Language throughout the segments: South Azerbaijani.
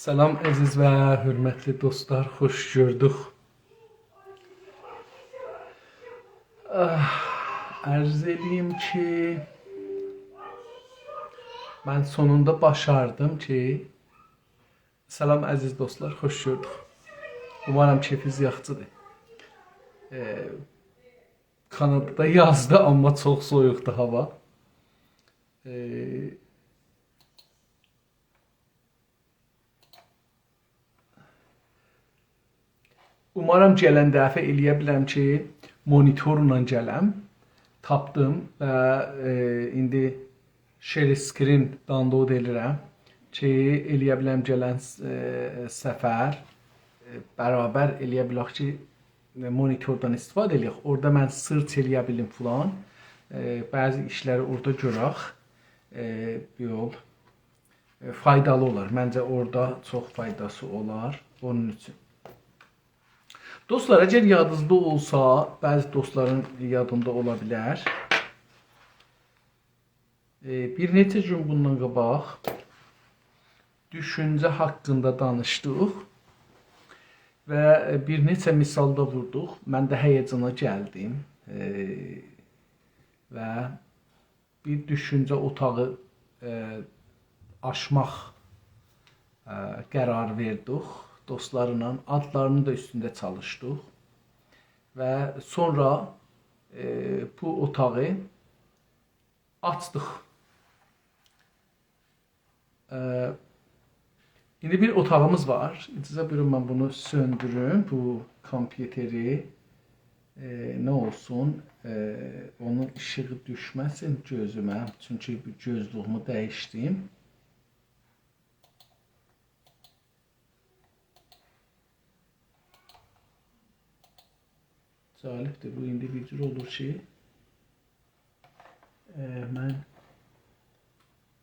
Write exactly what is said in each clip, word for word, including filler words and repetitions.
سلام، عزیز و حؤرمتلی دوستلار، خوش گؤردوک. آه، عرض ائله‌ییم کی، من سونوندا باشاردیم کی، سلام، عزیز دوستلار، خوش گؤردوک. اومارام کئفینیز یاخشیدیر. ائ، کانادادا یازدی، آمما چوخ سویوقدور هاوا. ائ، اومارام گلن دفعه ائلیه بیلم کی، مونیتورلا گلم. تاپدیم و، ائ، ایندی share screen download ائلیرم کی، ائلیه بیلم گلن، ائ، سفر، ائ، برابر ائلیه بیلک کی، مونیتوردان استفاده ائلیک. اورادا من search ائلیه بیلیم فلان. ائ، بعضی ایشلری اورادا گؤرک. ائ، یول، ائ، فایدالی اولار. منجه اورادا چوخ فایداسی اولار. اونون اوچون. دوستلار، اگر یادینیزدا اولسا، بعضی دوستلارین یادیندا اولا بیلر. ائ، بیر نئچه گون بوندان قاباق دوشونجه حاقیندا دانیشدیق و، ائ، بیر نئچه مثال دا ووردوق. من ده هیجانا گلدیم. ائ، و بیر دوشونجه اوتاغی، ائ، آچماق، ائ، قرار وئردیک. دوستلارلا آدلارینین دا اوستونده چالیشدیق. و سونرا، ائ، بو اوتاغی آچدیق. ائ، ایندی بیر اوتاغیمیز وار. اجازه بویورون، من بونو سؤندوروم، بو کامپیوتری. ائ، نه اولسون، ائ، اونون ایشیغی دوشمه‌سین گؤزومه. چونکی بو گؤزلویومو دییشدیم. جالبدیر، بو ایندی بیر جور اولور کی، ائ، من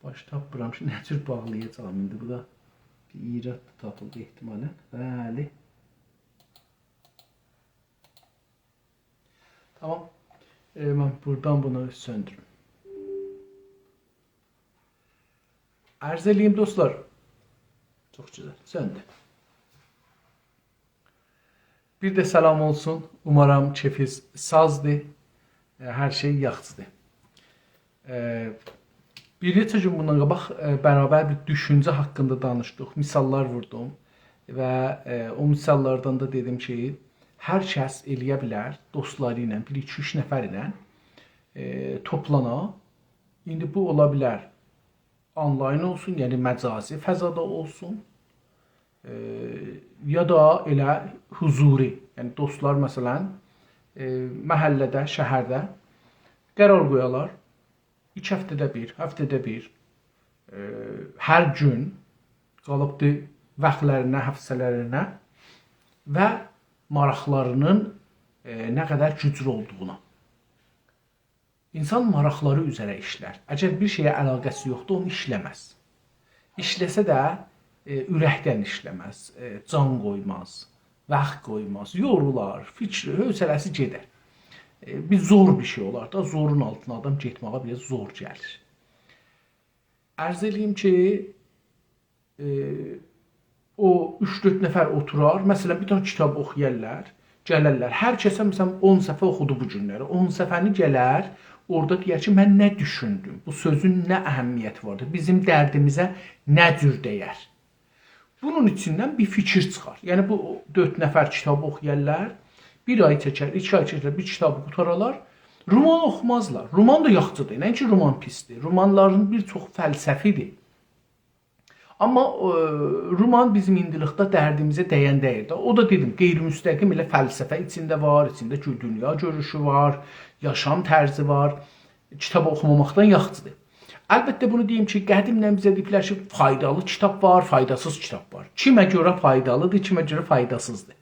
باش تاپمیرام کی، نه جور باغلایاجاغام ایندی. بو دا بیر ایراد دا تاپیلدی احتمالاً. بلی. تامام. ائ، من بورادان بونو سؤندوروم. عرض ائله‌ییم دوستلار. چوخ گؤزل. سؤندو. بیر ده سلام اولسون. اومارام کئفینیز سازدیر. ائ، هر شئی یاخشیدیر. ائ، بیر نئچه گون بوندان قاباق، ائ، برابر بیر دوشونجه حاقیندا دانیشدیق. مثاللار ووردوم و، ائ، او مثاللاردان دا دئدیم کی، هر کس ائلیه بیلر دوستلاری ایله، بیر، ایکی، اوچ نفر ایله، ائ، توپلانا. ایندی بو اولا بیلر آنلاین اولسون، یعنی مجازی فضادا اولسون، ائ، یا دا ائله حضوری، یعنی دوستلار، مثلاً، ائ، محله‌ده، شهرده قرار قویالار، ایکی هفته‌ده بیر، هفته‌ده بیر، ائ، هر گون، قالیبدی واختلارینان، هفته‌لرینن و ماراقلارینین، ائ، نه قدر گوجلو اولدوغونا. اینسان ماراقلاری اوزره ایشلر. اگر بیر شئیه علاقه‌سی یوخدور، اونو ایشله‌مز. ایشله‌سه ده، ائ، اورکدن ایشله‌مز، ائ، جان قویماز، واخت قویماز، یورولار، فیکری، حوصله‌سی گئدر. ائ، بیر زور بیر شئی اولار دا، زورون آلتینا آدام گئتمه‌یه بیر آز زور گلیر. عرض ائله‌ییم کی، ائ، او اوچ-دؤرد نفر اوتورار، مثلاً، بیر دنه کیتاب اوخویارلار، گلرلر. هر کسه، مثلاً، اون صفحه اوخودو بو گونلری. اون صفحه‌نی گلر، اورادا دئیر کی، «من نه دوشوندوم؟ بو سؤزون نه اهمیتی واردیر؟ بیزیم دردیمیزه نه جور دَیر؟» بونون ایچیندن بیر فیکیر چیخار. یعنی، بو دؤرد نفر کیتاب اوخویارلار، بیر آی چکر، ایکی آی چکر، بیر کیتابی قوتارالار، رومان اوخومازلار. رومان دا یاخشیدیر، نه‌اینکی رومان پیسدیر. رومانلارین بیر چوخو فلسفی‌دیر. آمما، ائ، رومان بیزیم ایندیلیکده دردیمیزه دَین دئییل ده. او دا دئدیم، غیرمستقیم ائله فلسفه ایچینده وار، ایچینده گؤ-، دونیا گؤروشو وار، یاشام طرزی وار. کیتاب اوخوماماقدان یاخشیدیر. البته، بونو دئییم کی، قدیمدن بیزه دئییبلر کی، فایدالی کیتاب وار، فایداسیز کیتاب وار. کیمه گؤره فایدالیدیر، کیمه گؤره فایداسیزدیر.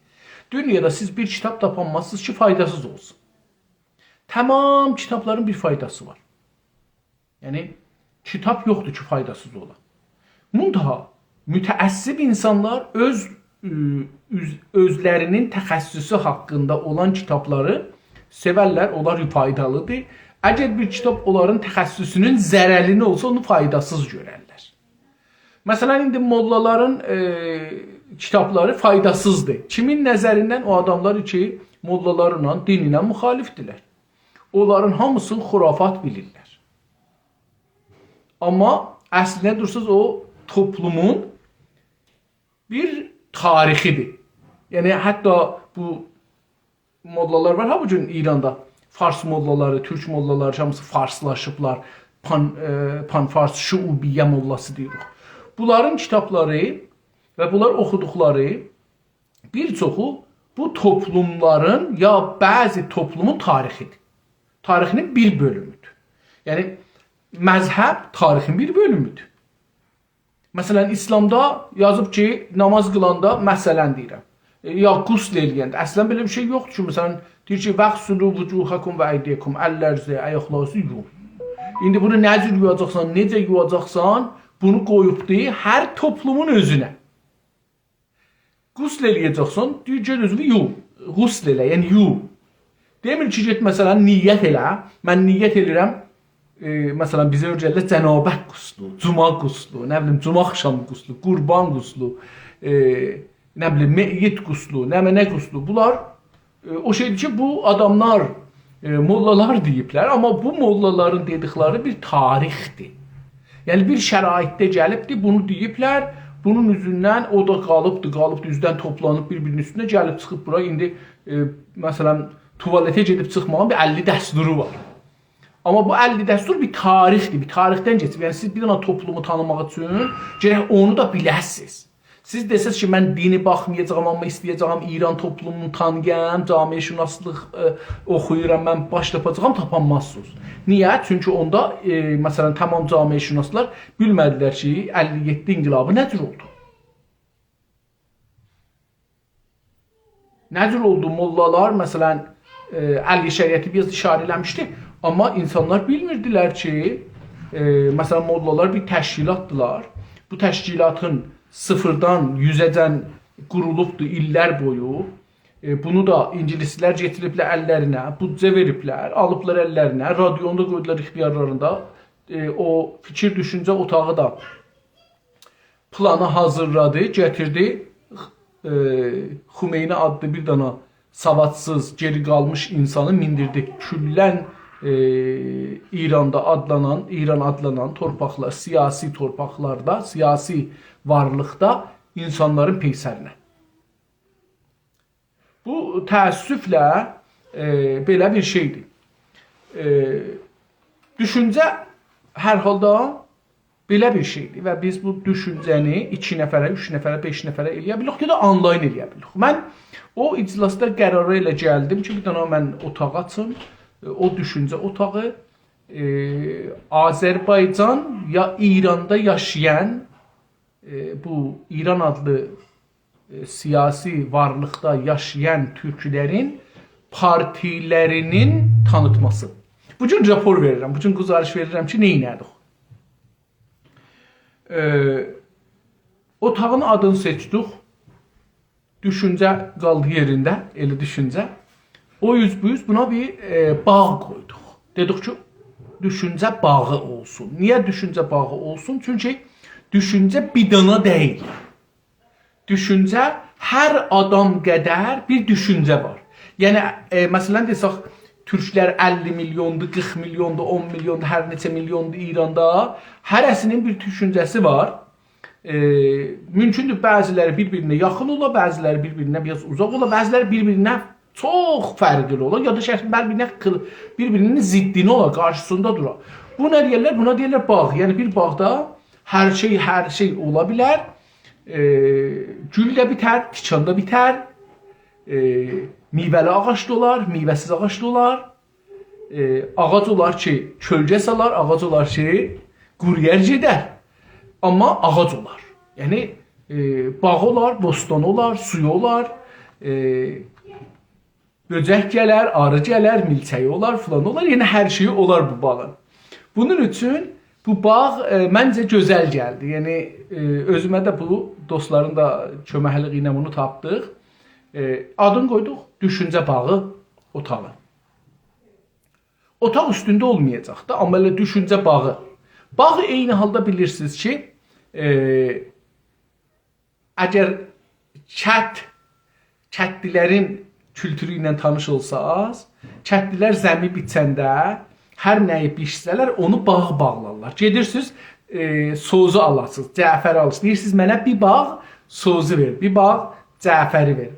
دونیادا سیز بیر کیتاب تاپانمازسینیز کی، فایداسیز اولسون. تمام کیتابلارین بیر فایداسی وار. یعنی، کیتاب یوخدور کی، فایداسیز اولا. منتها، متعصب اینسانلار اؤز، اؤ، اؤز، اؤزلرینین تخصصو حاقیندا اولان کیتابلاری سئورلر، اونلار فایدالیدیر. اگر بیر کیتاب اونلارین تخصصونون ضررینه اولسا، اونو فایداسیز گؤررلر. مثلا، ایندی موللالارین، ائ، کیتابلاری فایداسیزدیر. کیمین نظریندن؟ او آداملار کی، موللالارلا، دینینن مخالفدیرلر. اونلارین هامیسینی خرافات بیلیرلر. آمما اصلینده دورسوز او توپلومون بیر تاریخیدیر. یعنی، حتی بو موللالار وار ها، بو گون ایراندا. فارس موللالاری، تورک موللالاری، هامیسی فارسلاشیبلار. پان، ائ، پان‌فارس شعوبیه موللاسی دئییریک. بونلارین کیتابلاری و بونلار اوخودوقلاری بیر چوخو بو توپلوملارین یا بعضی توپلومون تاریخیدیر. تاریخینین بیر بؤلومودور. یعنی، مذهب تاریخین بیر بؤلومودور. مثلا، ایسلامدا یازیب کی، نماز قیلاندا، مثلا دئییرم، ائ، یا غسل ائله‌ینده، اصلا بئله بیر شئی یوخدور کی، مثلا، دئییر کی، «واغسلوا وجوهکم و ایدیکم»، اللرینیزی، آیاقلارینیزی یویون. ایندی بونو نه جور یویاجاقسان، نئجه یویاجاقسان، بونو قویوبدور هر توپلومون اؤزونه. غسل ائله‌یه‌جکسن، دئییر، گئت اؤزونو یو. غسل ائله، یعنی یو. دئمیر کی، گئت، مثلا، نیت ائله. من نیت ائله‌ییرم، ائ، مثلا، بیزه اؤیره‌دیلر جنابت غسلو، جمعه غسلو، نه بیلیم، جمعه آخشامی غسلو، قربان غسلو، ائ، نه بیلیم، میت غسلو، نمنه نه غسلو. بونلار ائ، او شئیدیر کی، بو آداملار، ائ، موللالار دئییبلر، آمما بو موللالارین دئدیکلری بیر تاریخدیر. یعنی، بیر شرایطده گلیبدیر، بونو دئییبلر، بونون اوزوندن او دا قالیبدی، قالیبدی، اوزدن توپلانیب بیر-بیرینین اوستونه گلیب چیخیب بورا. ایندی، ائ، مثلا، توالته گئدیب چیخماغین بیر اللی دستورو وار. آمما بو اللی دستور بیر تاریخدیر، بیر تاریخدن کئچیب. یعنی، سیز بیر دنه توپلومو تانیماق اوچون گرک اونو دا بیله‌سینیز. سیز دئسز کی، من دینی باخمایاجاغام، آمما ایسته‌یه‌جه‌یم ایران توپلومونو تانییام، جامعه‌شناسلیق، ائ، اوخویورام، من باش تاپاجاغام، تاپانمازسینیز. نییه؟ چونکی اوندا، ائ، مثلا، تمام جامعه‌شناسلار بیلمه‌دیلر کی، اللی یئددی انقلابی نه جور اولدو. نه جور اولدو؟ موللالار، مثلا، ائ، علی شریعتی بیر آز ایشاره ائله‌میشدی، آمما اینسانلار بیلمیردیلر کی، ائ، مثلا، موللالار بیر تشکیلاتدیلار. بو تشکیلاتین صفردن یوزه‌جن قورولوبدو ایللر بویو. ائ، بونو دا اینگیلیسلر گتیریبلر اللرینه، بودجه وئریبلر، آلیبلار اللرینه، رادیونو دا قویدولار اختیارلاریندا. ائ، او فیکیر دوشونجه اوتاغی دا پلانی حاضیرلادی، گتیردی، ائ، خمینی آدلی بیر دانا سوادسیز، گئری قالمیش اینسانی میندیردی کلاً، ائ، ایراندا آدلانان، ایران آدلانان تورپاقلار، سیاسی تورپاقلاردا، سیاسی وارلیقدا اینسانلارین پیسرینه. بو، تأسفله، ائ، بئله بیر شئیدیر. ائ، دوشونجه هر حالدا بئله بیر شئیدیر و بیز بو دوشونجه‌نی ایکی نفره، اوچ نفره، بئش نفره ائله‌یه بیلیریک، یا دا آنلاین ائله‌یه بیلیریک. من او اجلاسدا قرارا ائله گلدیم کی، بیر دنه من اوتاق آچیم، ائ، او دوشونجه اوتاغی، ائ، آذربایجان یا ایراندا یاشایان، ائ، بو ایران آدلی ائ، سیاسی وارلیقدا یاشایان تورکلرین پارتیلرینین تانیتماسی. بو گون راپور وئریرم، بو گون گزارش وئریرم کی، نه ائله‌دیک؟ ائ، اوتاغین آدینی سئچدیک. دوشونجه قالدی یئرینده، ائله دوشونجه. او اوز بو اوز بونا بیر، ائ، باغ قویدوق. دئدیک کی، دوشونجه باغی اولسون. نییه دوشونجه باغی اولسون؟ چونکی دوشونجه بیر دانا دئییل. دوشونجه هر آدام قدر بیر دوشونجه وار. یعنی، ائ، مثلا، دئسک، تورکلر اللی میلیوندور، قیرخ میلیوندور، اون میلیوندور، هر نئچه میلیوندور ایراندا. هره‌سینین بیر دوشونجه‌سی وار. ائ، مومکوندور، بعضیلری بیر-بیرینه یاخین اولا، بعضیلری بیر-بیرینه بیر آز اوزاق اولا، بعضیلری بیر-بیرینه چوخ فرقلی اولا، یا دا شخصا بیر-بیرینه قیل-، بیر-بیرینین ضدینه اولا، قارشیسیندا دورا. بو نه دئیرلر؟ بونا دئیرلر باغ. یعنی، بیر باغدا هر شئی، هر شئی اولا بیلر. ائ، گول ده بیتر، تیکان دا بیتر، ائ، میوه‌لی آغاج دا اولار، میوه‌سیز آغاج دا اولار. ائ، آغاج اولار کی، کؤلگه سالار، آغاج اولار کی، قورویار گئدر. آمما آغاج اولار. یعنی، ائ، باغی اولار، بوستانی اولار، سویو اولار، ائ، بؤجک گلر، آری گلر، میلچگی اولار، فلان اولار. یعنی، هر شئیی اولار بو باغین. بونون اوچون بو باغ، ائ، منجه گؤزل گلدی. یعنی، ائ، اؤزومه ده بو دوستلارین دا کؤمکلیگی ایله بونو تاپدیق. ائ، آدینی قویدوق دوشونجه باغی اوتاغی. اوتاق اوستونده اولمایاجاق دا، آمما ائله دوشونجه باغی. باغی عینی حالدا بیلیرسینیز کی، ائ، اگر کت، کتلی‌لرین کولتورو ایله تانیش اولساز، کتلی‌لر زمی بیچنده هر نه‌یی بیچسه‌لر، اونو باغ باغلارلار. گئدیرسینیز، ائ، سوزو آلاسینیز، جعفری آلاسینیز. دئییرسینیز: «منه بیر باغ سوزو وئر، بیر باغ جعفری وئر.»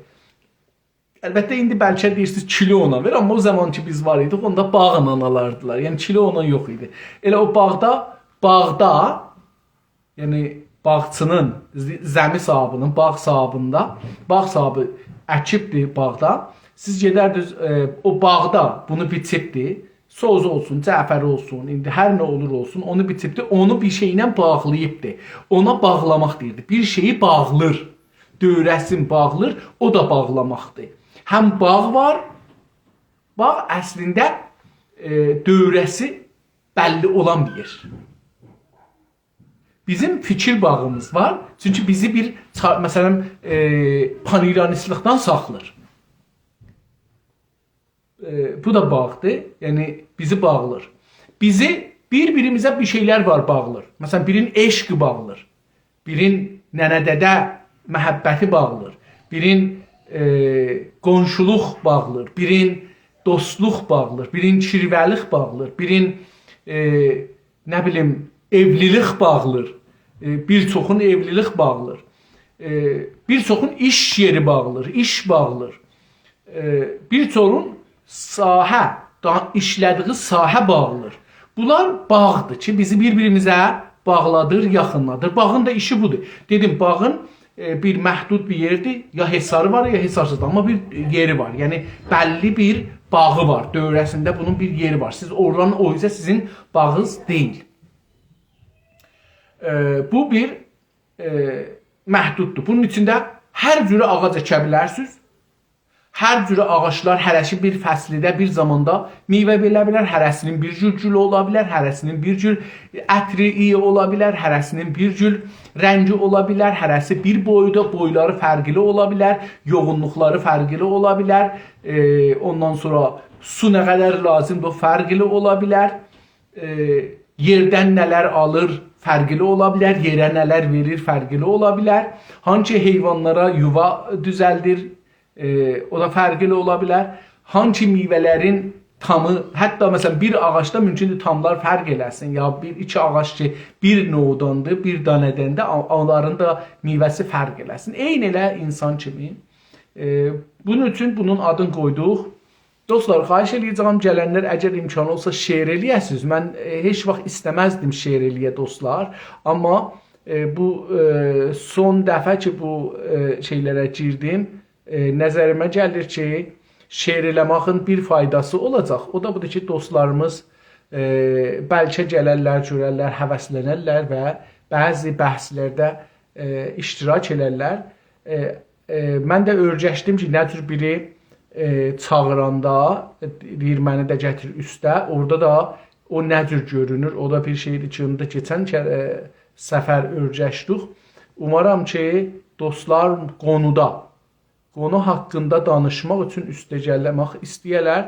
البته، ایندی بلکه دئییرسینیز: «کیلو اونا وئر»، آمما او زامان کی بیز وار ایدیک، اوندا باغلا آلاردیلار. یعنی کیلو اونا یوخ ایدی. ائله او باغدا، باغدا، یعنی باغچی‌نین، ز-، زمی صاحیبی‌نین، باغ صاحیبینده، باغ صاحیبی اکیبدی باغدا. سیز گئدردینیز، ائ، او باغدا بونو بیچیبدی. سوز اولسون، جعفری اولسون، ایندی هر نه اولور اولسون، اونو بیچیبدی، اونو بیر شئیله باغلاییبدی. اونا باغلاماق دئییردی. بیر شئیی باغلیر، دؤوره‌سین باغلیر، او دا باغلاماقدیر. هم باغ وار، باغ اصلینده، ائ، دؤوره‌سی بللی اولان بیر یئر. بیزیم فیکیر باغیمیز وار، چونکی بیزی بیر چا-، مثلا، ائ، پان‌ایرانیستلیکدن ساخلیر. ائ، بو دا باغدیر، یعنی بیزی باغلیر. بیزی بیر-بیریمیزه بیر شئیلر وار باغلیر. مثلا، بیرین عشق باغلیر، بیرین ننه-دده محبتی باغلیر، بیرین، ائ، قونشولوق باغلیر، بیرین دوستلوق باغلیر، بیرین کیروه‌لیک باغلیر، بیرین، ائ، نه بیلیم، ائولیلیک باغلیر، ائ، بیر چوخون ائولیلیک باغلیر، ائ، بیر چوخون ایش یئری باغلیر، ایش باغلیر، ائ، بیر چوخون ساحه، دا-، ایشله‌دیگی ساحه باغلیر. بونلار باغدیر کی، بیزی بیر-بیریمیزه باغلادیر، یاخینلادیر. باغین دا ایشی بودور. دئدیم، باغین ائ، بیر محدود بیر یئردیر. یا حصاری وار، یا حصارسیز. آمما بیر یئری وار. یعنی، بللی بیر باغی وار. دؤوره‌سینده بونون بیر یئری وار. سیز اورادان او اوزه سیزین باغینیز دئییل. ائ، بو بیر، ائ، محدوددور. بونون ایچینده هر جوره آغاج اکه بیلرسینیز. هر جوره آغاجلار هره‌سی بیر فصلده، بیر زاماندا میوه وئره بیلر، هره‌سی‌نین بیر جور گولو اولا بیلر، هره‌سی‌نین بیر جور عطری، اییی اولا بیلر، هره‌سی‌نین بیر جور رنگی اولا بیلر، هره‌سی بیر بویدا، بویلاری فرقلی اولا بیلر، یوغونلوقلاری فرقلی اولا بیلر، ائ، اوندان سونرا سو نه قدر لازیمدیر، او فرقلی اولا بیلر، ائ، یئردن نه‌لر آلیر، فرقلی اولا بیلر، یئره نه‌لر وئریر، فرقلی اولا بیلر. هانسی حیوانلارا یووا دوزلدیر، ائ، او دا فرقلی اولا بیلر. هانسی میوه‌لرین تامی، حتی مثلا بیر آغاجدا مومکوندور تاملار فرق ائله‌سین، یا بیر ایکی آغاج کی بیر نوعداندیر، بیر دانه‌دندیر، آ-، اونلارین دا میوه‌سی فرق ائله‌سین. عینی ائله اینسان کیمی. ائ، بونون اوچون بونون آدینی قویدوق. دوستلار، خواهش ائله‌یه‌جم، گلنلر اگر امکانی اولسا شئر ائله‌یه‌سینیز. من، ائ، هئچ واخت ایسته‌مزدیم شئر ائله‌یه، دوستلار. آمما، ائ، بو، ائ، سون دفعه کی بو، ائ، شئیلره گیردیم، ائ، نظریمه گلیر کی، شئر ائله‌ماغین بیر فایداسی اولاجاق. او دا بودور کی، دوستلاریمیز، ائ، بلکه گلرلر، گؤررلر، هوسلنرلر و بعضی بحثلرده، ائ، اشتراک ائلرلر. ائ، ائ، من ده اؤیرشدیم کی، نه جور بیری، ائ، چاغیراندا، ائ، دئییر: «منی ده گتیر اوسته.» اورادا دا او نه جور گؤرونور، او دا بیر شئیدیر کی، اونو دا کئچن کره، ائ، سفر اؤیرشدیک. اومارام کی، دوستلار قونودا، قونو حاقیندا دانیشماق اوچون اوسته گلمک ایسته‌یه‌لر.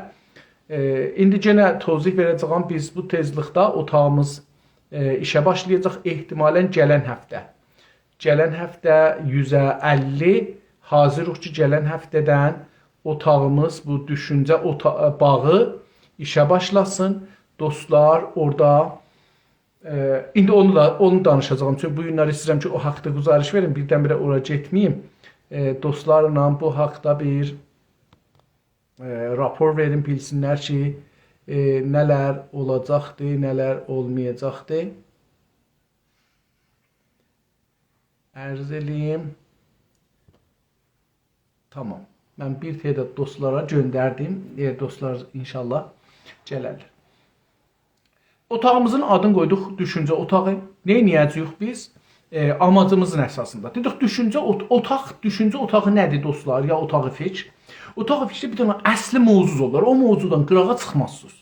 ائ، ایندی یئنه توضیح وئره‌جه‌یم، بیز بو تئزلیکده اوتاغیمیز، ائ، ایشه باشلایاجاق احتمالا گلن هفته. گلن هفته یوزه اللی، حاضیریق کی، گلن هفته‌دن اوتاغیمیز، بو دوشونجه اوتا-، باغی ایشه باشلاسین. دوستلار، اورادا ائ، ایندی اونو دا، اونو دانیشاجاغام. چونکی بو گونلری ایسته‌ییرم کی، او حاقدا گزارش وئریم، بیردن-بیره اورا گئتمه‌ییم. ائ، دوستلارلا بو حاقدا بیر، ائ، راپور وئریم، بیلسینلر کی، ائ، نه‌لر اولاجاقدی، نه‌لر اولمایاجاقدی. عرض ائله‌ییم. تامام. من بیر تعداد دوستلارا گؤندردیم. ائ، دوستلار انشاءالله گلرلر. اوتاغیمیزین آدینی قویدوق دوشونجه اوتاغی. نه ائده‌جه‌ییک بیز؟ ائ، آماجیمیزین اساسیندا. دئدیک، دوشونجه اوت-، اوتاق، دوشونجه اوتاغی نه‌دیر، دوستلار، یا اوتاق فیکر؟ اوتاق فیکرده بیر دنه اصلی موضوع اولار. او موضوعدان قیراغا چیخمازسینیز.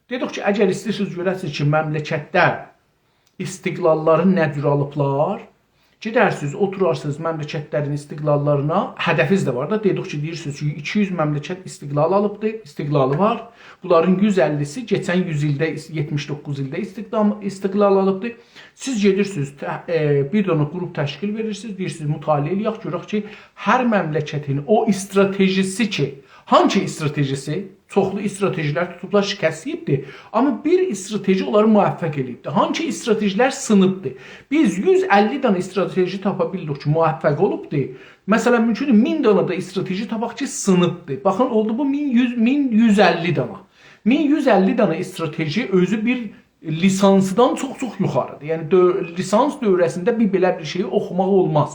دئدیک کی، اگر ایسته‌ییرسینیز گؤره‌سینیز کی، مملکتده استقلاللاری نه جور آلیبلار، گئدرسینیز، اوتورارسینیز مملکتلرین استقلاللارینا، هدفینیز ده وار دا، دئدیک کی، دئییرسینیز کی، ایکی یوز مملکت استقلال آلیبدی، استقلالی وار. بونلارین یوز اللی‌سی کئچن یوز ایلده، یئتمیش دوققوز ایلده استقلال، استقلال آلیبدی. سیز گئدیرسینیز، ته-، ائ، بیر دنه گروپ تشکیل وئریرسینیز، دئییرسینیز، مطالعه ائله‌یک، گؤرک کی، هر مملکتین او استراتژی‌سی کی، هانسی استراتژی‌سی؟ چوخلو استراتژی‌لر توتوبلار، شکست یئییبدی. آمما بیر استراتژی اونلاری موفق ائله‌ییبدی. هانسی استراتژی‌لر سینیبدی؟ بیز یوز اللی دنه استراتژی تاپا بیلدیک کی، موفق اولوبدی. مثلا، مومکوندور، مین دنه ده استراتژی تاپاق کی، سینیبدی. باخین، اولدو بو مین یوز، مین یوز اللی دنه. مین یوز اللی دنه استراتژی اؤزو بیر لیسانسدان چوخ-چوخ یوخاریدیر. یعنی، دؤ-، لیسانس دوره‌سینده بیر بئله بیر شئیی اوخوماق اولماز.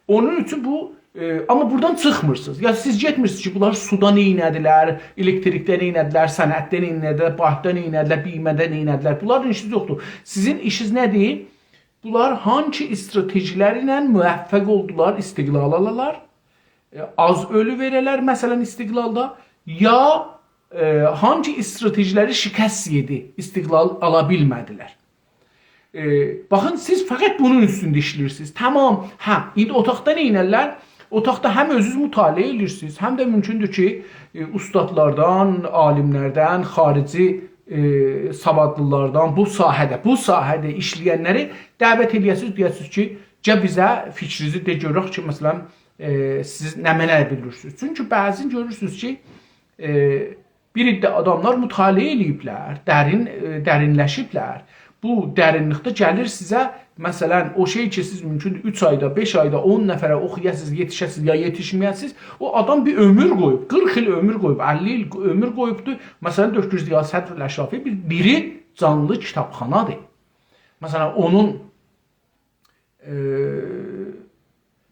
اونون اوچون بو، ائ، آمما بورادان چیخمیرسینیز. یا سیز گئتمیرسینیز کی، بونلار سودا نئینه‌دیلر، الکتریکده نئینه‌دیلر، صنعتده نئینه‌دیلر، بانکدا نئینه‌دیلر، بیمه‌ده نئینه‌دیلر. بونلارلا ایشینیز یوخدور. سیزین ایشینیز نه‌دیر؟ بونلار هانسی استراتژی‌لر ایله موفق اولدولار استقلال آلالار، ائ، آز اؤلو وئره‌لر، مثلا، استقلالدا، یا، ائ، هانسی استراتژی‌لری شکست یئدی، استقلال آلا بیلمه‌دیلر. ائ، باخین، سیز فقط بونون اوستونده ایشله‌ییرسینیز. تمام، هه، ایندی اوتاقدا نئینرلر؟ اوتاقدا هم اؤزونوز مطالعه ائدیرسینیز، هم ده مومکوندور کی، ائ، اوستادلاردان، عالیملردن، خاریجی، ائ، سوادلیلاردان، بو ساحه‌ده، بو ساحه‌ده ایشله‌ینلری دعوت ائله‌یه‌سینیز، دئیه‌سینیز کی، گل بیزه فیکرینیزی دئ گؤرک کی، مثلا، ائ، سیز نمنه بیلیرسینیز. چونکی بعضی گؤرورسونوز کی، ائ، بیر عده آداملار مطالعه ائله‌ییبلر، درین، ائ، درینلشیبلر. بو درینلیکده گلیر سیزه، مثلا، او شئی کی، سیز مومکوندور اوچ آیدا، بئش آیدا اون نفره اوخویاسینیز، یئتیشه‌سینیز یا یئتیشمه‌یه‌سینیز، او آدام بیر عؤمور قویوب، قیرخ ایل عؤمور قویوب، اللی ایل عؤمور قویوبدور. مثلا، دکتر ضیاء صدر اشرافی بیر دیری جانلی کیتابخانادیر. مثلا، اونون ائ،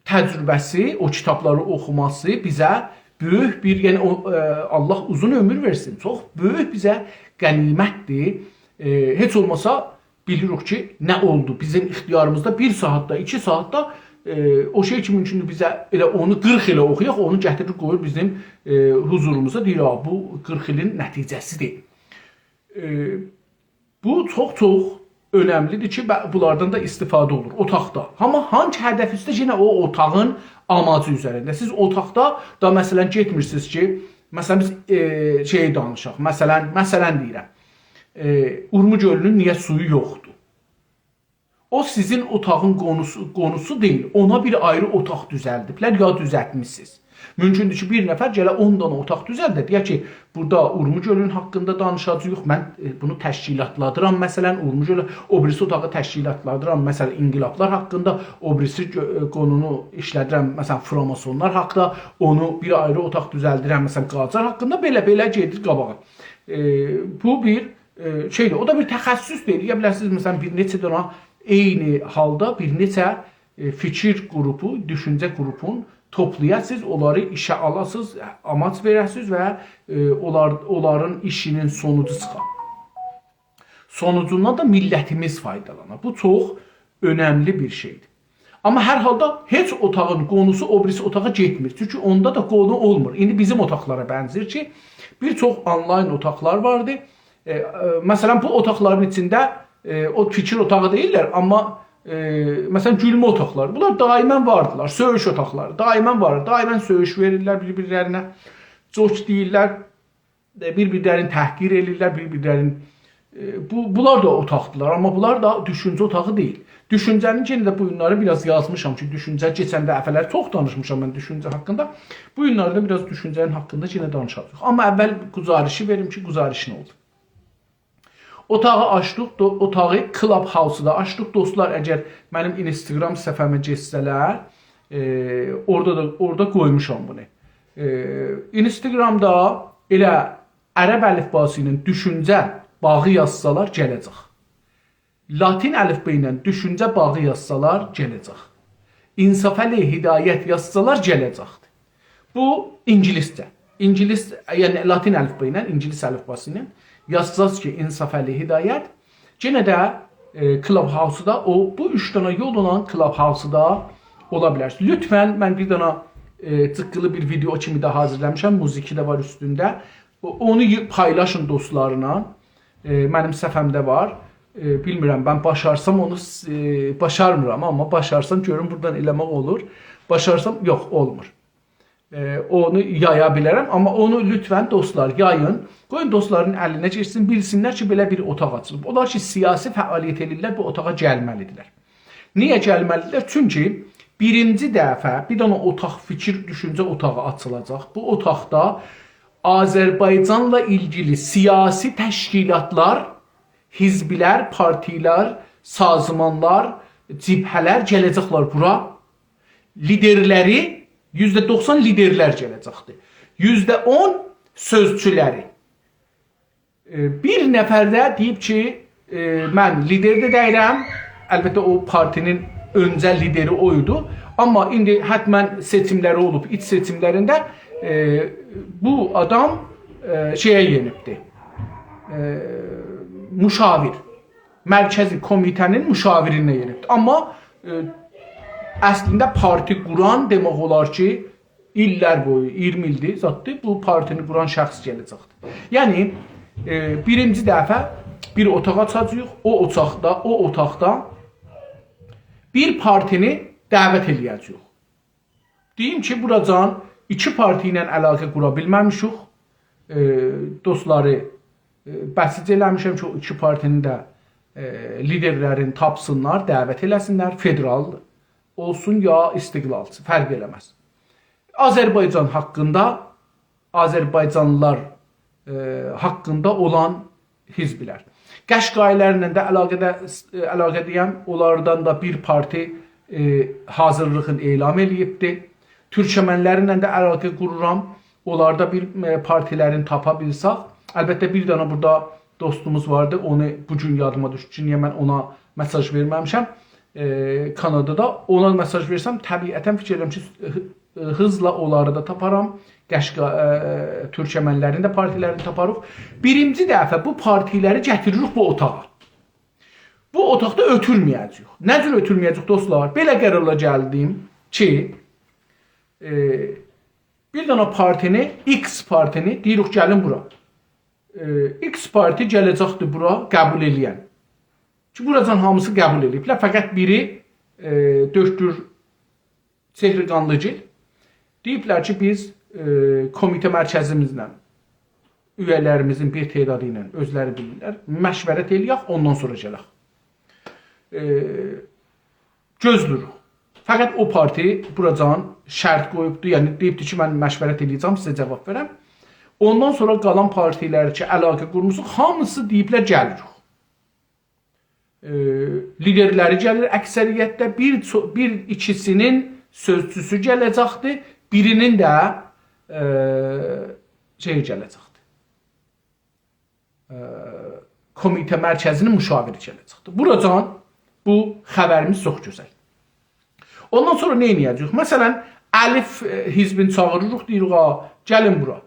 تجربه‌سی، او کیتابلاری اوخوماسی بیزه بؤیوک بیر، یعنی او، ائ، الله اوزون عؤمور وئرسین، چوخ بؤیوک بیزه غنیمتدیر. ائ، هئچ اولماسا بیلیریک کی، نه اولدو. بیزیم اختیاریمیزدا بیر ساعاتدا، ایکی ساعاتدا، ائ، او شئی کی، مومکوندور بیزه ائله اونو قیرخ ایله اوخویاق، اونو گتیریر قویور بیزیم، ائ، حضوروموزدا، دئییر، «آ، بو قیرخ ایلین نتیجه‌سیدیر.» ائ، بو چوخ-چوخ اؤنملیدیر کی، به-، بونلاردان دا استفاده اولور اوتاقدا. آمما هانسی هدف اوسته؟ یئنه او اوتاغین آماجی اوزرینده. سیز اوتاقدا دا، مثلا، گئتمیرسینیز کی، مثلا، بیز، ائ، شئیی دانیشاق. مثلا، مثلا دئییرم، ائ، اورمو گؤلونون نییه سویو یوخدور؟ او سیزین اوتاغین قونوسو، قونوسو دئییل. اونا بیر آیری اوتاق دوزلدیبلر یا دوزلتمیسینیز. مومکوندور کی، بیر نفر گله اون دنه اوتاق دوزلده، دئیه کی، بورادا اورمو گؤلونون حاقیندا دانیشاجاغیق، من، ائ، بونو تشکیلاتلادیرام، مثلا، اورمو گؤلو، او بیریسی اوتاغی تشکیلاتلادیرام، مثلا، انقلابلار حاقیندا، او بیریسی گؤ-، ائ، قونونو ایشله‌دیرم، مثلا، فراماسونلار حاقیندا، اونو بیر آیری اوتاق دوزلدیرم، مثلا، قاجار حاقیندا، بئله-بئله گئدیر قاباغا. ائ، بو بیر، ائ، شئیدیر، او دا بیر تخصصدور. ائلیه بیلرسینیز، مثلا، بیر نئچه دنه عینی حالدا بیر نئچه، ائ، فیکیر قروپو، دوشونجه قروپون توپلایاسینیز، اونلاری ایشه آلاسینیز، آماج وئره‌سینیز و، ائ، اونلار، اونلارین ایشینین سونوجو چیخا. سونوجوندان دا میللتیمیز فایدالانا. بو چوخ اؤنملی بیر شئیدیر. آمما هر حالدا هئچ اوتاغین قونوسو او بیریسی اوتاغا گئتمیر. چونکی اوندا دا قونو اولمور. ایندی بیزیم اوتاقلارا بنزیر کی، بیر چوخ آنلاین اوتاقلار واردی. ائ، ائ، مثلا، بو اوتاقلارین ایچینده، ائ، او فیکیر اوتاغی دئییللر، آمما، ائ، مثلا، گولمه اوتاقلاری. بونلار دائما واردیلار، سؤیوش اوتاقلاری. دائما وار، دائما سؤیوش وئریرلر بیر-بیرلرینه. جوک دئییرلر، ائ، بیر-بیرلرینی تحقیر ائله‌ییرلر، بیر-بیرلرین، ائ، بو، بونلار دا اوتاقدیلار، آمما بونلار دا دوشونجه اوتاغی دئییل. دوشونجه‌نی یئنه ده بو گونلری بیر آز یازمیشام کی، دوشونجه، کئچن دفعه‌لر چوخ دانیشمیشام من دوشونجه حاقیندا. بو گونلری ده بیر آز دوشونجه‌نین حاقیندا یئنه دانیشاجاغیق. آمما اول گزارشی وئریم کی، گزارش نه اولدو. اوتاغی آچدیق، دو-، اوتاغی Clubhouse-دا آچدیق. دوستلار، اگر منیم اینستاگرام صفحه‌مه گئتسه‌لر، ائ، اورادا دا، اورادا قویموشام بونو. ائ، اینستاگرامدا ائله عرب الیفباسی ایله دوشونجه باغی یازسالار، گله‌جک. لاتین الیفبا ایله دوشونجه باغی یازسالار، گله‌جک. انصافعلی هدایت یازسالار، گله‌جکدیر. بو اینگیلیسجه. اینگیلیس، یعنی لاتین الیفبا ایله، اینگیلیس الیفباسی ایله یازساز کی، انصافعلی هدایت، یئنه ده، ائ، Clubhouse-دا او، بو اوچ دنه یوللا Clubhouse-دا اولا بیلرسینیز. لطفا، من بیر دنه، ائ، جیققیلی بیر ویدئو کیمی ده حاضرلامیشام، موزیکی ده وار اوستونده. او-، اونو ی-، پایلاشین دوستلارلا. ائ، منیم صفحه‌مده وار. ائ، بیلمیرم، من باشارسام اونو، ائ، باشارمیرام، آمما باشارسام گؤروم بورادان ائله‌مک اولور. باشارسام، یوخ، اولمور. ائ، اونو یایا بیلرم، آمما اونو لطفاً دوستلار یایین. قویون دوستلارین الینه گئتسین، بیلسینلر کی، بئله بیر اوتاق آچیلیب. اونلار کی، سیاسی فعالیت ائدیرلر، بو اوتاغا گلمه‌لیدیرلر. نییه گلمه‌لیدیرلر؟ چونکی بیرینجی دفعه بیر دنه اوتاق، فیکیر، دوشونجه اوتاغی آچیلاجاق. بو اوتاقدا آذربایجانلا ایلگیلی سیاسی تشکیلاتلار، حزبلر، پارتیلر، سازمانلار، جبهه‌لر گله‌جکلر بورا. لیدرلری، یوزده دوخسان لیدرلر گله‌جکدیر. یوزده اون سؤزچولری. ائ، بیر نفر ده دئییب کی، ائ، من لیدر ده دئییرم. البته، او پارتی‌نین اؤنجه لیدری او ایدی. آمما ایندی حتماً سئچیملری اولوب، ایچ سئچیملرینده، ائ، بو آدام، ائ، شئیه یئنیبدی. ائ، مشاور. مرکزی کمیته‌نین مشاورینه یئنیبدی. آمما، ائ، اصلینده پارتی قوران، دئمک اولار کی، ایللر بویو، اییرمی ایلدیر، زاددیر، بو پارتینی قوران شخص گله‌جکدیر. یعنی، ائ، بیرینجی دفعه بیر اوتاق آچاجاغیق، او اوتاقدا، او اوتاقدا بیر پارتینی دعوت ائله‌یه‌جه‌ییک. دئییم کی، بوراجان ایکی پارتی ایله علاقه قورا بیلمه‌میشیک. ائ، دوستلاری، ائ، بسیج ائله‌میشم کی، او ایکی پارتینین ده، ائ، لیدرلرین تاپسینلار، دعوت ائله‌سینلر، فدرال اولسون یا استقلالچی، فرق ائله‌مز. آذربایجان حاقیندا، آذربایجانلیلار، ائ، حاقیندا اولان حزبلر. قشقایی‌لرله ده علاقه‌ده، ائ، علاقه‌ده‌یم، اونلاردان دا بیر پارتی، ائ، حاضرلیغین اعلان ائله‌ییبدی. تورکمنلرله ده علاقه قورورام. اونلاردا بیر، ائ، پارتیلرین تاپا بیلسک. البته، بیر دنه بورادا دوستوموز واردی. اونو بو گون یادیما دوشدو کی، نییه من اونا مساژ وئرمه‌میشم. ائ، کانادادا اونا مساژ وئرسم، طبیعتاً فیکیر ائدیرم کی، هی-، هیزلا اونلاری دا تاپارام. قشقا-، ائ، تورکمنلرین ده پارتیلرینی تاپاریق. بیرینجی دفعه بو پارتیلری گتیریریک بو اوتاغا. بو اوتاقدا اؤتورمه‌یه‌جه‌ییک. نه جور اؤتورمه‌یه‌جه‌ییک، دوستلار؟ بئله قرارلا گلدیم کی، ائ، بیر دنه پارتینی، ایکس پارتینی دئییریک، گلین بورا. ائ، ایکس پارتی گله‌جکدیر بورا، قبول ائله‌ین. کی، بوراجان هامیسی قبول ائله‌ییبلر. فقط بیری، ائ، دؤکتور چهری قانلی‌گیل. دئییبلر کی، بیز، ائ، کمیته مرکزیمیزله، اویه‌لریمیزین بیر تعدادی ایله، اؤزلری بیلیرلر، مشورت ائله‌یک، اوندان سونرا گلک. ائ، گؤزله‌ییریک. فقط او پارتی بوراجان شرط قویوبدو، یعنی دئییبدی کی، من مشورت ائله‌یه‌جم، سیزه جواب وئرم. اوندان سونرا قالان پارتیلر کی، علاقه قورموسوق، هامیسی دئییبلر، گلیریک. ائ، لیدرلری گلیر اکثریتده، بیر چو-، بیر ایکیسی‌نین سؤزچوسو گله‌جکدی، بیری‌نین ده، ائ، شئی گله‌جکدی. ائ، کمیته مرکزی‌نین مشاوری گله‌جکدی. بوراجان بو خبریمیز چوخ گؤزل. اوندان سونرا نه ائده‌جه‌ییک؟ مثلاً، الف، ائ، حزبینی چاغیریریق، دئییریک، «آ، گلین بورا.» ائ،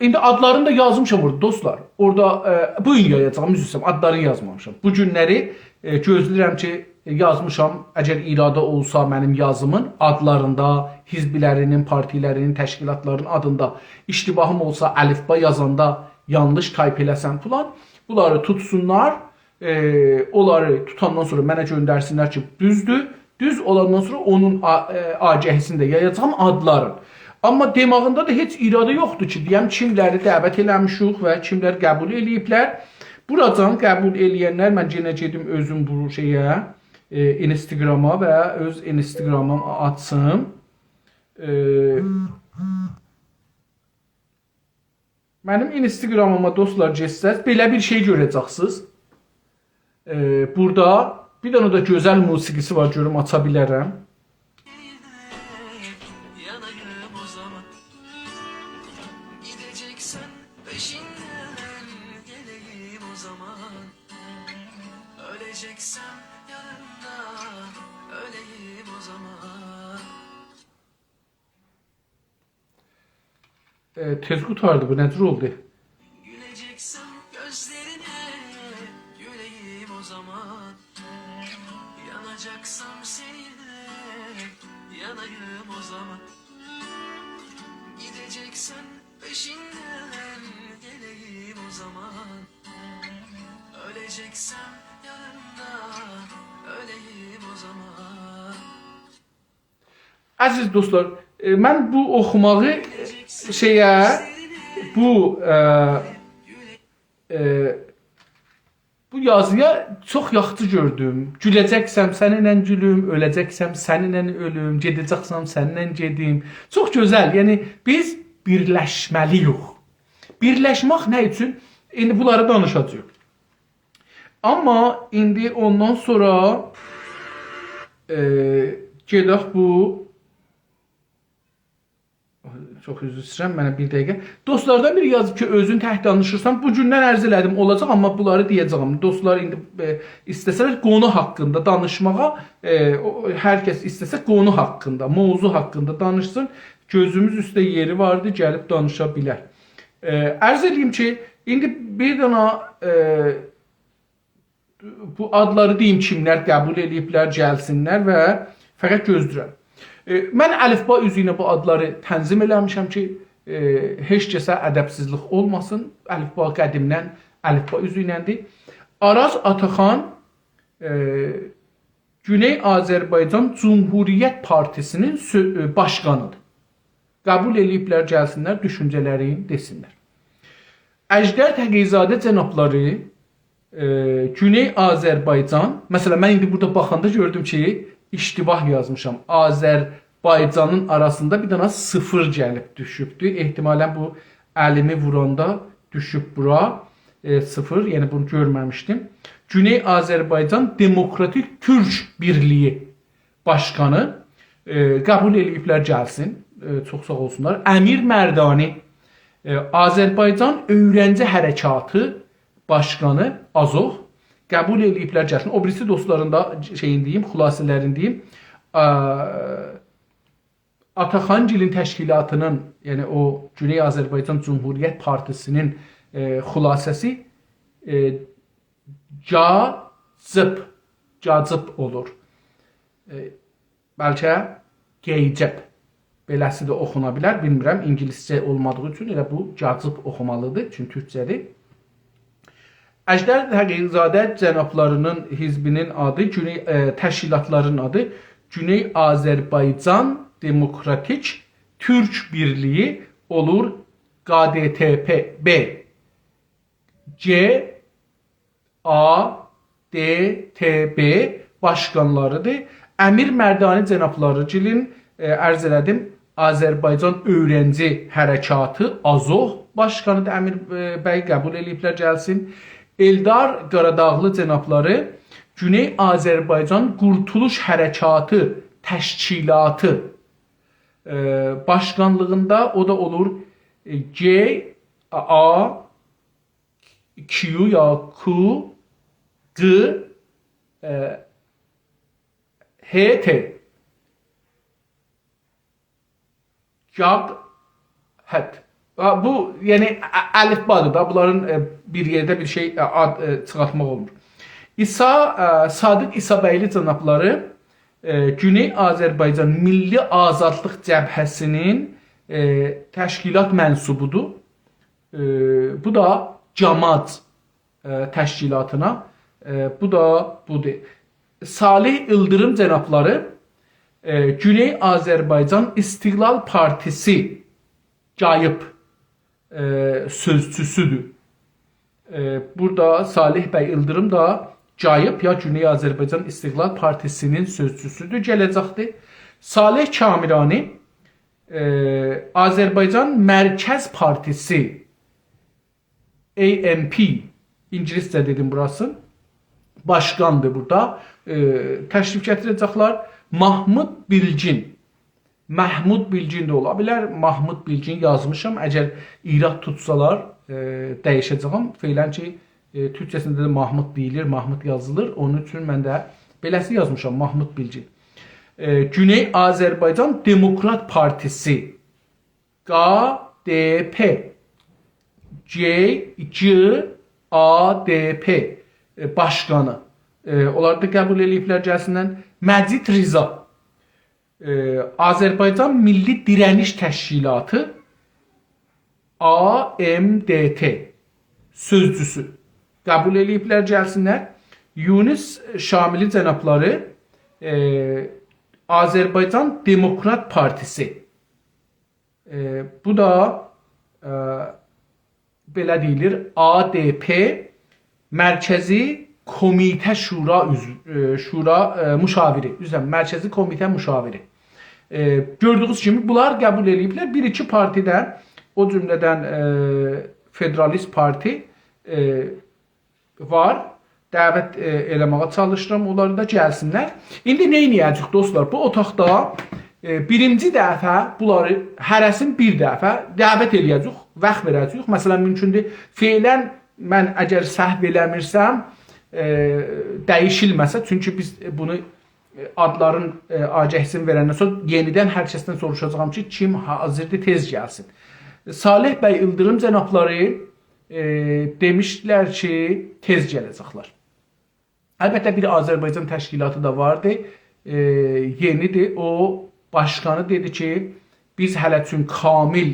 ایندی آدلارینی دا یازمیشام اورادا، دوستلار. اورادا، ائ، بو گون یایاجاغام، عذر ایسته‌ییرم، آدلارینی یازمامیشام. بو گونلری، ائ، گؤزله‌ییرم کی، یازمیشام. اگر ایرادی اولسا منیم یازیمین آدلاریندا، حزبلری‌نین، پارتیلری‌نین، تشکیلاتلارین آدیندا اشتباهیم اولسا، الفبا یازاندا یانلیش تایپ ائله‌سم فلان، بونلاری توتسونلار، ائ، اونلاری توتاندان سونرا منه گؤندرسینلر کی، دوزدور. دوز اولاندان سونرا اونون آ-، ائ، آگهی‌سینی ده یایاجاغام، آدلارین. آمما دئماغیندا دا هئچ ایرادی یوخدور کی، دئیم کیملری دعوت ائله‌میشیک و کیملر قبول ائله‌ییبلر. بوراجان قبول ائله‌ینلر، من یئنه گئدیم اؤزوم بو شئیه، ائ، اینستاگراما و اؤز اینستاگرامیم آچیم. ائ، منیم اینستاگرامیما، دوستلار، گئتسز، بئله بیر شئی گؤره‌جکسینیز. ائ، بورادا بیر دنه ده گؤزل موسیقی‌سی وار، گؤروم آچا بیلرم. Yanayım o zaman. Gideceksen peşinden geleyim o zaman. Öleceksem yanında öleyim o zaman. ائ، تئز قوتاردی بو، نه جور اولدو؟ Güleceksem gözlerine güleyim o zaman. Yanacaksam seninle yanayım o zaman. Gideceksen peşinden geleyim o zaman. عزیز دوستلار، ائ، من بو اوخوماغی، ائ، شئیه، بو، ائ، ائ، بو یازییا چوخ یاخشی گؤردوم. گوله‌جکسم، سنینله گولوم، اؤله‌جکسم، سنینله اؤلوم، گئده‌جکسم، سنینله گئدیم. چوخ گؤزل. یعنی، بیز بیرلشمه‌لی‌ییک. بیرلشمک نه اوچون؟ ایندی بونلاری دانیشاجاغیق. آمما ایندی اوندان سونرا، ائ، گئدک بو، چوخ عذر ایسته‌ییرم، منه بیر دقیقه. دوستلاردان بیری یازیب کی، اؤزون تک دانیشیرسان. بو گوندن عرض ائله‌دیم، اولاجاق، آمما بونلاری دئیه‌جه‌یم. دوستلار ایندی، ائ، ایسته‌سه‌لر قونو حاقیندا دانیشماغا، ائ، او، هر کس ایسته‌سه قونو حاقیندا، موضوع حاقیندا دانیشسین. گؤزوموز اوسته یئری واردی، گلیب دانیشا بیلر. ائ، عرض ائله‌ییم کی، ایندی بیر دنه، ائ، بو آدلاری دئییم کیملر قبول ائله‌ییبلر، گلسینلر و فقط گؤزله‌ییرم. ائ، من الفبا اوزو ایله بو آدلاری تنظیم ائله‌میشم کی، ائ، هئچ کسه ادبسیزلیک اولماسین. الفبا قدیمدن الفبا اوزو ایلندیر. آراز آتاخان، ائ، گونئی آذربایجان جمهوریت پارتیسی‌نین سؤ-، ائ، باشقانیدیر. قبول ائله‌ییبلر، گلسینلر، دوشونجه‌لرینی دئسینلر. اژدر تقی‌زاده جنابلاری، ائ، گونئی آذربایجان، مثلا، من ایندی بورادا باخاندا گؤردوم کی، اشتباه یازمیشام. آذربایجانین آراسیندا بیر دنه صفر گلیب دوشوبدو. احتمالا بو الیمی ووراندا دوشوب بورا، ائ، صفر، یعنی بونو گؤرمه‌میشدیم. گونئی آذربایجان دموکراتیک تورک بیرلیگی باشقانی، ائ، قبول ائله‌ییبلر گلسین. ائ، چوخ ساغ اولسونلار. امیر مردانی، ائ، آذربایجان اؤیرنجی حرکاتی باشقانی، آزوح، قبول ائله‌ییبلر گلسین. او بیریسی دوستلارین دا شئیین دئییم، خلاصه‌لرینی دئییم. آ، آتاخان‌گیلین تشکیلاتی‌نین، یعنی او گونئی آذربایجان جمهوریت پارتیسی‌نین، ائ، خلاصه‌سی، ائ، جاجیب، جاجیب اولور. ائ، بلکه قیجب. بئله‌سی ده اوخونا بیلر، بیلمیرم. اینگیلیسجه اولمادیغی اوچون ائله بو جاجیب اوخومالیدیر، چونکی تورکجه‌دیر. اژدر تقی‌زاده جنابلاری‌نین حزبی‌نین آدی، گونئی، ائ، تشکیلاتلارین آدی گونئی آذربایجان دموکراتیک تورک بیرلیگی اولور، قادتپ، ب، ج، آ، د، ت، ب باشقانلاریدیر. امیر مردانی جنابلاری‌گیلین، ائ، عرض ائله‌دیم، آذربایجان اؤیرنجی حرکاتی، آزوح باشقانیدیر. امیر، ائ، بی قبول ائله‌ییبلر گلسین. ائلدار قاراداغلی جنابلاری گونئی آذربایجان قورتولوش حرکاتی تشکیلاتی، ائ، باشقانلیغیندا، او دا اولور، ائ، ج، آ، کیو یا کو، ق، ائ، ه، ت. جاق، هت. ها، بو، یعنی، ا-، الفبادیر دا، بونلارین، ائ، بیر یئرده بیر شئی، ائ، آد، ائ، چیخارتماق اولمور. عیسی، ائ، صادق عیسی‌بیگلی جنابلاری، ائ، گونئی آذربایجان میللی آزادلیق جبهه‌سی‌نین، ائ، تشکیلات منسوبودور. ائ، بو دا جاماج، ائ، تشکیلاتینا، ائ، بو دا بودور. صالح ایلدیریم جنابلاری، ائ، گونئی آذربایجان استقلال پارتیسی، گاییب، ائ، سؤزچوسودور. ائ، بورادا صالح بی ایلدیریم دا گاییب یا گونئی آذربایجان استقلال پارتیسی‌نین سؤزچوسودور، گله‌جکدیر. صالح کامیرانی، ائ، آذربایجان مرکز پارتیسی، A M P، اینگیلیسجه دئدیم بوراسین، باشقاندیر بورادا. ائ، تشریف گتیره‌جکلر. محمود بیلگین. محمود بیلگین ده اولا بیلر. محمود بیلگین یازمیشام. اگر ایراد توتسالار، ائ، دییشه‌جه‌یم. فعلا کی، ائ، تورکجه‌سینده ده محمود دئییلیر، محمود یازیلیر. اونون اوچون من ده بئله‌سی یازمیشام، محمود بیلگین. ائ، گونئی آذربایجان دموکرات پارتیسی، ق، د، پ، ج، ج، آ، د، پ، ائ، باشقانی. ائ، اونلار دا قبول ائله‌ییبلر گلسینلر. مجید رضا، ائ، آذربایجان میللی دیره‌نیش تشکیلاتی، A M D T، سؤزچوسو. قبول ائله‌ییبلر گلسینلر. یونس شاملی جنابلاری، ائ، آذربایجان دموکرات پارتیسی، ائ، بو دا، ائ، بئله دئییلیر، آ د پ مرکزی کمیته شورا عضو-، ائ، شورا، ائ، مشاوری، عذر ایسته‌ییرم، مرکزی کمیته مشاوری. ائ، گؤردویونوز کیمی، بونلار قبول ائله‌ییبلر. بیر-ایکی پارتیدن، او جمله‌دن، ائ، فدرالیست پارتی، ائ، وار. دعوت، ائ، ائله‌مه‌یه چالیشیرام، اونلاری دا گلسینلر. ایندی نه ائده‌جه‌ییک، دوستلار؟ بو اوتاقدا، ائ، بیرینجی دفعه بونلاری هره‌سینی بیر دفعه دعوت ائله‌یه‌جه‌ییک، واخت وئره‌جه‌ییک. مثلا، مومکوندور، فعلا من اگر سهو ائله‌میرسم، ائ، دییشیلمه‌سه، چونکی بیز بونو، ائ، آدلارین، ائ، آگهی‌سینی وئرندن سونرا یئنیدن هر کسدن سوروشاجاغام کی، کیم حاضردیر، تئز گلسین. صالح بی ایلدیریم جنابلاری، ائ، دئمیشدیلر کی، تئز گله‌جکلر. البته، بیر آذربایجان تشکیلاتی دا واردی، ائ، یئنیدیر. او باشقانی دئدی کی، بیز هله چون کامل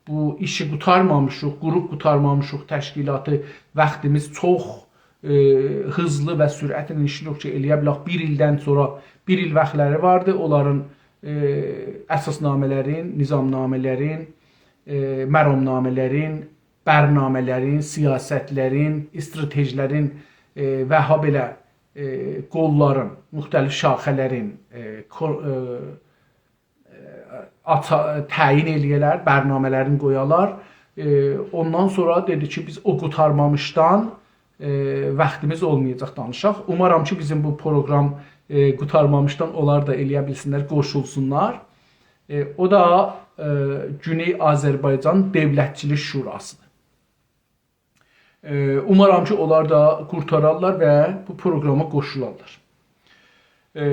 بو ایشی قوتارمامیشیق، قوروب قوتارمامیشیق تشکیلاتی، واختیمیز چوخ، ائ، هیزلی و سرعتله ایشله‌ییریک کی، ائله‌یه بیلک بیر ایلدن سونرا، بیر ایل واختلاری واردی، اونلارین، ائ، اساسنامه‌لرین، نظامنامه‌لرین، ائ، مرامنامه‌لرین، برنامه‌لرین، سیاستلرین، استراتژی‌لرین، ائ، و هابئله، ائ، قوللارین، مختلف شاخه‌لرین، ائ، کو-، ائ، آچا-، تعیین ائله‌یه‌لر، برنامه‌لرینی قویالار. ائ، اوندان سونرا دئدی کی، بیز او قوتارمامیشدان، ائ، واختیمیز اولمایاجاق دانیشاق. اومارام کی، بیزیم بو پروگرام، ائ، قوتارمامیشدان اونلار دا ائله‌یه بیلسینلر، قوشولسونلار. ائ، او دا، ائ، گونئی آذربایجان دؤولتچیلیک شوراسی‌دیر. ائ، اومارام کی، اونلار دا قورتارارلار و بو پروگراما قوشولارلار. ائ،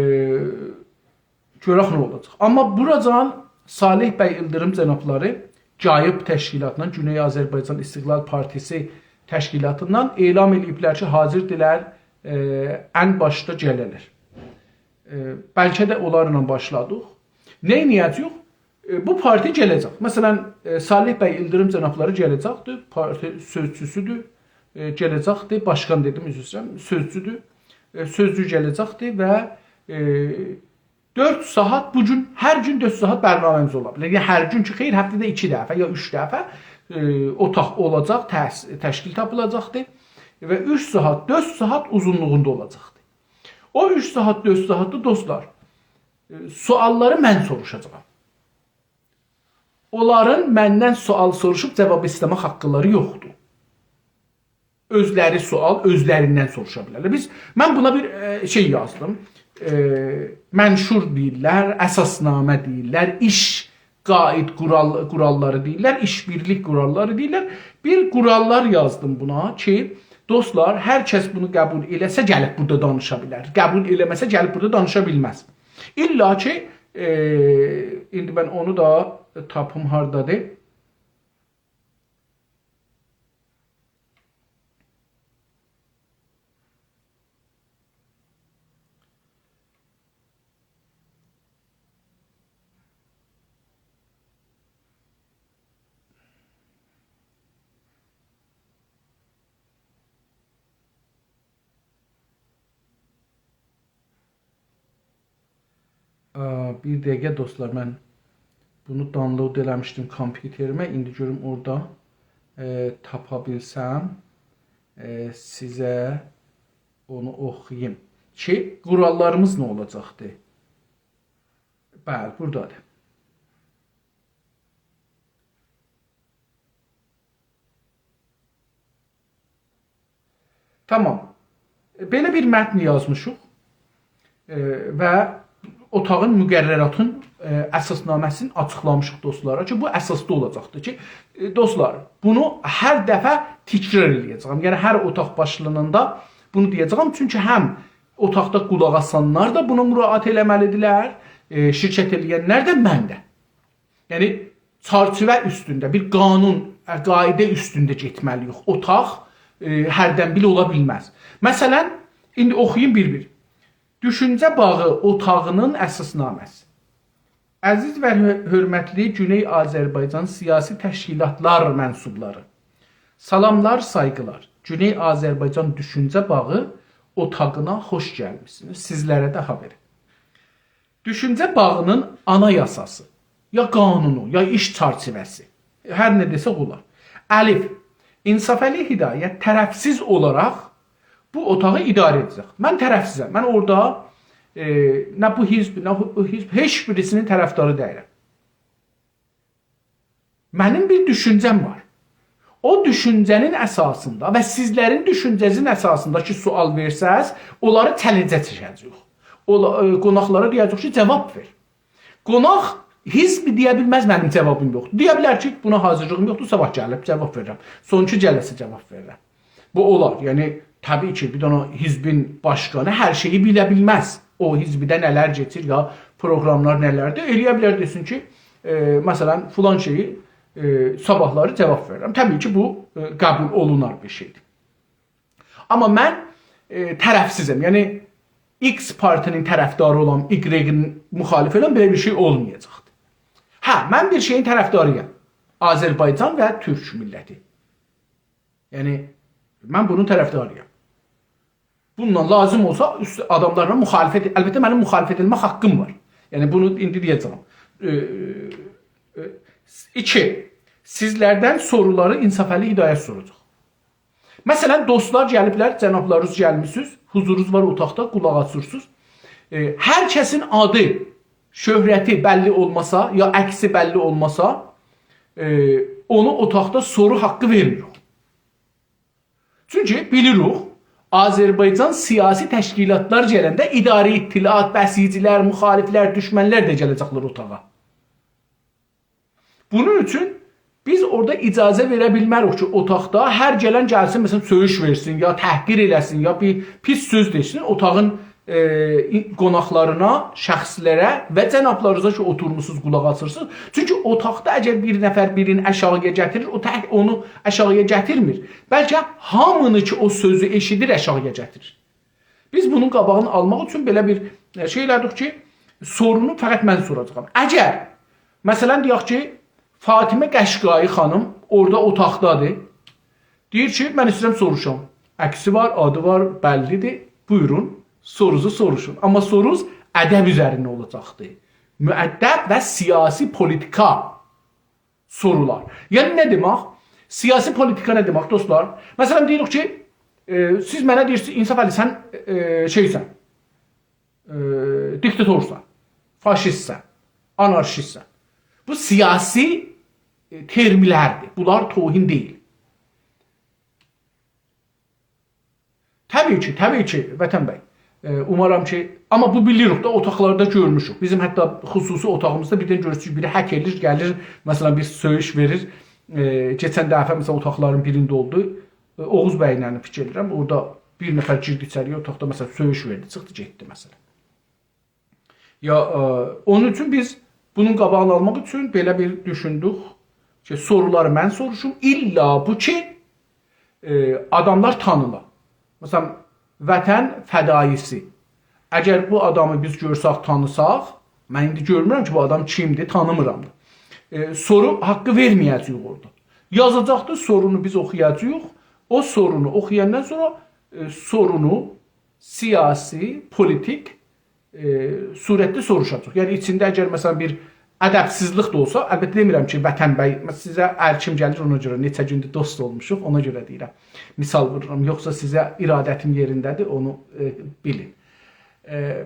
گؤرک نه اولاجاق. آمما بوراجان صالح بی ایلدیریم جنابلاری گاییب تشکیلاتیندان، گونئی آذربایجان استقلال پارتیسی تشکیلاتیندان اعلام ائله‌ییبلر کی، حاضردیرلر، ائ، ان باشدا گله‌لر. ائ، بلکه ده اونلارلا باشلادیق. نه ائده‌جه‌ییک؟ ائ، بو پارتی گله‌جک. مثلا، ائ، صالح بی ایلدیریم جنابلاری گله‌جکدیر، پارتی سؤزچوسودور، ائ، گله‌جکدیر، باشقان دئدیم، عذر ایسته‌ییرم، سؤزچودور. ائ، سؤزچو گله‌جکدیر و، ائ، دؤرد ساعات، بو گون، هر گون دؤرد ساعات برنامه‌میز اولا بیلر. یعنی، هر گون کی، خیر، هفته‌ده ایکی دفعه یا اوچ دفعه، ائ، اوتاق اولاجاق، تش-، تشکیل تاپیلاجاقدیر و اوچ ساعات، دؤرد ساعات اوزونلوغوندا اولاجاقدیر. او اوچ ساعات، دؤرد ساعاتدا، دوستلار، ائ، سؤاللاری من سوروشاجاغام. اونلارین مندن سؤال سوروشوب جاواب ایسته‌مک حاقلاری یوخدور. اؤزلری سؤال، اؤزلریندن سوروشا بیلرلر. بیز، من بونا بیر، ائ، شئی یازدیم. ائ، منشور دئییرلر، اساسنامه دئییرلر، ایش قاعده قورال-، قوراللاری دئییرلر، ایش‌بیرلیک قوراللاری دئییرلر. بیر قوراللار یازدیم بونا کی، دوستلار، هر کس بونو قبول ائله‌سه، گلیب بورادا دانیشا بیلر. قبول ائله‌مه‌سه، گلیب بورادا دانیشا بیلمز. الا کی، ائ، ایندی من اونو دا تاپیم هاردادیر. آ، بیر دقیقه، دوستلار، من بونو download ائله‌میشدیم کامپیوتریمه. ایندی گؤروم اورادا، ائ، تاپا بیلسم، ائ، سیزه اونو اوخویوم. کی، قوراللاریمیز نه اولاجاقدی؟ بلی، بورادادیر. تامام. بئله بیر متن یازمیشیق، ائ، و اوتاغین مقرراتین، ائ، اساسنامه‌سینی آچیقلامیشیق دوستلارا کی، بو اساسدا اولاجاقدیر کی، ائ، دوستلار، بونو هر دفعه تکرار ائله‌یه‌جه‌یم. یعنی، هر اوتاق باشلاناندا بونو دئیه‌جه‌یم. چونکی هم اوتاقدا قولاق آسانلار دا بونا مراجعت ائله‌مه‌لیدیرلر، ائ، شرکت ائله‌ینلر ده، من ده. یعنی، چرچیوه اوستونده، بیر قانون، ائ، قاعده اوستونده گئتمه‌لی‌ییک. اوتاق، ائ، هردن بیل اولا بیلمز. مثلا، ایندی اوخویوم بیر-بیر. دوشونجه باغی اوتاغی‌نین اساسنامه‌سی. عزیز و حؤ-، حؤرمتلی گونئی آذربایجان سیاسی تشکیلاتلار منسوبلاری. سلاملار، سایغیلار. گونئی آذربایجان دوشونجه باغی اوتاغینا خوش گلمیسینیز. سیزلره ده هابئری. دوشونجه باغی‌نین آنایاساسی، یا قانونو، یا ایش چرچیوه‌سی، هر نه دئسک اولار. الف، انصافعلی هدایت طرفسیز اولاراق بو اوتاغی اداره ائده‌جک. من طرفسیزم. من اورادا، ائ، نه بو حزب، نه او حزب، هئچ بیریسی‌نین طرفداری دئییلم. منیم بیر دوشونجه‌م وار. او دوشونجه‌نین اساسیندا و سیزلرین دوشونجه‌نیزین اساسیندا کی، سؤال وئرسز، اونلاری چلنجه چکه‌جه‌ییک. اولا-، ائ، قوناقلارا دئیه‌جه‌ییک کی، جاواب وئر. قوناق هئچ بیر دئیه بیلمز، «منیم جاوابیم یوخدور.» دئیه بیلر کی، «بونا حاضیرلیغیم یوخدور، صاباح گلیب جاواب وئریرم. سونرونکو جلسه جاواب وئریرم.» بو اولار. یعنی، طبیعی کی، بیر دنه حزبین باشقانی هر شئیی بیله بیلمز. او حزبده نه‌لر کئچیر، یا پروقراملار نه‌لردیر. ائلیه بیلر دئسین کی، ائ، مثلا، فلان شئیی، ائ، صاباحلاری جاواب وئریرم. طبیعی کی، بو، ائ، قبول اولونار بیر شئیدیر. آمما من، ائ، طرفسیزم. یعنی، ایکس پارتی‌نین طرفداری اولام، ایگرگین مخالفی اولام، بئله بیر شئی اولمایاجاقدیر. هه، من بیر شئیین طرفداری‌یام. آذربایجان و تورک میللتی. یعنی، من بونون طرفداری‌یام. بونونلا لازیم اولسا، اوست آداملارلا مخالفت، البته، منیم مخالفت ائتمه حاققیم وار. یعنی، بونو ایندی دئیه‌جه‌یم. ائ، ائ، ایکی، سیزلردن سورولاری انصافعلی هدایت سوراجاق. مثلا، دوستلار گلیبلر، جنابلارینیز گلمیسینیز، حضورونوز وار اوتاقدا، قولاق آسیرسینیز. ائ، هر کسین آدی، شهرتی بللی اولماسا، یا عکسی بللی اولماسا، ائ، اونو اوتاقدا سورو حاققی وئرمیریک. چونکی بیلیریک، آذربایجان سیاسی تشکیلاتلار گلنده اداره، اطلاعات، بسیجی‌لر، مخالفلر، دوشمنلر ده گله‌جکلر اوتاغا. بونون اوچون بیز اورادا اجازه وئره بیلمه‌ریک کی، اوتاقدا هر گلن گلسین، مثلا، سؤیوش وئرسین، یا تحقیر ائله‌سین، یا بیر پیس سؤز دئسین اوتاغین، ائ، قوناقلارینا، شخصلره و جنابلارینیزا کی، اوتورموسونوز، قولاق آسیرسینیز. چونکی اوتاقدا اگر بیر نفر بیرینی آشاغی‌یا گتیریر، او تک اونو آشاغی‌یا گتیرمیر. بلکه هامینی کی، او سؤزو ائشیدیر، آشاغی‌یا گتیریر. بیز بونون قاباغینی آلماق اوچون بئله بیر، ائ، شئی ائله‌دیک کی، سورونو فقط من سوراجاغام. اگر، مثلا، دئیک کی، فاطمه قشقایی خانیم اورادا اوتاقدادیر. دئییر کی، من ایسته‌ییرم سوروشام. عکسی وار، آدی وار، بللی‌دیر. بویورون، سورونوزو سوروشون. آمما سورونوز ادب اوزرینده اولاجاقدیر. مؤدب و سیاسی پولیتیکا سورولار. یعنی نه دئمک؟ سیاسی پولیتیکا نه دئمک، دوستلار؟ مثلا، دئییریک کی، ائ، سیز منه دئییرسینیز، انصافعلی، سن، ائ، شئیسن، ائ، دیکتاتورسان، فاشیستسن، آنارشیستسن. بو سیاسی، ائ، ترملردیر. بونلار توهین دئییل. طبیعی کی، طبیعی کی، وطن بی. ائ، اومارام کی، آمما بو بیلیریک ده، اوتاقلاردا گؤرموشوک. بیزیم حتی خصوصی اوتاغیمیزدا بیردن گؤرورسونوز کی، بیری هک ائله‌ییر، گلیر، مثلا، بیر سؤیوش وئریر. ائ، کئچن دفعه، مثلا، اوتاقلارین بیرینده اولدو. ائ، اوغوز بی‌له فیکیر ائدیرم. اورادا بیر نفر گیردی ایچری‌یه، اوتاقدا، مثلا، سؤیوش وئردی، چیخدی، گئتدی، مثلا. یا، ائ، اونون اوچون بیز بونون قاباغینی آلماق اوچون بئله بیر دوشوندوک کی، سورولاری من سوروشوم. الّا بو کی، ائ، آداملار تانیلا. مثلا، وطن فدایی‌سی. اگر بو آدامی بیز گؤرسک، تانیساق، من ایندی گؤرمورم کی، بو آدام کیمدیر، تانیمیرام دا. ائ، سورو حاققی وئرمه‌یه‌جه‌ییک اورادا. یازاجاقدیر، سورونو بیز اوخویاجاغیق. او سورونو اوخویاندان سونرا، ائ، سورونو سیاسی، پولیتیک، ائ، صورتده سوروشاجاق. یعنی، ایچینده اگر، مثلا، بیر ادبسیزلیک ده اولسا، البته دئمیرم کی، وطن بی، سیزه هر کیم گلیر، اونا گؤره نئچه گوندور دوست اولموشوق، اونا گؤره دئییرم. مثال وورورام، یوخسا سیزه ارادتیم یئرینده‌دیر، اونو، ائ، بیلین. ائ،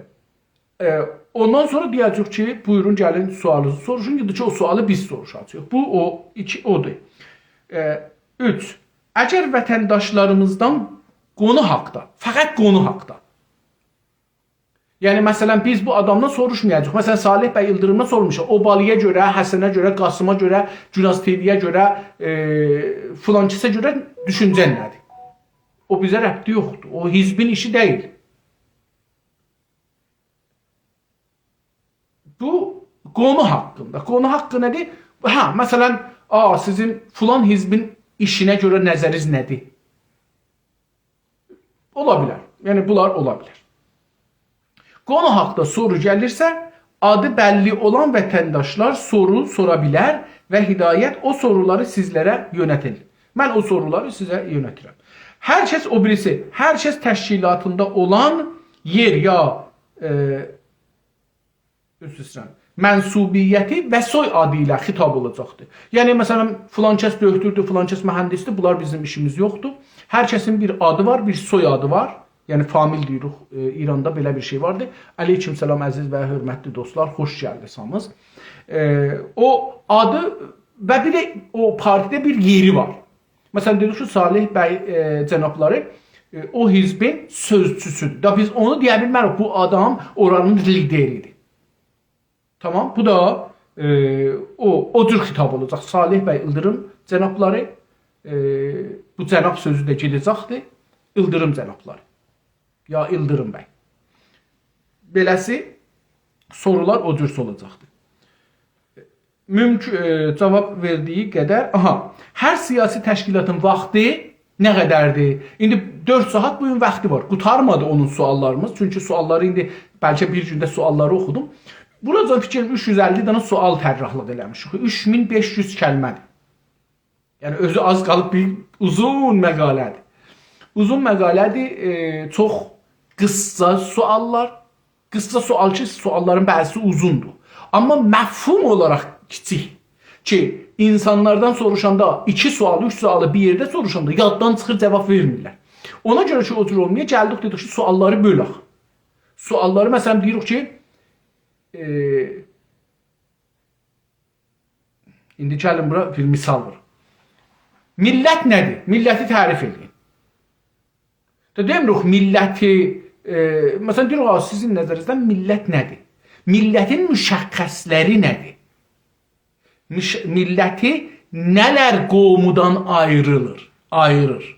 ائ، اوندان سونرا دئیه‌جه‌ییک کی، بویورون، گلین، سؤالینیزی سوروشون، یا دا کی، او سؤالی بیز سوروشاجاغیق. بو، او، ایکی، اودور. ائ، اوچ، اگر وطنداشلاریمیزدان قونو حاقدا، فقط قونو حاقدا، یعنی، مثلا، بیز بو آدامدان سوروشمایاجاغیق. مثلا، صالح بی ایلدیریمدان سورموشاق. اوبالی‌یا گؤره، حسنه گؤره، قاسیما گؤره، گوناز تی‌وی‌یه گؤره، ائ، فلان کسه گؤره دوشونجه‌ن نه‌دیر؟ او بیزه ربطی یوخدور. او حزبین ایشی دئییل. بو قونو حاقیندا. قونو حاققی نه‌دیر؟ هه، مثلا، آ، سیزین فلان حزبین ایشینه گؤره نظرینیز نه‌دیر؟ اولا بیلر. یعنی، بونلار اولا بیلر. قونو حاقدا سورو گلیرسه، آدی بللی اولان وطنداشلار سورو سورا بیلر و هدایت او سورولاری سیزلره یؤنتیل. من او سورولاری سیزه یؤنلتیرم. هر کس، او بیریسی، هر کس تشکیلاتیندا اولان یئر یا، ائ، عذر ایسته‌ییرم، منسوبیتی و سوی آدی ایله خطاب اولاجاقدیر. یعنی، مثلا، فلان کس دؤکتوردور، فلان کس مهندسدیر، بونلار بیزیم ایشیمیز یوخدور. هر کسین بیر آدی وار، بیر سوی آدی وار. یعنی، فامیل دئییریک، ائ، ایراندا بئله بیر شئی واردی. علیکم سلام، عزیز و حؤرمتلی دوستلار، خوش گلدینیز هامینیز. ائ، او آدی و بیر ده او پارتیده بیر یئری وار. مثلا، دئدیک کی، صالح بی، ائ، جنابلاری، ائ، او حزبین سؤزچوسودور. دا بیز اونو دئیه بیلمه‌ریک، بو آدام اورانین لیدریدیر. تامام، بو دا، ائ، او، او جور خطاب اولاجاق. صالح بی ایلدیریم جنابلاری، ائ، بو جناب سؤزو ده گئده‌جکدیر، ایلدیریم جنابلاری. یا ایلدیریم بی. بئله‌سی سورولار او جور اولاجاقدیر. مومکون، ائ، جاواب وئردیگی قدر، آها، هر سیاسی تشکیلاتین واختی نه قدردیر؟ ایندی دؤرد ساعات بو گون واختی وار. قوتارمادی اونون سؤاللاریمیز. چونکی سؤاللاری ایندی بلکه بیر گونده سؤاللاری اوخودوم. بوراجان فیکریم اوچ یوز اللی دنه سؤال طراحلیق ائله‌میشیک. اوچ مین بئش یوز کلمه‌دیر. یعنی اؤزو آز قالیب بیر اوزون مقاله‌دیر. اوزون مقاله‌دیر، ائ، چوخ قیسا سؤاللار. قیسا سؤال کی، سؤاللارین بعضیسی اوزوندور. آمما مفهوم اولاراق کیچیک. کی، اینسانلاردان سوروشاندا ایکی سؤالی، اوچ سؤالی بیر یئرده سوروشاندا یاددان چیخیر، جاواب وئرمیرلر. اونا گؤره کی، او جور اولمایا، گلدیک دئدیک کی، سؤاللاری بؤلک. سؤاللاری، مثلا، دئییریک کی، ائ، ایندی گلین بورا بیر مثال وور. میللت نه‌دیر؟ میللتی تعریف ائدین. دا دئمیریک میللتی، ائ، مثلا، دئییریک، «آ، سیزین نظرینیزده میللت نه‌دیر؟ میللتین مشخصلری نه‌دیر؟ مش-، میللتی نه‌لر قومودان آیریلیر، آییریر؟»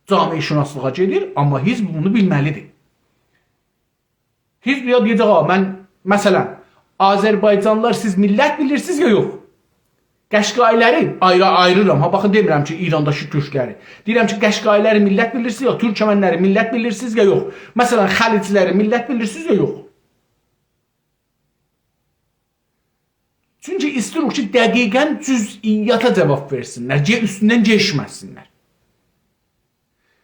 جامعه‌شناسلیغا گئدیر، آمما حزب بونو بیلمه‌لیدیر. حزب یا دئیه‌جک، «آ، من، مثلا، آذربایجانلیلاری سیز میللت بیلیرسینیز یا یوخ؟» قشقاییلاری آیری-، آییریرام. ها، باخین، دئمیرم کی، ایرانداکی تورکلری. دئییرم کی، قشقاییلاری میللت بیلیرسینیز یا تورکمنلری میللت بیلیرسینیز یا یوخ؟ مثلا، خلجلری میللت بیلیرسینیز یا یوخ؟ چونکی ایسته‌ییریک کی، دقیقا جزئیاتا جاواب وئرسینلر، گئ-، اوستوندن گئچمه‌سینلر.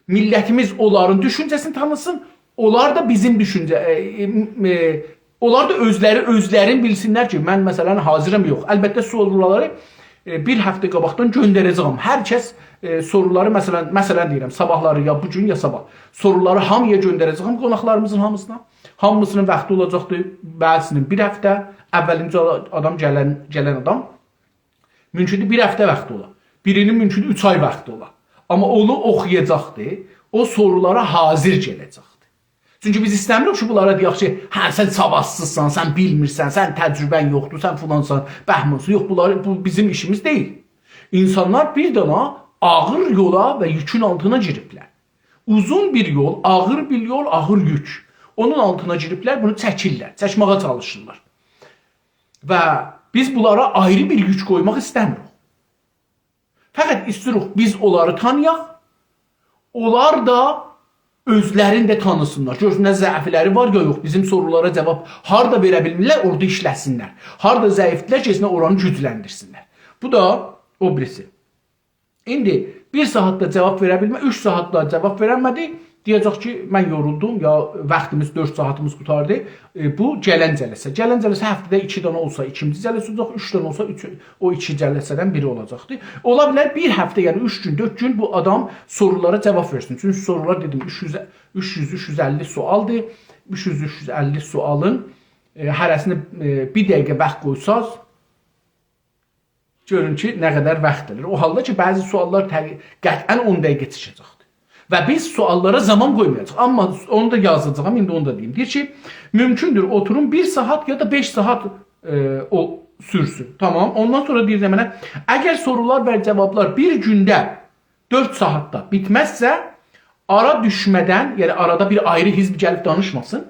میللتیمیز اونلارین دوشونجه‌سینی تانیسین، اونلار دا بیزیم دوشونجه، ائ، ائ، ائ، اونلار دا اؤزلری، اؤزلرین بیلسینلر کی، من، مثلا، حاضرام، یوخ. البته، سورولاری، ائ، بیر هفته قاباقدان گؤندره‌جه‌یم. هر کس، ائ، سورولاری، مثلا، مثلا دئییرم، صاباحلاری یا بو گون یا صاباح سورولاری هامییا گؤندره‌جه‌یم، قوناقلاریمیزین هامیسینا. هامیسینین واختی اولاجاقدیر، بعضیسینین بیر هفته، اولینجی آدام گلن، گلن آدام مومکوندور بیر هفته واختی اولا. بیرینین مومکوندور اوچ آی واختی اولا. آمما اونو اوخویاجاقدیر، او سورولارا حاضر گله‌جکدیر. چونکی بیز ایسته‌میریک کی، بونلارا دئیک کی، «هه، سن سوادسیزسان، سن بیلمیرسن، سن تجربه‌ن یوخدور، سن فلانسان، بهمانسان.» یوخ، بونلار، بو بیزیم ایشیمیز دئییل. اینسانلار بیر دانا آغیر یولا و یوکون آلتینا گیریبلر. اوزون بیر یول، آغیر بیر یول، آغیر یوک. اونون آلتینا گیریبلر، بونو چکیرلر، چکمه‌یه چالیشیرلار. و بیز بونلارا آیری بیر یوک قویماق ایسته‌میریک. فقط ایسته‌ییریک بیز اونلاری تانییاق، اونلار دا اؤزلرینی ده تانیسینلار. گؤرسونلر ضعفلری وار یا یوخ، بیزیم سورولارا جاواب هاردا وئره بیلمیرلر، اورادا ایشله‌سینلر. هاردا ضعیفدیرلر، گئتسینلر اورانی گوجلندیرسینلر. بو دا او بیریسی. ایندی بیر ساعاتدا جاواب وئره بیلمه، اوچ ساعاتدا جاواب وئرنمه‌دی، دئیه‌جک کی، «من یورولدوم»، یا «واختیمیز، دؤرد ساعاتیمیز قوتاردی.» ائ، بو گلن جلسه. گلن جلسه هفته‌ده ایکی دنه اولسا، ایکینجی جلسه اولاجاق، اوچ دنه اولسا، اوچ، او ایکی جلسه‌دن بیری اولاجاقدی. اولا بیلر بیر هفته، یعنی اوچ گون، دؤرد گون بو آدام سورولارا جاواب وئرسین. چونکی سورولار، دئدیم، اوچ یوز، اوچ یوز، اوچ یوز اللی سؤالدیر. اوچ یوز، اوچ یوز اللی سؤالین، ائ، هره‌سینه، ائ، بیر دقیقه واخت قویساز، گؤرون کی، نه قدر واخت آلیر. او حالدا کی، بعضی سؤاللار طبیعی، قطعا اون دقیقه چکه‌جکدیر. و بیز سؤاللارا زامان قویمایاجاغیق. آمما اونو دا یازاجاغام، ایندی اونو دا دئییم. دئییر کی، مومکوندور اوتوروم بیر ساعات یا دا بئش ساعات، ائ، او سورسون. تامام. اوندان سونرا دئییر نمنه، اگر سورولار و جاوابلار بیر گونده دؤرد ساعاتدا بیتمزسه، آرا دوشمه‌دن، یعنی آرادا بیر آیری حزب گلیب دانیشماسین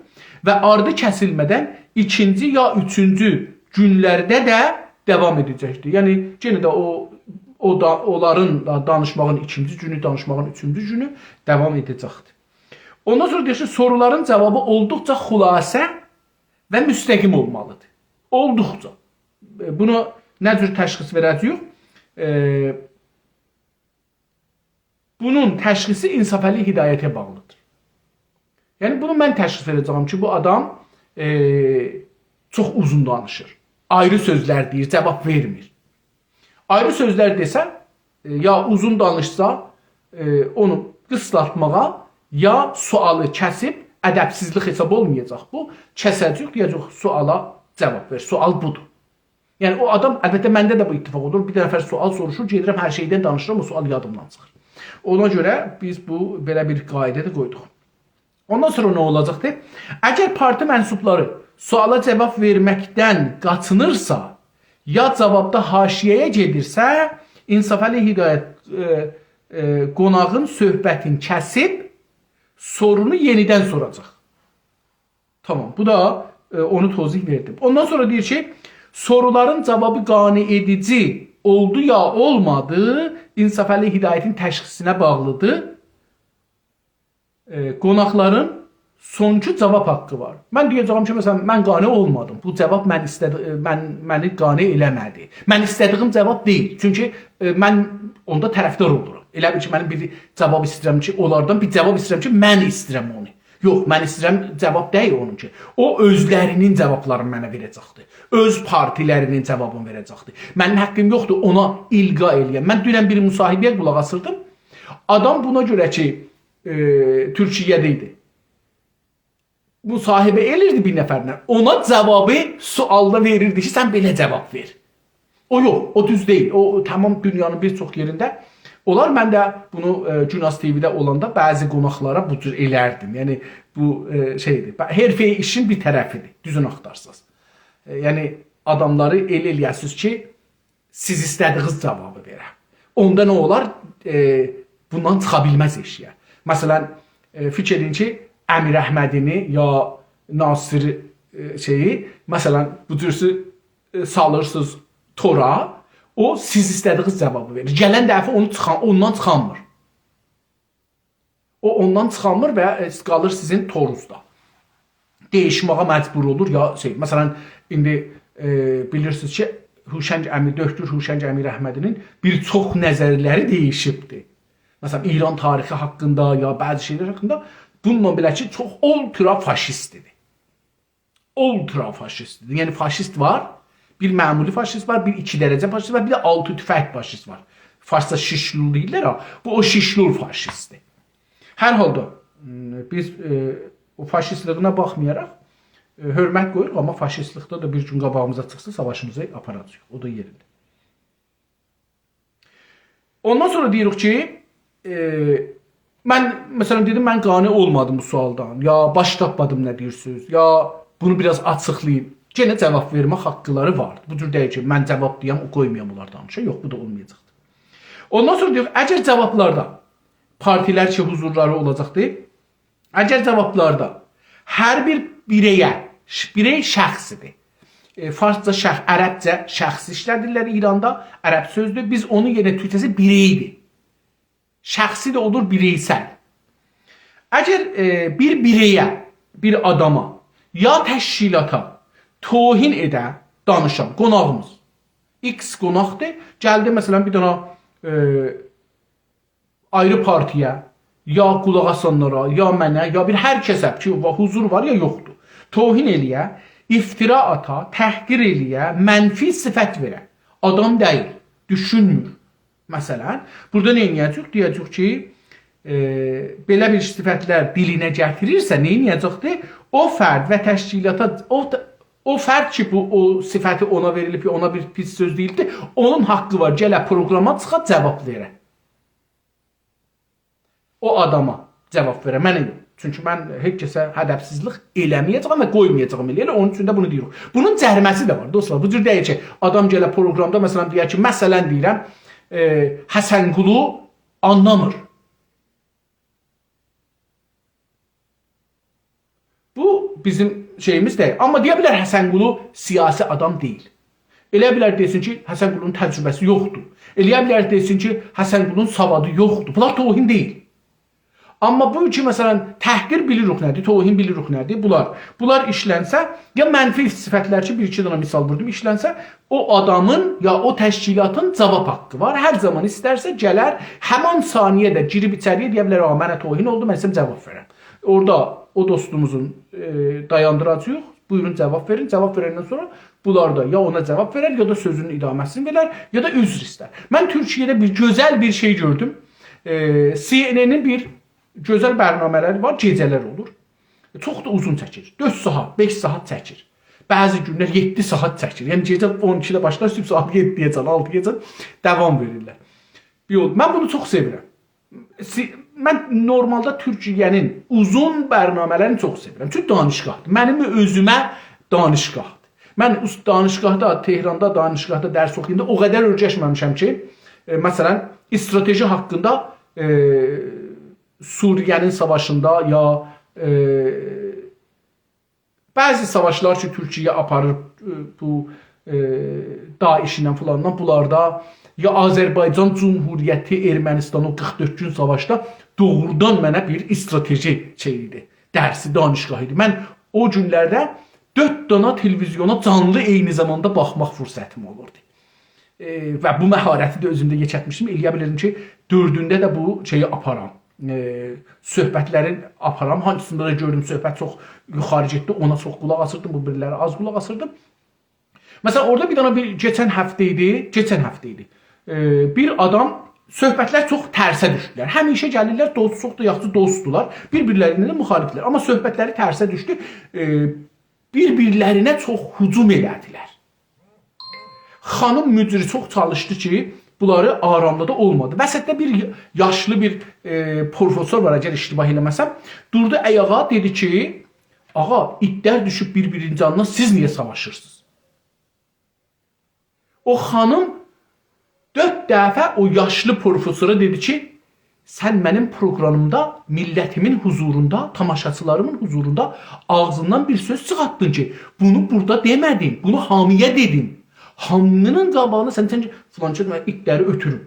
و آردی کسیلمه‌دن ایکینجی یا اوچونجو گونلرده ده داوام ائده‌جکدیر. یعنی، یئنه ده او، او دا، اونلارین دا دانیشماغین ایکینجی گونو، دانیشماغین اوچونجو گونو داوام ائده‌جکدیر. اوندان سونرا دئییر کی، سورولارین جاوابی اولدوقجا خلاصه و مستقیم اولمالیدیر. اولدوقجا. ائ، بونو نه جور تشخیص وئره‌جه‌ییک؟ ائ، بونون تشخیصی انصافعلی هدایته باغلیدیر. یعنی، بونو من تشخیص ائده‌جه‌یم کی، بو آدام، ائ، چوخ اوزون دانیشیر. آیری سؤزلر دئییر، جاواب وئرمیر. آیری سؤزلر دئسه، ائ، یا اوزون دانیشسا، ائ، اونو قیسالتماغا، یا سؤالی کسیب ادبسیزلیک حساب اولمایاجاق بو. کسه‌جه‌ییک، دئیه‌جه‌ییک، سؤالا جاواب وئر، سؤال بودور. یعنی، او آدام، البته، منده ده بو اتفاق اولور. بیر نفر سؤال سوروشور، گئدیرم، هر شئیدن دانیشیرام، او سؤال یادیمدان چیخیر. اونا گؤره بیز بو، بئله بیر قاعده ده قویدوق. اوندان سونرا نه اولاجاقدیر؟ اگر پارتی منسوبلاری سؤالا جاواب وئرمکدن قاچینیرسا، یا جاوابدا حاشیه‌یه گئدیرسه، انصافعلی هدایت، ائ، ائ، قوناغین صحبتینی کسیب، سورونو یئنیدن سوراجاق. تامام، بو دا، ائ، اونو توضیح وئردیم. اوندان سونرا دئییر کی، سورولارین جاوابی قانع ائدیجی اولدو یا اولمادی، انصافعلی هدایتین تشخیصینه باغلیدیر. ائ، قوناقلارین سونکی جاواب حاققی وار. من دئیه‌جه‌یم کی، مثلا، من قانع اولمادیم. بو جاواب من ایسته‌دی-، ائ، من، منی قانع ائله‌مه‌دی. من ایسته‌دیگیم جاواب دئییل. چونکی، ائ، من اوندا طرفدار اولورام. ائله بیل کی، منیم بیر جاواب ایسته‌ییرم کی، اونلاردان بیر جاواب ایسته‌ییرم کی، من ایسته‌ییرم اونو. یوخ، من ایسته‌ییرم جاواب دئییل اونونکی. او اؤزلرینین جاوابلارینی منه وئره‌جکدی. اؤز پارتیلرینین جاوابینی وئره‌جکدی. منیم حاققیم یوخدور اونا القا ائله‌یم. من دونن بیر مصاحبه‌یه قولاق آسیردیم. آدام بونا گؤره کی، ائ، تورکیه‌ده ایدی. مصاحبه ائلیردی بیر نفرله. اونا جاوابی سؤالدا وئریردی کی، سن بئله جاواب وئر. او یوخ، او دوز دئییل. او تامام دونیانین بیر چوخ یئرینده اولار. من ده بونو، ائ، گوناز تی‌وی‌ده اولاندا بعضی قوناقلارا بو جور ائلردیم. یعنی، بو، ائ، شئیدیر، ب-، حرفه‌ای ایشین بیر طرفیدیر. دوزون آختارساز. ائ، یعنی، آداملاری ائله ائله‌یه‌سینیز کی، سیز ایسته‌دیگینیز جاوابی وئره. اوندا نه اولار؟ ائ، بوندان چیخا بیلمز ائشیگه. مثلا، ائ، فیکیر ائدین کی، امیر احمدی‌نی یا ناصر، ائ، شئیی، مثلا، بو جورسو، ائ، سالیرسینیز تورا، او سیز ایسته‌دیگینیز جاوابی وئریر. گلن دفعه اونو چیخان-، اوندان چیخانمیر. او اوندان چیخانمیر و، ائ، قالیر سیزین تورونوزدا. دییشمه‌یه مجبور اولور یا شئی، مثلا، ایندی، ائ، بیلیرسینیز کی، هوشنگ امیر، دکتر هوشنگ امیراحمدی‌نین بیر چوخ نظرلری دییشیبدیر. مثلا، ایران تاریخی حاقیندا یا بعضی شئیلر حاقیندا، بونونلا بئله کی، چوخ اولترا فاشیست ایدی. اولترا فاشیست ایدی. یعنی، فاشیست وار، بیر معمولی فاشیست وار، بیر ایکی درجه فاشیست وار، بیر ده آلتی توفک فاشیست وار. فارسدا شیشلول دئییرلر ها، بو او شیشلول فاشیستدیر. هر حالدا، م، بیز، ائ، او فاشیستلیگینه باخمایاراق، ائ، حؤرمت قویوروق، آمما فاشیستلیکده ده بیر گون قاباغیمیزا چیخسا، ساواشیمیزی آپاراجاغیق. او دا یئرینده. اوندان سونرا دئییریک کی، ائ، من، مثلا، دئدیم، من قانع اولمادیم بو سؤالدان، یا باش تاپمادیم، نه دئییرسینیز، یا بونو بیر آز آچیقلایین. یئنه جاواب وئرمه حاقلاری واردیر. بو جور دئییل کی، من جاواب دئیم، او قویمایام اونلار دانیشا. یوخ، بو دا اولمایاجاقدیر. اوندان سونرا دئییر، اگر جاوابلاردا پارتیلر کی، حضورلاری اولاجاقدیر، اگر جاوابلاردا هر بیر بیرئیه، ش-، بیرئی شخصیدیر. ائ، فارسجا شخ-، عربجه شخص ایشلدیرلر ایراندا، عرب سؤزدور. بیز اونون یئرینه تورکجه‌سی بیرئیدیر. شخصی ده اولور بیرئیسل. اگر، ائ، بیر بیرئیه، بیر آداما، یا تشکیلاتا توهین ائده، دانیشان قوناغیمیز، ایکس قوناقدیر، گلدی، مثلا، بیر دنه، ائ، آیری پارتییه، یا قولاق آسانلارا، یا منه، یا بیر هر کسه کی، وا-، حضور وار یا یوخدور، توهین ائله‌یه، افترا آتا، تحقیر ائله‌یه، منفی صفت وئره. آدام دئییل، دوشونمور. مثلا، بورادا نه ائده‌جه‌ییک؟ دئیه‌جه‌ییک کی، ائ، بئله بیر صفتلر دیلینه گتیریرسه، نه ائده‌جکدیر؟ او فرد و تشکیلاتا، او ت-، او فرد کی، بو، او صفتی اونا وئریلیب، اونا بیر پیس سؤز دئییلیبدیر، اونون حاققی وار، گله پروگراما چیخا، جاواب وئره. او آداما جاواب وئره، منه یوخ. چونکی من هئچ کسه ادبسیزلیک ائله‌مه‌یه‌جه‌یم و قویمایاجاغام ائله‌یه. اونون اوچون ده بونو دئییریک. بونون جریمه‌سی ده وار، دوستلار. بو جور دئییل کی، آدام گله پروگرامدا، مثلا، دئیه کی، مثلا دئییرم، ائ، حسنقولو آنلامیر. بو بیزیم شئییمیز دئییل. آمما دئیه بیلر، حسنقولو سیاسی آدام دئییل. ائلیه بیلر دئسین کی، حسنقولونون تجربه‌سی یوخدور. ائلیه بیلر دئسین کی، حسنقولونون سوادی یوخدور. بونلار توهین دئییل. آمما بو کی، مثلا، تحقیر بیلیریک نه‌دیر، توهین بیلیریک نه‌دیر، بونلار، بونلار ایشلنسه، یا منفی صفتلر کی، بیر ایکی دنه مثال ووردوم، ایشلنسه، او آدامین یا او تشکیلاتین جاواب حاققی وار. هر زامان ایسترسه گلر، همان ثانیه ده گیریب ایچری‌یه دئیه بیلر: «آ، منه توهین اولدو، من ایسته‌ییرم جاواب وئرم.» اورادا او دوستوموزون، ائ، دایاندیراجی یوخ، بویورون جاواب وئرین، جاواب وئرندن سونرا بونلار دا یا اونا جاواب وئرر، یا دا سؤزونون ادامه‌سینی وئرر، یا دا عذر ایستر. من تورکیه‌ده بیر گؤزل بیر شئی گؤردوم. ائ، سی ان انین بیر گؤزل برنامه‌لری وار، گئجه‌لر اولور. چوخ دا اوزون چکیر. دؤرد ساعات، بئش ساعات چکیر. بعضی گونلر یئددی ساعات چکیر. یعنی گئجه اون ایکیده باشلار، صبح ساعات یئددی‌یه‌جن، آلتی‌یه‌جن داوام وئریرلر. یوخ، من بونو چوخ سئویرم. سی-، من نورمالدا تورکیه‌نین اوزون برنامه‌لرینی چوخ سئویرم. چونکی دانشگاهدیر. منیم اؤزومه دانشگاهدیر. من اوز-، دانشگاهدا، تهراندا دانشگاهدا درس اوخویاندا او قدر اؤیرشمه‌میشم کی، ائ، مثلا، استراتژی حاقیندا، ائ، سوریه‌نین ساواشیندا یا، ائ، بعضی ساواشلار کی، تورکیه آپاریر، ائ، بو، ائ، داعش ایله فلاندان، بونلاردا یا آذربایجان جمهوریتی، ارمنستان، او قیرخ دؤرد گون ساواشدا دوغرودان منه بیر استراتژی شئی ایدی، درسی، دانشگاه ایدی. من او گونلرده دؤرد دانا تلویزیونا جانلی عینی زاماندا باخماق فرصتیم اولوردو. ائ، و بو مهارتی ده اؤزومده یئکلتمیشدیم. ائلیه بیلیرم کی، دؤردونده ده بو شئیی آپارام. ائ، صحبتلرین آپارام. هانسیندا دا گؤردوم صحبت چوخ یوخاری گئتدی، اونا چوخ قولاق آسیردیم، بو بیریلری آز قولاق آسیردیم. مثلا، اورادا بیر دنه بیر، کئچن هفته ایدی، کئچن هفته ایدی. ائ، بیر آدام، صحبتلر چوخ ترسه دوشدولر. همیشه گلیرلر، دوست، چوخ دا یاخشی دوستدولار. بیر-بیرلرینن ده مخالفدیلر. آمما صحبتلری ترسه دوشدو. ائ، بیر-بیرلرینه چوخ هجوم ائله‌دیلر. خانیم مدیری چوخ چالیشدی کی، بونلاری آرامدا دا اولمادی. وسطده بیر یا-، یاشلی بیر، ائ، پروفسور وار، اگر اشتباه ائله‌مه‌سم، دوردو آیاغا، دئدی کی، «آغا، ایتلر دوشوب بیر-بیرینین جانینا، سیز نییه ساواشیرسینیز؟» او خانیم دؤرد دفعه او یاشلی پروفسورا دئدی کی، «سن منیم پروگرامیمدا، میللتیمین حضوروندا، تاماشاچیلاریمین حضوروندا آغزیندان بیر سؤز چیخارتدین کی، بونو بورادا دئمه‌دین، بونو هامییا دئدین. هامی‌نین قاباغینا سن، سن فلان شئی، من ایتلری اؤتوروم.»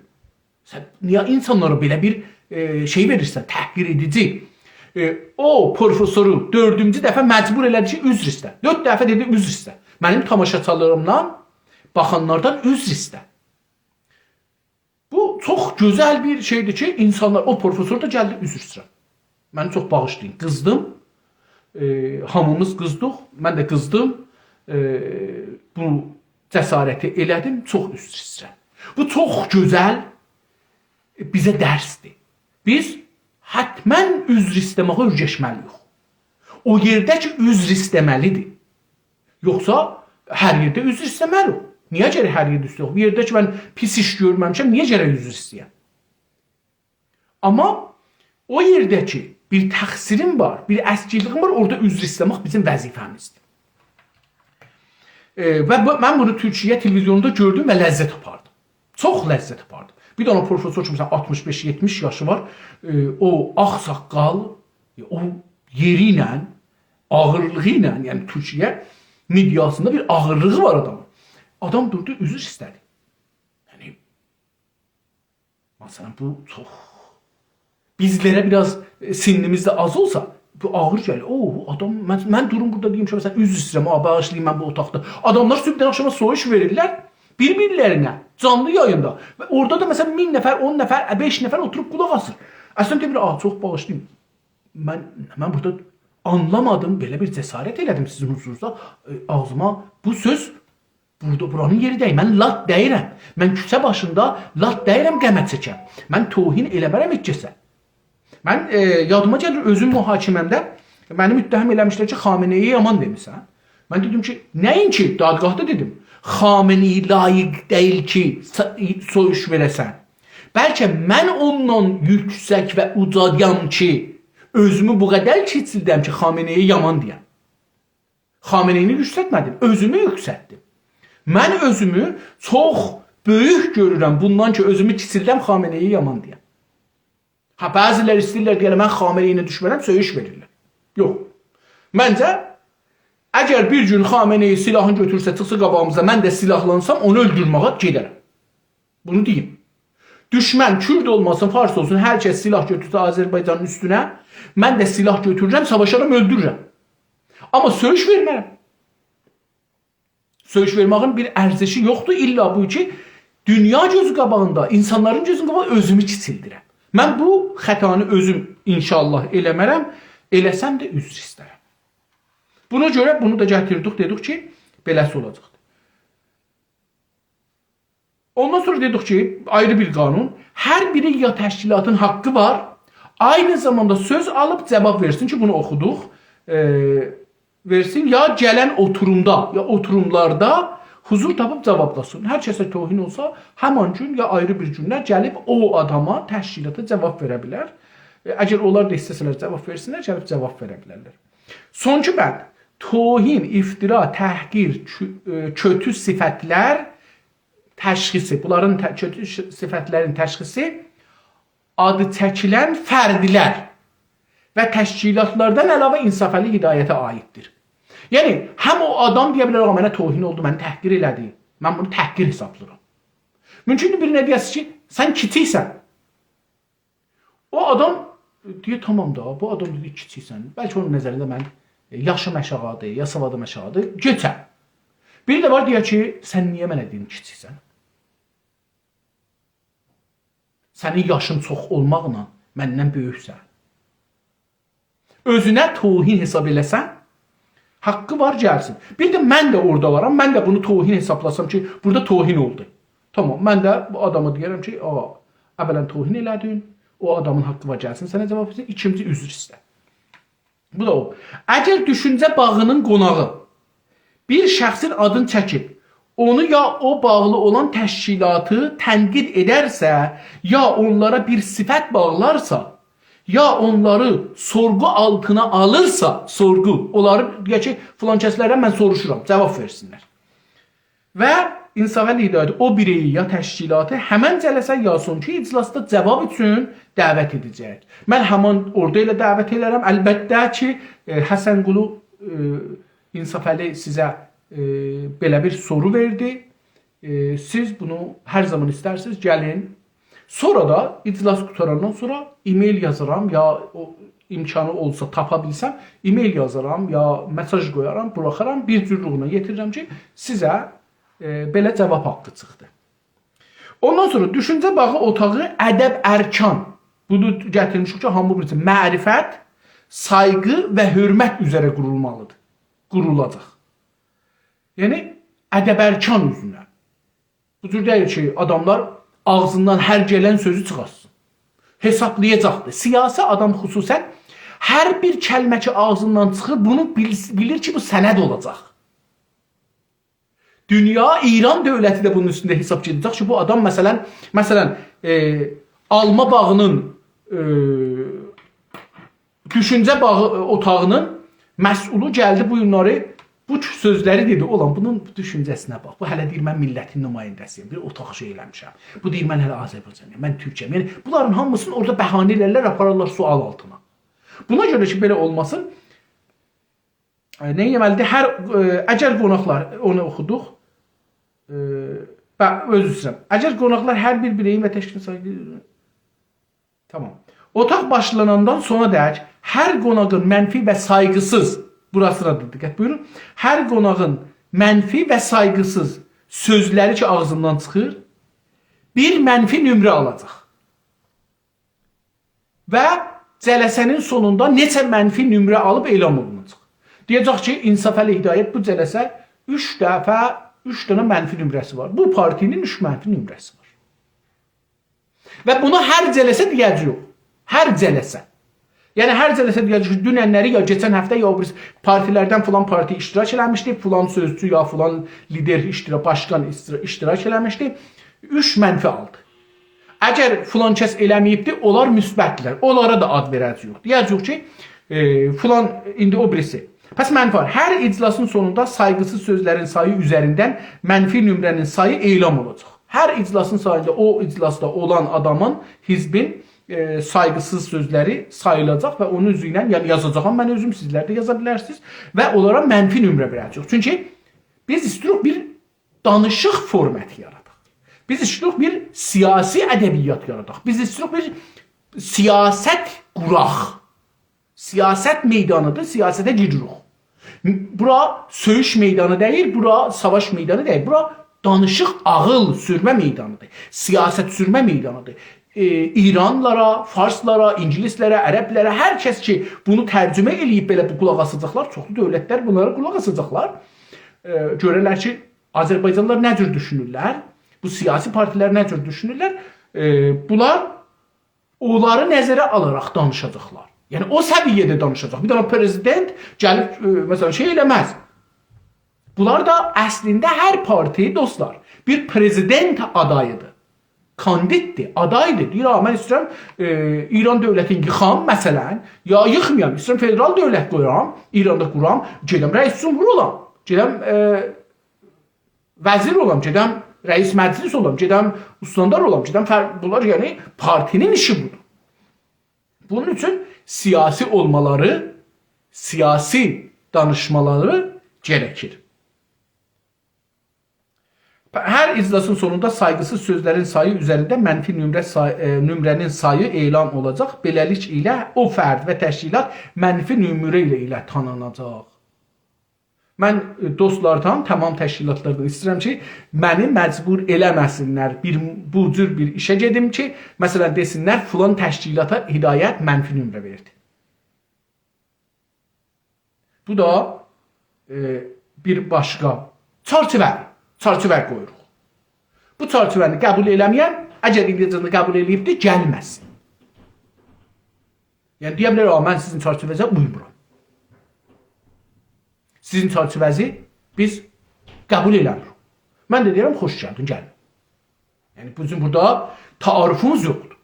سن نییه اینسانلارا بئله بیر، ائ، شئی وئریرسن، تحقیر ائدیجی؟ ائ، او پروفسورو دؤردونجو دفعه مجبور ائله‌دی کی، عذر ایسته. دؤرد دفعه دئدی، «عذر ایسته. منیم تاماشاچیلاریمدان، باخانلاردان عذر ایسته.» بو چوخ گؤزل بیر شئیدیر کی، اینسانلار، او پروفسور دا گلدی، «عذر ایسته‌ییرم. منی چوخ باغیشلایین.» قیزدیم. ائ، هامیمیز قیزدیق. من ده قیزدیم. ائ، بو جسارتی ائله‌دیم، چوخ عذر ایسته‌ییرم. بو چوخ گؤزل، ائ، بیزه درسدیر. بیز حتما عذر ایسته‌مه‌یه اؤیرشمه‌لی‌ییک. او یئرده کی، عذر ایسته‌مه‌لی‌دیر. یوخسا هر یئرده عذر ایسته‌مه‌لی‌ییک. نییه گرک هر یئرده ایسته‌یک؟ بیر یئرده کی، من پیس ایش گؤرمه‌میشم، نییه گرک عذر ایسته‌یم؟ آمما او یئرده کی، بیر تقصیریم وار، بیر اسکیکلیگیم وار، اورادا عذر ایسته‌مک بیزیم وظیفه‌میزدیر. ائ، و بو، من بونو تورکیه تلویزیونوندا گؤردوم و لذت آپاردیم. چوخ لذت آپاردیم. بیر دنه پروفسور کی، مثلا، آلتمیش بئش، یئتمیش یاشی وار، ائ، او آغ ساققال، او یئری ایله، آغیرلیغی ایله، یعنی تورکیه مئدیاسیندا بیر آغیرلیغی وار آدامین. آدام دوردو، عذر ایسته‌دی. یعنی، مثلا، بو چوخ، بیزلره بیر آز، ائ، سنّیمیز ده آز اولسا، بو آغیر گلیر. او، آدام، من، من دوروم بورادا دئییم کی، مثلا، عذر ایسته‌ییرم، آ، باغیشلایین، من بو اوتاقدا. آداملار صبحدن آخشاما سویوش وئریرلر بیر-بیرلرینه، جانلی یاییندا. و اورادا دا، مثلا، مین نفر، اون نفر، ائ، بئش نفر اوتوروب قولاق آسیر. اصلینده دئمیر، «آ، چوخ باغیشلایین. من، من بورادا آنلامادیم، بئله بیر جسارت ائله‌دیم سیزین حضورونوزدا، ائ، آغزیما بو سؤز، بورادا، بورانین یئری دئییل. من لات دئییرم. من کوچه باشیندا لات دئییرم غمه چکم. من توهین ائله‌مه‌رم هئچ کسه.» من، ائ، یادیما گلیر، اؤزوم محاکمه‌مده منی متهم ائله‌میشلر کی، «خامنه‌ای‌یه یامان دئمیسن.» من دئدیم کی، نه‌اینکی دادگاهدا دئدیم، «خامنه‌ای لایق دئییل کی، سا-، سویوش وئره‌سن. بلکه من اوندان یوکسک و اوجایام کی، اؤزومو بو قدر کیچیلدم کی، خامنه‌ای‌یه یامان دئیم.» خامنه‌ای‌نی یوکسلتمه‌دیم، اؤزومو یوکسلتدیم. من اؤزومو چوخ بؤیوک گؤرورم بوندان کی، اؤزومو کیچیلدم، خامنه‌ای‌یه یامان دئیم. ها، بعضیلری ایسته‌ییرلر دئیه‌لر، «من خامنه‌ای ایله دوشمنم، سویوش وئریرلر.» یوخ. منجه، اگر بیر گون خامنه‌ای سلاحینی گؤتورسه، چیخسا قاباغیمیزا، من ده سلاحلانسام، اونو اؤلدورمه‌یه گئده‌رم. بونو دئییم. دوشمن کورد اولماسین، فارس اولسون، هر کس سلاح گؤتورسه آذربایجانین اوستونه، من ده سلاح گؤتوررم، ساواشارام، اؤلدوررم. آمما سؤیوش وئرمه‌رم. سؤیوش وئرمه‌یین بیر ارزشی یوخدور. الّا بو کی، دونیا گؤزو قاباغیندا، اینسانلارین گؤزونون قاباغیندا اؤزومو کیچیلدیرم. من بو خطانی اؤزوم انشاءالله ائله‌مه‌رم، ائله‌سم ده عذر ایسته‌رم. بونا گؤره بونو دا گتیردیک، دئدیک کی، بئله‌سی اولاجاقدیر. اوندان سونرا دئدیک کی، آیری بیر قانون، هر بیری یا تشکیلاتین حاققی وار، عینی زاماندا سؤز آلیب جاواب وئرسین کی، بونو اوخودوق، ائ، وئرسین یا گلن اوتورومدا، یا اوتوروملاردا حضور تاپیب جاوابلاسین. هر کسه توهین اولسا، همان گون یا آیری بیر گونده گلیب او آداما، تشکیلاتا جاواب وئره بیلر. ائ، اگر اونلار دا ایسته‌سه‌لر جاواب وئرسینلر، گلیب جاواب وئره بیلرلر. سونکی بند. توهین، افترا، تحقیر، کؤ-، ائ، کؤتو صفتلر تشخیصی، بونلارین ته-، کؤتو ش-، صفتلرین تشخیصی آدی چکیلن فردلر و تشکیلاتلاردان علاوه انصافعلی هدایته عایددیر. یعنی، هم او آدام دئیه بیلر، «آغا، منه توهین اولدو، منی تحقیر ائله‌دی. من بونو تحقیر حسابلاییرام.» مومکوندور بیرینه دئیه‌سیز کی، «سن کیچیکسن.» او آدام دئییر، «تامام دا، بو آدام دئدی کیچیکسن. بلکه اونون نظرینده من، ائ، یاشیم آشاغیدیر، یا سوادیم آشاغیدیر، کئچم.» بیری ده وار، دئیر کی، «سن نییه منه دئدین کیچیکسن؟ سنین یاشین چوخ اولماقلا مندن بؤیوکسن.» اؤزونه توهین حساب ائله‌سن، حاققی وار گلسین. بیر ده من ده اورادا وارام، من ده بونو توهین حسابلاسام کی، بورادا توهین اولدو. تامام، من ده بو آداما دئیه‌رم کی، «آغا، اولاً توهین ائله‌دین، او آدامین حاققی وار گلسین سنه جاواب وئرسین، ایکینجی عذر ایسته.» بو دا او. اگر دوشونجه باغینین قوناغی بیر شخصین آدینی چکیب، اونو یا او باغلی اولان تشکیلاتی تنقید ائدرسه، یا اونلارا بیر صفت باغلارسا، یا اونلاری سورغو آلتینا آلیرسا، سورغو، اونلاری دئیه کی، فلان کسلردن من سوروشورام، جاواب وئرسینلر. و انصافعلی هدایت او بیرئی یا تشکیلاتی همن جلسه یا سونکی اجلاسدا جاواب اوچون دعوت ائده‌جک. من همان اورادا ائله دعوت ائله‌رم. البته کی، ائ، حسنقلی، ائ، انصافعلی سیزه، ائ، بئله بیر سورو وئردی. ائ، سیز بونو هر زامان ایسترسینیز، گلین. سونرا دا اجلاس قوتاراندان سونرا ایمیل یازارام، یا او امکانی اولسا، تاپا بیلسم، ایمیل یازارام، یا مئساژ قویارام، بوراخارام، بیر جورلوغونه یئتیریرم کی، سیزه، ائ، بئله جاواب حاققی چیخدی. اوندان سونرا دوشونجه باغی اوتاغی ادب ارکان. بونو گتیرمیشیک کی، هامی بیلسین. معرفت، سایغی و حؤرمت اوزره قورولمالیدیر. قورولاجاق. یعنی، ادب ارکان اوزونه. بو جور دئییل کی، آداملار آغزیندان هر گلن سؤزو چیخارتسین. حسابلایاجاقدیر. سیاسی آدام خصوصاً هر بیر کلمه کی، آغزیندان چیخیر، بونو بیل-، بیلیر کی، بو سند اولاجاق. دونیا، ایران دؤولتی ده بونون اوستونده حساب گئده‌جک کی، بو آدام، مثلاً، مثلاً، ائ، آلما باغینین، ائ، دوشونجه باغی، ائ، اوتاغینین مسئولو گلدی بو گونلری، بو سؤزلری دئدی. اولان، بونون دوشونجه‌سینه باخ. بو هله دئییر، «من میللتین نماینده‌سی‌یم.» بیر اوتاق شئی ائله‌میشم. بو دئییر، «من هله آذربایجانلی‌یام، من تورکم.» یعنی، بونلارین هامیسینی اورادا بهانه ائلرلر، آپارارلار سؤال آلتینا. بونا گؤره کی، بئله اولماسین، ائ، نه ائتمه‌لیدیر؟ هر، ائ، اگر قوناقلار، اونو اوخودوق. ائ، به-، عذر ایسته‌ییرم. اگر قوناقلار هر بیر بیرئیین و تشکیل سایغی، تامام. اوتاق باشلاناندان سونا دک هر قوناغین منفی و سایغیسیز، بوراسینا دا دقت بویورون، هر قوناغین منفی و سایغیسیز سؤزلری کی، آغزیندان چیخیر، بیر منفی نمره آلاجاق. و جلسه‌نین سونوندا نئچه منفی نمره آلیب اعلام اولوناجاق. دئیه‌جک کی، انصافعلی هدایت بو جلسه اوچ دفعه، اوچ دنه منفی نمره‌سی وار. بو پارتی‌نین اوچ منفی نمره‌سی وار. و بونو هر جلسه دئیه‌جه‌ییک. هر جلسه. یعنی، هر جلسه دئیه‌جه‌ییک کی، دوننلری یا کئچن هفته یا او بیریسی پارتی‌لردن فلان پارتی اشتراک ائله‌میشدی، فلان سؤزچو یا فلان لیدر اشترا-، باشقان اشترا-، اشتراک ائله‌میشدی. اوچ منفی آلدی. اگر فلان کس ائله‌مه‌ییبدی، اونلار مثبت‌دیرلر. اونلارا دا آد وئره‌جه‌ییک. دئیه‌جه‌ییک کی، ائ، فلان، ایندی او بیریسی. پس منفی وار. هر اجلاسین سونوندا سایغیسیز سؤزلرین سایی اوزریندن منفی نمره‌نین سایی اعلام اولاجاق. هر اجلاسین ساییندا او اجلاسدا اولان آدامین، حزبین، ائ، سایغیسیز سؤزلری ساییلاجاق و اونون اوزو ایله، یعنی یازاجاغام من اؤزوم، سیزلر ده یازا بیلرسینیز و اونلارا منفی نمره وئره‌جه‌ییک. چونکی بیز ایسته‌ییریک بیر دانیشیق فورماتی یاراداق. بیز ایستیروق بیر سیاسی ادبیات یاراداق. بیز ایستیروق بیر سیاست قوراق. سیاست میدانیدیر، سیاسته گیریروخ. بورا سؤیوش میدانی دئییل، بورا ساواش میدانی دئییل. بورا دانیشیق، عاغیل سورمه میدانیدیر. سیاست سورمه میدانیدیر. ائ، ایرانلیلارا، فارسلارا، اینگیلیسلره، عربلره، هر کس کی بونو ترجمه ائله‌ییب بئله بو قولاق آساجاقلار، چوخلو دؤولتلر بونلارا قولاق آساجاقلار. ائ، گؤررلر کی آذربایجانلیلار نه جور دوشونورلر، بو سیاسی پارتیلر نه جور دوشونورلر، ائ، بونلار اونلاری نظره آلاراق دانیشاجاقلار. یعنی او سویه‌ده دانیشاجاق. بیر دنه پرزیدنت گلیب، ائ، مثلا، شئی ائله‌مز. بونلار دا اصلینده هر پارتی، دوستلار، بیر پرزیدنت آداییدیر. کاندیددیر، آدایدیر. دئییر: «آ، من ایسته‌ییرم، ائ، ایران دؤولتینی ییخام، مثلا، یا ییخمایام، ایسته‌ییرم فدرال دؤولت قویام، ایراندا قورام، گئدم رئیس جمهور اولام، گئدم، ائ، وزیر اولام، گئدم رئیس مجلس اولام، گئدم استاندار اولام، گئدم فر-»، بونلار، یعنی، پارتی‌نین ایشی بودور. بونون اوچون سیاسی اولمالاری، سیاسی دانیشمالاری گرکیر. هر اجلاسین سونوندا سایغیسیز سؤزلرین سایی اوزرینده منفی نمره سای-، ائ، نمره‌نین سایی اعلان اولاجاق. بئله‌لیک ایله او فرد و تشکیلات منفی نمره ایله، ایله تانیناجاق. من، ائ، دوستلاردان، تمام تشکیلاتلاردان ایسته‌ییرم کی منی مجبور ائله‌مه‌سینلر بیر، بو جور بیر ایشه گئدیم کی، مثلا، دئسینلر: «فلان تشکیلاتا هدایت منفی نمره وئردی.» بو دا، ائ، بیر باشقا چرچیوه‌دیر. چرچیوه قویوروق. بو چرچیوه‌نی قبول ائله‌مه‌ین، اگر ایندیه‌جن قبول ائله‌ییبدیر، گلمه‌سین. یعنی دئیه بیلر: «آ، من سیزین چرچیوه‌زه اویمورام. سیزین چرچیوه‌زی بیز قبول ائله‌میریک.» من ده دئییرم: «خوش گلدین، گلین.» یعنی بیزیم بورادا تعارفوموز یوخدور.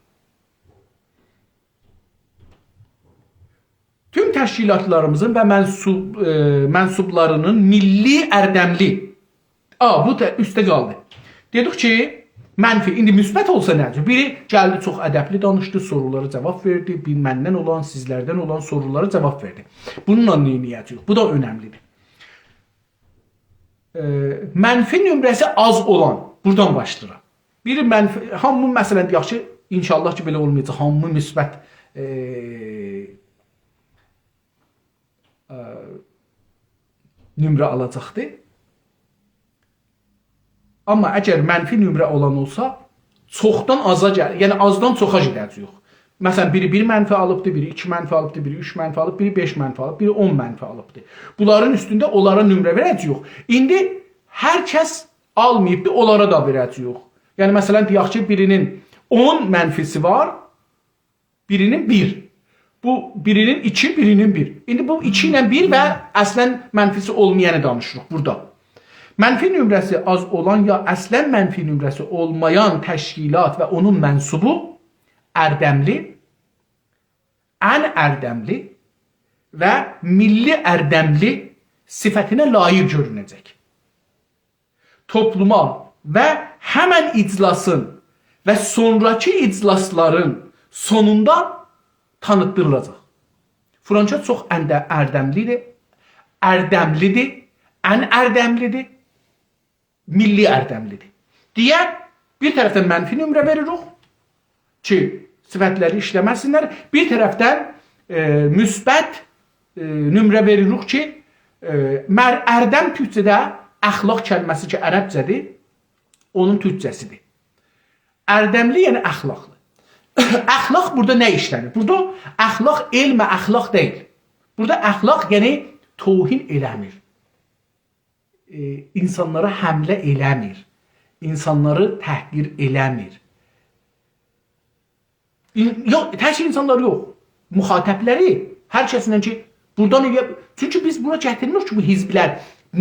توم تشکیلاتلاریمیزین و منسوب، ائ، منسوبلاری‌نین میللی اردملی، آ، بو دا اوسته قالدی. دئدیک کی منفی، ایندی مثبت اولسا نه اولاجاق؟ بیری گلدی، چوخ ادبلی دانیشدی، سورولارا جاواب وئردی، بیر مندن اولان، سیزلردن اولان سورولارا جاواب وئردی. بونونلا نه ائده‌جه‌ییک؟ بو دا اؤنملی‌دیر. ائ، منفی نمره‌سی آز اولان، بورادان باشلاییرام. بیری منفی، هامی، مثلا، دئیک کی، ان‌شاءالله کی بئله اولمایاجاق، هامی مثبت، ائ، ائ، نمره آلاجاقدیر. آمما اگر منفی نمره اولان اولسا، چوخدان آزا گل-، یعنی آزدان چوخا گئده‌جه‌ییک. مثلا، بیری بیر منفی آلیبدی، بیری ایکی منفی آلیبدی، بیری اوچ منفی آلیب، بیری بئش منفی آلیب، بیری اون منفی آلیبدی. بونلارین اوستونده اونلارا نمره وئره‌جه‌ییک. ایندی هر کس آلماییبدی، اونلارا دا وئره‌جه‌ییک. یعنی، مثلا، دئیک کی بیری‌نین اون منفی‌سی وار، بیری‌نین بیر. بو بیری‌نین ایکی، بیری‌نین بیر. ایندی بو ایکی ایله بیر و اصلا منفی‌سی اولمایانی دانیشیریق بورادا. منفی نمره‌سی آز اولان یا اصلا منفی نمره‌سی اولمایان تشکیلات و اونون منسوبو اردملی، ان اردملی و میللی اردملی صفتینه لایق گؤرونه‌جک. توپلوما و همن اجلاسین و سونراکی اجلاسلارین سونوندا تانیتدیریلاجاق. فرانچا چوخ انده-، اردملی‌دیر، اردملی‌دیر، ان اردملی‌دیر، میللی اردملی‌دیر. دئیه بیر طرفدن منفی نمره وئریریک کی صفتلری ایشله‌مه‌سینلر، بیر طرفدن، ائ، مثبت، ائ، نمره وئریریک کی، ائ، مر-، اردم تورکجه‌ده اخلاق کلمه‌سی کی عربجه‌دیر، اونون تورکجه‌سی‌دیر. اردملی، یعنی اخلاقلی. اخلاق بورادا نه ایشله‌نیر؟ بورادا اخلاق علم اخلاق دئییل. بورادا اخلاق، یعنی توهین ائله‌میر. ائ، اینسانلارا حمله ائله‌میر. اینسانلاری تحقیر ائله‌میر. این-، یوخ، تک اینسانلار یوخ. مخاطبلری، هر کسینن کی بورادان ائلیه-، چونکی بیز بورا گتیرمیریک کی بو حزبلر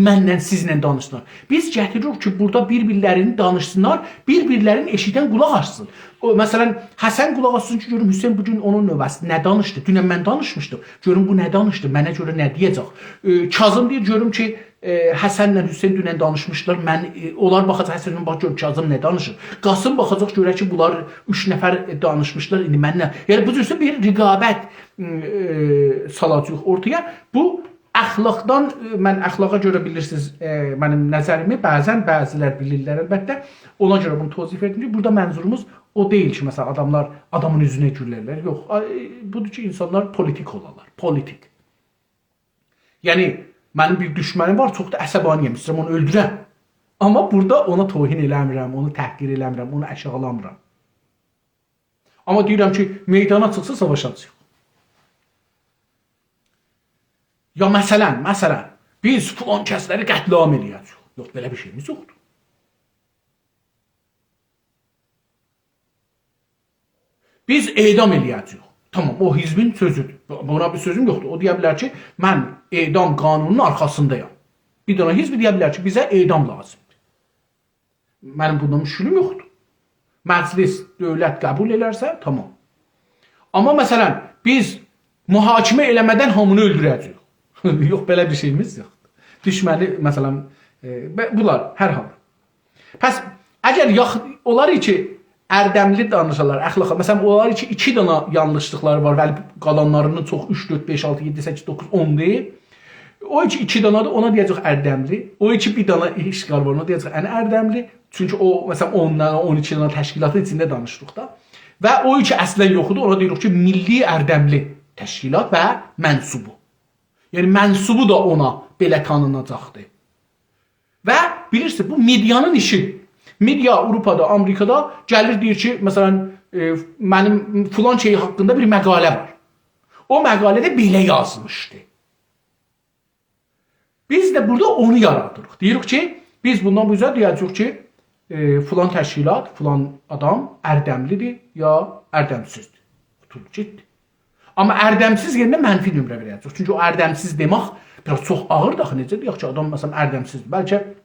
منله، سیزله دانیشسینلار. بیز گتیریریک کی بورادا بیر-بیرلرینی دانیشسینلار، بیر-بیرلرینی ائشیدن قولاق آسسین. او، مثلا، حسن قولاق آسسین کی گؤروم حسین بو گون اونون نوبه‌سی نه دانیشدی؟ دونن من دانیشمیشدیم. گؤروم بو نه دانیشدی؟ منه گؤره نه دئیه‌جک؟ ائ، کاظم دئییر، گؤروم کی ائ، حسنله حسین دونن دانیشمیشلار. من، ائ، اونلار باخاجاق، حسن، باخ گؤر کاظم نه دانیشیر. قاسم باخاجاق، گؤره کی بونلار اوچ نفر، ائ، دانیشمیشلار، ایندی منله. یعنی بو جور بیر رقابت، م، ائ، سالاجاغیق اورتایا. بو اخلاقدان، ائ، من اخلاقا گؤره بیلیرسینیز، ائ، منیم نظریمی، بعضا بعضی‌لر بیلیرلر البته. اونا گؤره بونو توضیح وئردیم کی، بورادا منظوروموز او دئییل کی، مثلا، آداملار آدامین اوزونه گولرلر. یوخ، آی، بودور کی، اینسانلار پولیتیک اولالار، پولیتیک. یعنی، منیم بیر دوشمنیم وار، چوخ دا عصبانی‌یم، ایسته‌ییرم اونو اؤلدورم. آمما بورادا اونا توهین ائله‌میرم، اونو تحقیر ائله‌میرم، اونو آشاغیلامیرام. آمما دئییرم کی، میدانا چیخسا ساواشاجاغیق. یا مثلا، مثلا، بیز فلان کسلری قتل‌عام ائله‌یه‌جه‌ییک. یوخ، بئله بیر شئییمیز یوخدور. بیز اعدام ائله‌یه‌جه‌ییک. تامام، او حزبین سؤزودور. بو-، بونا بیر سؤزوم یوخدور. او دئیه بیلر کی، من اعدام قانونونون آرخاسیندایام. بیر دنه حزب دئیه بیلر کی، بیزه اعدام لازیمدیر. منیم بوندان مشکلیم یوخدور. مجلس، دؤولت قبول ائلرسه، تامام. آمما مثلا، بیز محاکمه ائله‌مه‌دن هامینی اؤلدوره‌جه‌ییک. یوخ، بئله بیر شئییمیز یوخدور. دوشمنی، مثلا، ائ، به-، بونلار، هر حال. پس، اگر یاخ-، اولار کی، اردملی دانیشالار، اخلاقا، مثلا، اولار کی، ایکی دنه یانلیشلیقلاری وار، بلی، قالانلارینین چوخو اوچ، دؤرد، بئش، آلتی، یئددی، سککیز، دوققوز، اوندور. او کی ایکی دنه‌دیر، اونا دئیه‌جک اردملی. او کی بیر دنه اشکال وار، اونا دئیه‌جک ان اردملی. چونکی او، مثلا، اون دنه، اون ایکی دنه تشکیلاتین ایچینده دانیشیریق دا. و او کی اصلا یوخدور، اونا دئییریک کی، میللی اردملی تشکیلات و منسوبو. یعنی منسوبو دا اونا بئله تانیناجاقدیر. و بیلیرسینیز، بو مئدیانین ایشی. مئدیا آوروپادا، آمریکادا گلیر دئییر کی، مثلا، ائ، منیم فلان شئی حاقیندا بیر مقاله وار. او مقاله‌ده بئله یازمیشدی. بیز ده بورادا اونو یارادیریق. دئییریک کی، بیز بوندان بو اوزه دئیه‌جه‌ییک کی، ائ، فلان تشکیلات، فلان آدام اردملی‌دیر یا اردمسیزدیر. قوتولدو، گئتدی. آمما اردمسیز یئرینه منفی نمره وئره‌جه‌ییک. چونکی او اردمسیز دئمک بیر آز چوخ آغیردیر آخی. نئجه دئیک کی، آدام، مثلا، اردمسیزدیر؟ بلکه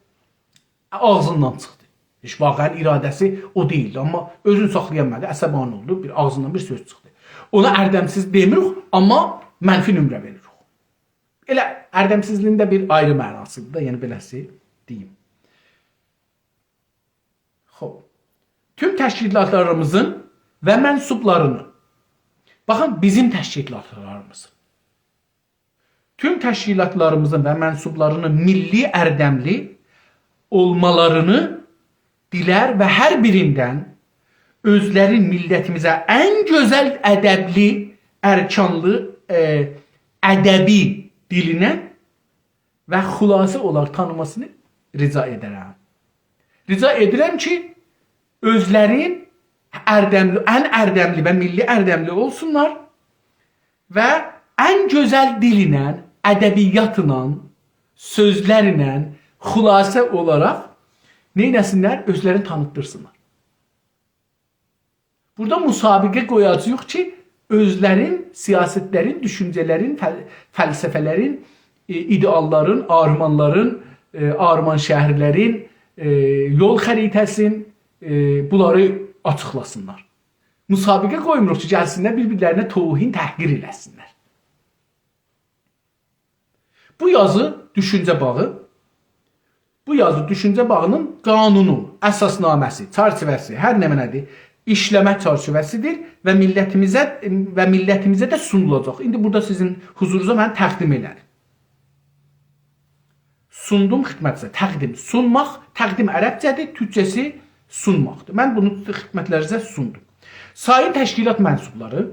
آغزیندان چیخدی. هئچ واقعا اراده‌سی او دئییلدی، آمما اؤزونو ساخلایا بیلمه‌دی، عصبانی اولدو، بیر آغزیندان بیر سؤز چیخدی. اونا اردمسیز دئمیریک، آمما منفی نمره وئریریک. ائله اردمسیزلیگین ده بیر آیری معناسیدیر دا، یعنی بئله‌سی دئییم. خوب. توم تشکیلاتلاریمیزین و منسوبلارینین، باخین، بیزیم تشکیلاتلاریمیزین، توم تشکیلاتلاریمیزین و منسوبلارینین میللی اردملی اولمالارینی دیلر و هر بیریندن اؤزلرین میللتیمیزه ان گؤزل، ادبلی، ارکانلی، ائ، ادبی دیلینن و خلاصه اولاراق تانیماسینی رجا ائدرم. رجا ائدیرم کی، اؤزلرین اردملی، ان اردملی و میللی اردملی اولسونلار و ان گؤزل دیلینن، ادبیاتلا، سؤزلرله خلاصه اولاراق نئینه‌سینلر؟ اؤزلرینی تانیتدیرسینلار. بورادا مسابقه قویاجاغیق کی، اؤزلرین، سیاستلرین، دوشونجه‌لرین، فل-، فلسفه‌لرین، ائ، ایده‌آللارین، آرمانلارین، ائ، آرمان‌شهرلرین، ائ، یول خریطه‌سین، ائ، بونلاری آچیقلاسینلار. مسابقه قویموروق کی، گلسینلر بیر-بیرلرینه توهین، تحقیر ائله‌سینلر. بو یازی دوشونجه باغی، بو یازی دوشونجه باغینین قانونو، اساسنامه‌سی، چرچیوه‌سی، هر نمنه‌دیر، ایشله‌مه چرچیوه‌سیدیر و میللتیمیزه، و میللتیمیزه ده سونولاجاق. ایندی بورادا سیزین حضورونوزا من تقدیم ائله‌دیم. سوندوم خدمتینیزه، تقدیم، سونماق، تقدیم عربجه‌دیر، تورکجه‌سی سونماقدیر. من بونو خدمتلرینیزه سوندوم. سایین تشکیلات منسوبلاری،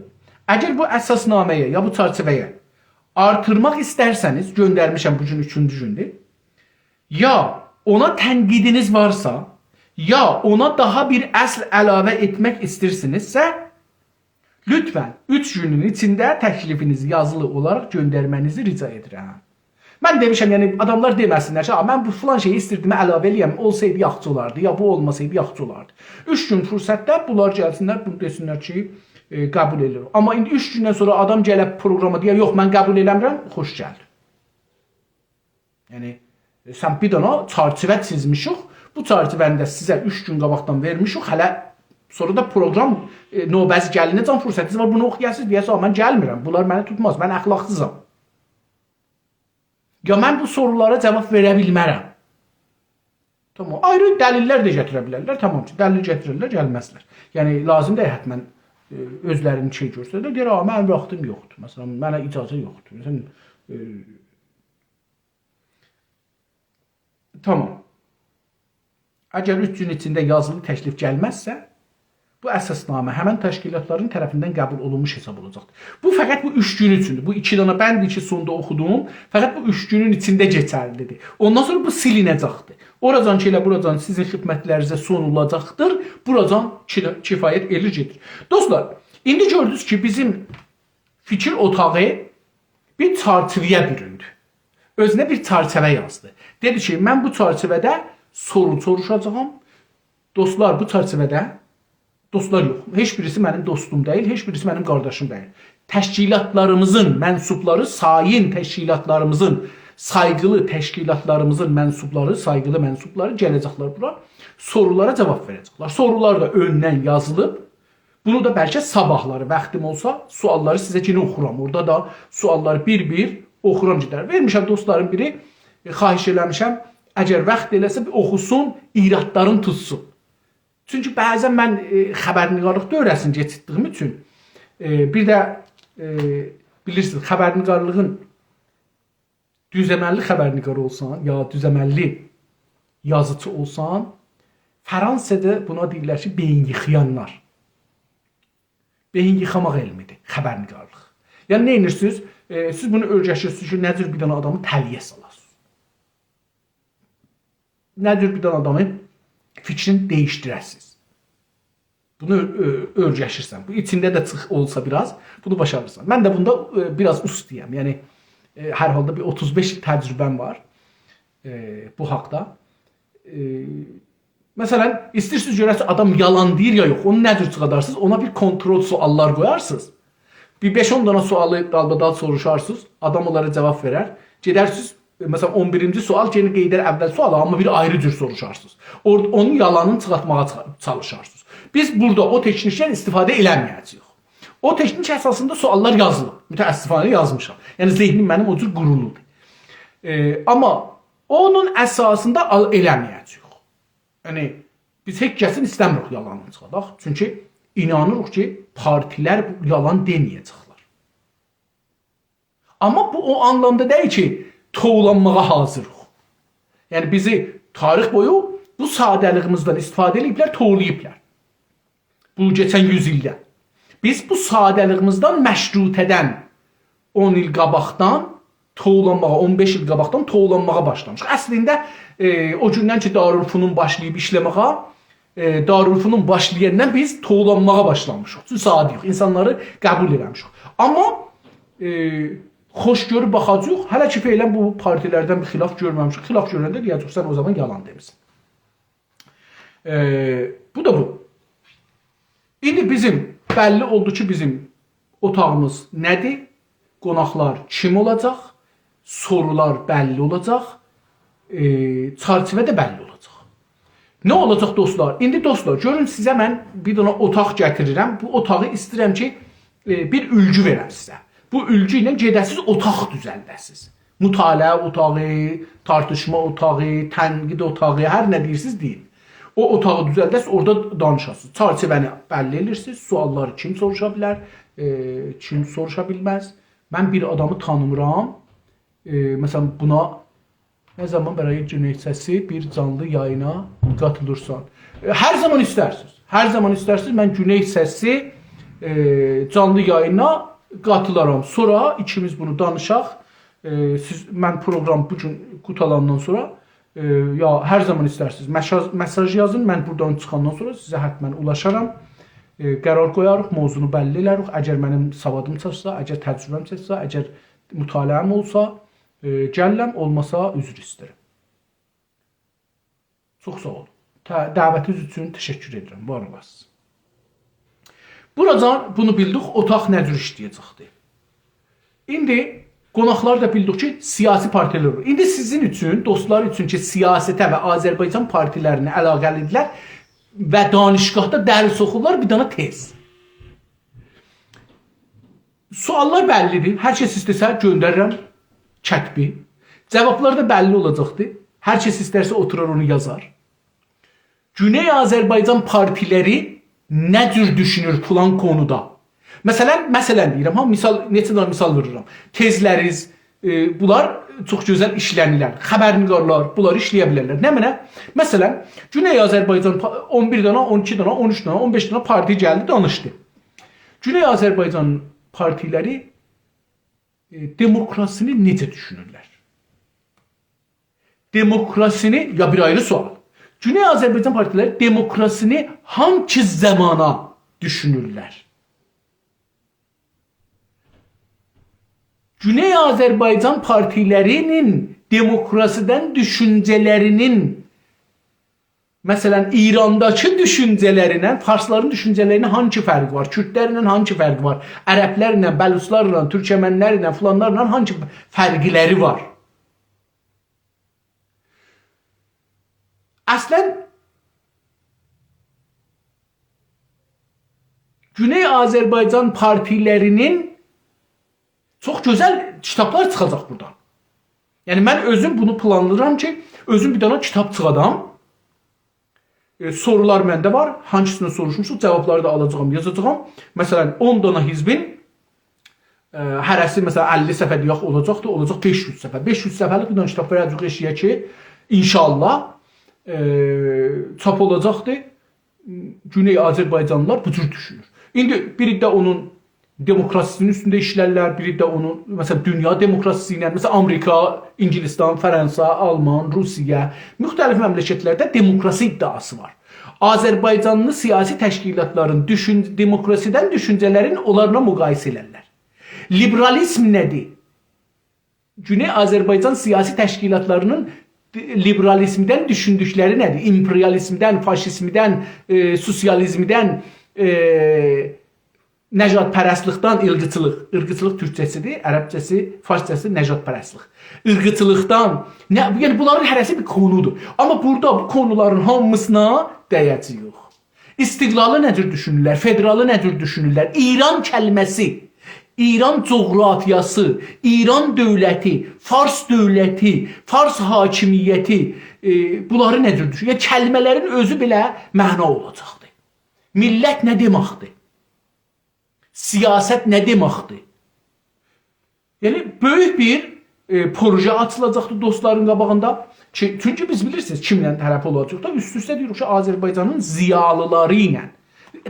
اگر بو اساسنامه‌یه یا بو چرچیوه‌یه آرتیرماق ایسترسه‌نیز، گؤندرمیشم، بو گون اوچونجو گوندور، یا اونا تنقیدینیز وارسا، یا اونا داها بیر اصل علاوه ائتمک ایستیرسینیزسه، لطفا اوچ گونون ایچینده تکلیفینیزی یازیلی اولاراق گؤندرمه‌نیزی رجا ائدیرم. من دئمیشم، یعنی آداملار دئمه‌سینلر کی، «آ، من بو فلان شئیی ایستیردیم علاوه ائله‌یم، اولسایدی یاخشی اولاردی، یا بو اولماسایدی یاخشی اولاردی.» اوچ گون فرصتده بونلار گلسینلر، بونو دئسینلر کی، ائ، قبول ائدیرم. آمما ایندی اوچ گوندن سونرا آدام گله پروگراما دئیه، «یوخ، من قبول ائله‌میرم»، خوش گلدی. یعنی، ائ، سن بیر دنه چرچیوه چیزمیشیک، بو چرچیوه‌نی ده سیزه اوچ گون قاباقدان وئرمیشیک، هله سونرا دا پروگرام، ائ، نوبه‌سی گلینه‌جن فرصتینیز وار، بونو اوخویاسینیز، دئیه‌سینیز، «آ، من گلمیرم، بونلار منی توتماز، من اخلاقسیزام. یا من بو سورولارا جاواب وئره بیلمرم.» تامام، آیری دلیللر ده گتیره بیلرلر، تامام کی، دلیل گتیررلر، گلمزلر. یعنی، لازیم دئییل حتما، ائ، اؤزلرینی شئی گؤرسده‌لر، دئیر، «آ، منیم واختیم یوخدور، مثلا، منه اجازه یوخدور.» مثلا، ائ، تامام. اگر اوچ گون ایچینده یازیلی تکلیف گلمزسه، بو اساسنامه همن تشکیلاتلارین طرفیندن قبول اولونموش حساب اولاجاقدیر. بو فقط بو اوچ گون اوچوندور. بو ایکی دنه بندی کی، سوندا اوخودوم، فقط بو اوچ گونون ایچینده کئچرلیدیر. اوندان سونرا بو سیلینه‌جکدیر. اوراجان کی، ائله بوراجان سیزین خدمتلرینیزه سونولاجاقدیر. بوراجان کی-، کفایت ائلیر گئدیر. دوستلار، ایندی گؤردونوز کی، بیزیم فیکیر اوتاغی بیر چرچیوه‌یه بورولدو. اؤزونه بیر چرچیوه یازدی. دئدی کی، من بو چرچیوه‌ده سورو سوروشاجاغام. دوستلار، بو چرچیوه‌ده، دوستلار یوخ، هئچ بیریسی منیم دوستوم دئییل، هئچ بیریسی منیم قارداشیم دئییل. تشکیلاتلاریمیزین منسوبلاری، سایین تشکیلاتلاریمیزین، سایغیلی تشکیلاتلاریمیزین منسوبلاری، سایغیلی منسوبلاری گله‌جکلر بورا، سورولارا جاواب وئره‌جکلر. سورولار دا اؤندن یازیلیب. بونو دا بلکه صاباحلاری واختیم اولسا، سؤاللاری سیزه یئنه اوخورام. اورادا دا سؤاللاری بیر-بیر اوخورام گئدر. وئرمیشم دوستلارین بیری، ائ، خواهش ائله‌میشم، اگر واخت ائله‌سه، بیر اوخوسون، ایرادلارین توتسون. چونکی بعضا من، ائ، خبرنگارلیق دؤوره‌سینی کئچیردیییم اوچون، ائ، بیر ده، ائ، بیلیرسینیز، خبرنگارلیغین دوزعمللی خبرنگار اولسان، یا دوزعمللی یازیچی اولسان، فرانسه‌ده بونا دئییرلر کی، بئیین ییخایانلار. بئیین ییخاماق علمیدیر خبرنگارلیق. یعنی، نه ائدیرسینیز؟ ائ، سیز بونو اؤیره‌شیرسینیز کی، نه جور بیر دنه آدامی تله‌یه سالاسینیز. نه جور بیر دنه آدامی فیکرینی دییشدیره‌سینیز. بونو اؤ-، اؤیره‌شیرسن. بو ایچینده ده چیخ اولسا بیر آز، بونو باشاریرسان. من ده بوندا، ائ، بیر آز اوستویم. یعنی، ائ، هر حالدا بیر اوتوز بئش ایل تجربه‌م وار، ائ، بو حاقدا. ائ، مثلا، ایسته‌ییرسینیز گؤره‌سینیز آدام یالان دئییر یا یوخ، اونو نه جور چیخادارسینیز؟ اونا بیر کنترل سؤاللار قویارسینیز. بیر بئش-اون دنه سؤالی دالبادال سوروشارسینیز، آدام اونلارا جاواب وئرر. گئدرسینیز، ائ، مثلا، اون بیرینجی سؤال یئنه قاییدار اول سؤالا، آمما بیر آیری جور سوروشارسینیز. اور-، اونون یالانینی چیخارتماغا چا-، چالیشارسینیز. بیز بورادا او تکنیکدن استفاده ائله‌مه‌یه‌جه‌ییک. او تکنیک اساسیندا سؤاللار یازیلیب. متأسفانه یازمیشام. یعنی ذهنیم منیم او جور قورولودور. ائ، آمما اونون اساسیندا آل-، ائله‌مه‌یه‌جه‌ییک. یعنی، بیز هئچ کسین ایسته‌میریک یالانینی چیخاداق. چونکی اینانیریق کی، پارتیلر بو یالان دئمه‌یه‌جکلر. آمما بو او آنلامدا دئییل کی، توولانماغا حاضیریق. یعنی، بیزی تاریخ بویو بو ساده‌لیگیمیزدن استفاده ائدیبلر، توولاییبلار. بو کئچن یوز ایلده. بیز بو ساده‌لیگیمیزدن مشروطه‌دن اون ایل قاباقدان توولانماغا، اون بئش ایل قاباقدان توولانماغا باشلامیشیق. اصلینده، ائ، او گوندن کی، دارالفنون باشلاییب ایشله‌مه‌یه، ائ، دارالفنون باشلایاندان بیز توولانماغا باشلامیشیق. چونکی ساده یوخ، اینسانلاری قبول ائله‌میشیک. آمما، ائ، خوش گؤروب باخاجاغیق، هله کی، فعلا بو پارتیلردن بیر خلاف گؤرمه‌میشیک. خلاف گؤرنده دئیه‌جک، سن او زامان یالان دئمیسن. ائ، بو دا بو. ایندی بیزیم بللی اولدو کی، بیزیم اوتاغیمیز نه‌دیر؟ قوناقلار کیم اولاجاق؟ سورولار بللی اولاجاق. ائ، چرچیوه ده بللی اولاجاق. نه اولاجاق، دوستلار؟ ایندی، دوستلار، گؤرون، سیزه من بیر دنه اوتاق گتیریرم. بو اوتاغی ایسته‌ییرم کی، ائ، بیر اولگو وئرم سیزه. بو اولگو ایله گئده‌سیز، اوتاق دوزلده‌سیز. مطالعه اوتاغی، تارتیشما اوتاغی، تنقید اوتاغی، هر نه دئییرسینیز، دئیین. او اوتاغی دوزلده‌سیز، اورادا دانیشاسینیز. چرچیوه‌نی بللی ائدیرسینیز، سؤاللاری کیم سوروشا بیلر، ائ، کیم سوروشا بیلمز. من بیر آدامی تانیمیرام، ائ، مثلا، بونا نه زامان برای جنید سسی بیر جانلی یایینا قاتیلیرسان؟ ائ، هر زامان ایسترسینیز. هر زامان ایسترسینیز، من جنید سسی، ائ، جانلی یایینا قاتیلارام. سونرا ایکیمیز بونو دانیشاق. ائ، سیز، من پروگرام بو گون قوتالاندان سونرا، ائ، یا هر زامان ایسترسینیز، مساژ، مساژ یازین، من بورادان چیخاندان سونرا سیزه حتما اولاشارام. ائ، قرار قویاریق، موضوعنو بللی ائلریک. اگر منیم سوادیم چاتسا، اگر تجربه‌م چاتسا، اگر مطالعه‌م اولسا، ائ، گلیرم، اولماسا عذر ایسته‌ییرم. چوخ ساغ اولون. ته-، دعوتینیز اوچون تشکر ائدیرم. وار اولاسینیز. بوراجان بونو بیلدیک، اوتاق نه جور ایشله‌یه‌جکدیر. ایندی قوناقلار دا بیلدیک کی، سیاسی پارتیلر اولور. ایندی سیزین اوچون، دوستلار اوچون کی، سیاسته و آذربایجان پارتیلرینه علاقه‌لیدیرلر و دانشگاهدا درس اوخورلار، بیر دنه تست. سؤاللار بللیدیر. هر کس ایسته‌سه گؤندریرم کتبی. جاوابلار دا بللی اولاجاقدیر. هر کس ایسترسه اوتورار اونو یازار. گونئی آذربایجان پارتیلری نه جور دوشونور فلان قونودا؟ مثلا، مثلا دئییرم ها، مثال، نئچه دنه مثال وورورام. تزلریز، ائ، بونلار چوخ گؤزل ایشلنیلر. خبرنگارلار بونلاری ایشله‌یه بیلرلر. نمنه؟ مثلا، گونئی آذربایجان پا-، اون بیر دنه، اون ایکی دنه، اون اوچ دنه، اون بئش دنه پارتی گلدی، دانیشدی. گونئی آذربایجان پارتیلری، ائ، دموکراسینی نئجه دوشونورلر؟ دموکراسینی، یا بیر آیری سؤال. گونئی آذربایجان پارتیلری دموکراسینی هانگی زامانا دوشونورلر؟ گونئی آذربایجان پارتیلری‌نین دموکراسیدن دوشونجه‌لری‌نین، مثلا، ایرانداکی دوشونجه‌لری‌نن، فارسلارین دوشونجه‌لری‌نین هانگی فرقی وار؟ کوردلرله هانگی فرقی وار؟ عربلرله، بلوچلارلا، تورکمنلرله، فلانلارلا هانگی فرقلری وار؟ اصلا، گونئی آذربایجان پارتیلری‌نین چوخ گؤزل کیتابلار چیخاجاق بورادان. یعنی، من اؤزوم بونو پلانلاییرام کی، اؤزوم بیر دنه کیتاب چیخادام. ائ، سورولار منده وار. هانسینی سوروشموشوق، جاوابلاری دا آلاجاغام، یازاجاغام. مثلا، اون دنه حزبین، ائ، هره‌سی، مثلا، اللی صفحه دئیک اولاجاقدی، اولاجاق بئش یوز صفحه. بئش یوز صفحه‌لیک بیر دنه کیتاب وئره‌جه‌ییک ائشییه کی، انشاءالله، ائ، چاپ اولاجاقدی. گونئی آذربایجانلیلار بو جور دوشونور. ایندی بیری ده اونون دموکراسی‌سینین اوستونده ایشلرلر، بیری ده اونون، مثلا، دونیا دموکراسی‌سی ایله، مثلا، آمریکا، انگلستان، فرانسا، آلمان، روسیه، مختلف مملکتلرده دموکراسی ادعاسی وار. آذربایجانلی سیاسی تشکیلاتلارین دوشون-، دموکراسیدن دوشونجه‌لرین اونلارلا مقایسه ائلرلر. لیبرالیزم نه‌دیر؟ گونئی آذربایجان سیاسی تشکیلاتلاری‌نین لیبرالیزمدن دوشوندوکلری نه‌دیر؟ ایمپریالیزمدن، فاشیزمدن، ائ، سوسیالیزمدن، ائ، نژادپرستلیکدن، عیرقچیلیق. عیرقچیلیق تورکجه‌سیدیر، عربجه‌سی، فارسجاسی نژادپرستلیک. عیرقچیلیقدان، نه، یعنی بونلارین هره‌سی بیر قونودور. آمما بورادا بو قونولارین هامیسینا دَیه‌جه‌ییک. استقلالی نه جور دوشونورلر، فدرالی نه جور دوشونورلر، ایران کلمه‌سی، ایران جغرافیاسی، ایران دؤولتی، فارس دؤولتی، فارس حاکمیتی، ائ، بونلاری نه جور دوشونور؟ یعنی، کلمه‌لرین اؤزو بئله معنا اولاجاقدیر. میللت نه دئمکدیر؟ سیاست نه دئمکدیر؟ یعنی، بؤیوک بیر، ائ، پروژه آچیلاجاقدیر دوستلارین قاباغیندا. کی، چونکی بیز بیلیرسینیز، کیمله طرف اولاجاغیق دا، اوست-اوسته دئییریک کی، آذربایجانین ضیالیلاری ایله،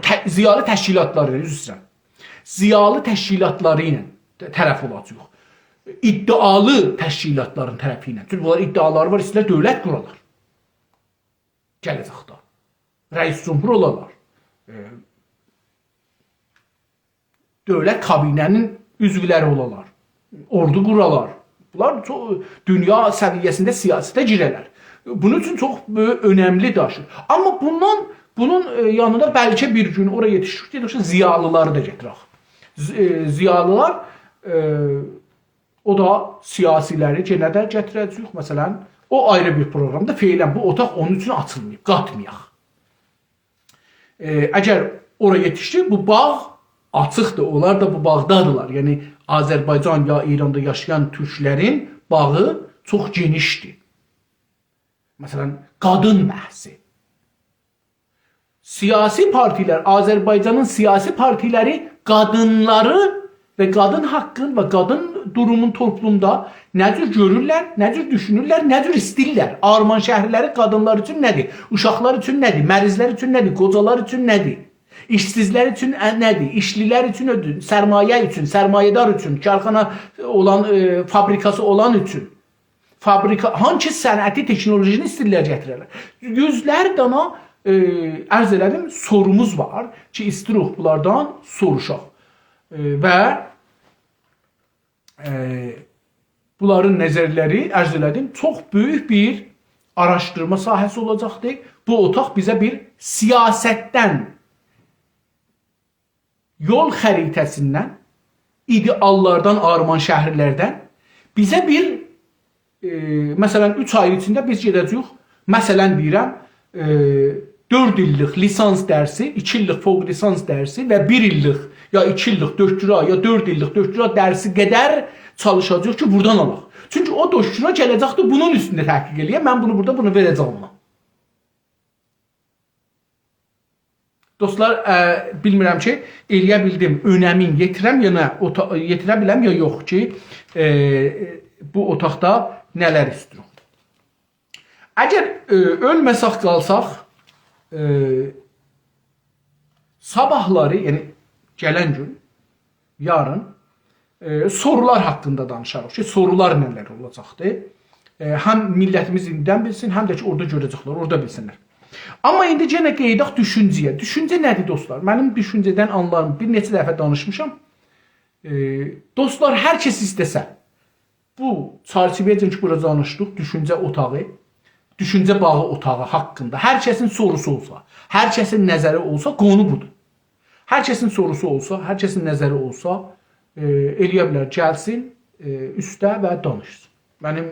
ته-، ضیالی تشکیلاتلاری ایله، عذر ایسته‌ییرم. ضیالی تشکیلاتلاری ایله ط-، طرف اولاجاغیق. ادعالی تشکیلاتلارین طرفی ایله. چونکی بونلار ادعالاری وار، ایسته‌ییرلر دؤولت قورالار. گله‌جکده. رئیس جمهور اولالار. ائ، دؤولت کابینه‌نین عضولری اولالار. اوردو قورالار. بونلار چوخ دونیا سویه‌سینده سیاسته گیره‌لر. بونون اوچون چوخ بؤیوک، اؤنملی داشیر. آمما بوندان، بونون، ائ، یانیندا بلکه بیر گون اورا یئتیشیریک، دئییریک کی، ضیالیلاری دا گتیرک. ض-، ائ، ضیالیلار، ائ، او دا سیاسیلری یئنه ده گتیره‌جه‌ییک. مثلا، او آیری بیر پروگرامدیر. فعلا بو اوتاق اونون اوچون آچیلماییب، قاتمایاق. ائ، اگر اورا یئتیشدی، بو باغ آچیقدیر. اونلار دا بو باغدادیرلار. یعنی، آذربایجان یا ایراندا یاشایان تورکلرین باغی چوخ گئنیشدیر. مثلا، قادین بحثی. سیاسی پارتیلر، آذربایجانین سیاسی پارتیلری قادینلاری و قادین حاققین و قادین دورومون توپلومدا نه جور گؤرورلر، نه جور دوشونورلر، نه جور ایسته‌ییرلر؟ آرمانشهری‌لری قادینلار اوچون نه‌دیر؟ اوشاقلار اوچون نه‌دیر؟ مریضلر اوچون نه‌دیر؟ قوجالار اوچون نه‌دیر؟ ایشسیزلر اوچون، ا، نه‌دیر؟ ایشلیلر اوچون نه‌دیر؟ سرمایه اوچون، سرمایه‌دار اوچون، کارخانا اولان، ائ، فابریکاسی اولان اوچون. فابریکا، هانسی صنعتی، تکنولوژینی ایسته‌ییرلر گتیره‌لر؟ یوزلر دانا، ائ، عرض ائله‌دیم، سوروموز وار کی، ایسته‌ییریک بونلاردان سوروشاق. ائ، و، ائ، بونلارین نظرلری، عرض ائله‌دیم، چوخ بؤیوک بیر آراشدیرما ساحه‌سی اولاجاقدیر. بو اوتاق بیزه بیر سیاستدن، یول خریطه‌سیندن، ایده‌آللاردان، آرمانشهری‌لردن بیزه بیر، ائ، مثلا، اوچ آی ایچینده بیز گئده‌جه‌ییک، مثلا دئییرم، ائ، دؤرد ایللیک لیسانس درسی، ایکی ایللیک فوق لیسانس درسی و بیر ایللیک یا ایکی ایللیک دکترا، یا دؤرد ایللیک دکترا درسی قدر چالیشاجاغیق کی، بورادان آلاق. چونکی او دکترا گله‌جکدیر، بونون اوستونده تحقیق ائله‌یه، من بونو بورادا، بونو وئره‌جم اونا. دوستلار، ا، بیلمیرم کی، ائله‌یه بیلدیم، اؤنمین یئتیرم یا نه، او تا-، یئتیره بیلم یا یوخ کی، ائ، بو اوتاقدا نه‌لر ایسته‌ییریک. اگر، ائ، اؤلمه‌سک، قالساق، ائ، صاباحلاری، یعنی گلن گون، یارین، ائ، سورولار حاقیندا دانیشاریق کی، سورولار نه‌لر اولاجاقدیر. ائ، هم میللتیمیز ایندیدن بیلسین، هم ده کی، اورادا گؤره‌جکلر، اورادا بیلسینلر. آمما ایندی یئنه قاییداق دوشونجه‌یه. دوشونجه نه‌دیر، دوستلار؟ منیم دوشونجه‌دن آنلاریم، بیر نئچه دفعه دانیشمیشام. ائ، دوستلار، هر کس ایسته‌سه، بو چرچیوه‌یه‌جن کی، بورا دانیشدیق، دوشونجه اوتاغی، دوشونجه باغی اوتاغی حاقیندا هر کسین سوروسو اولسا، هر کسین نظری اولسا، قونو بودور. هر کسین سوروسو اولسا، هر کسین نظری اولسا، ائ، ائلیه بیلر، گلسین، ائ، اوسته و دانیشسین. منیم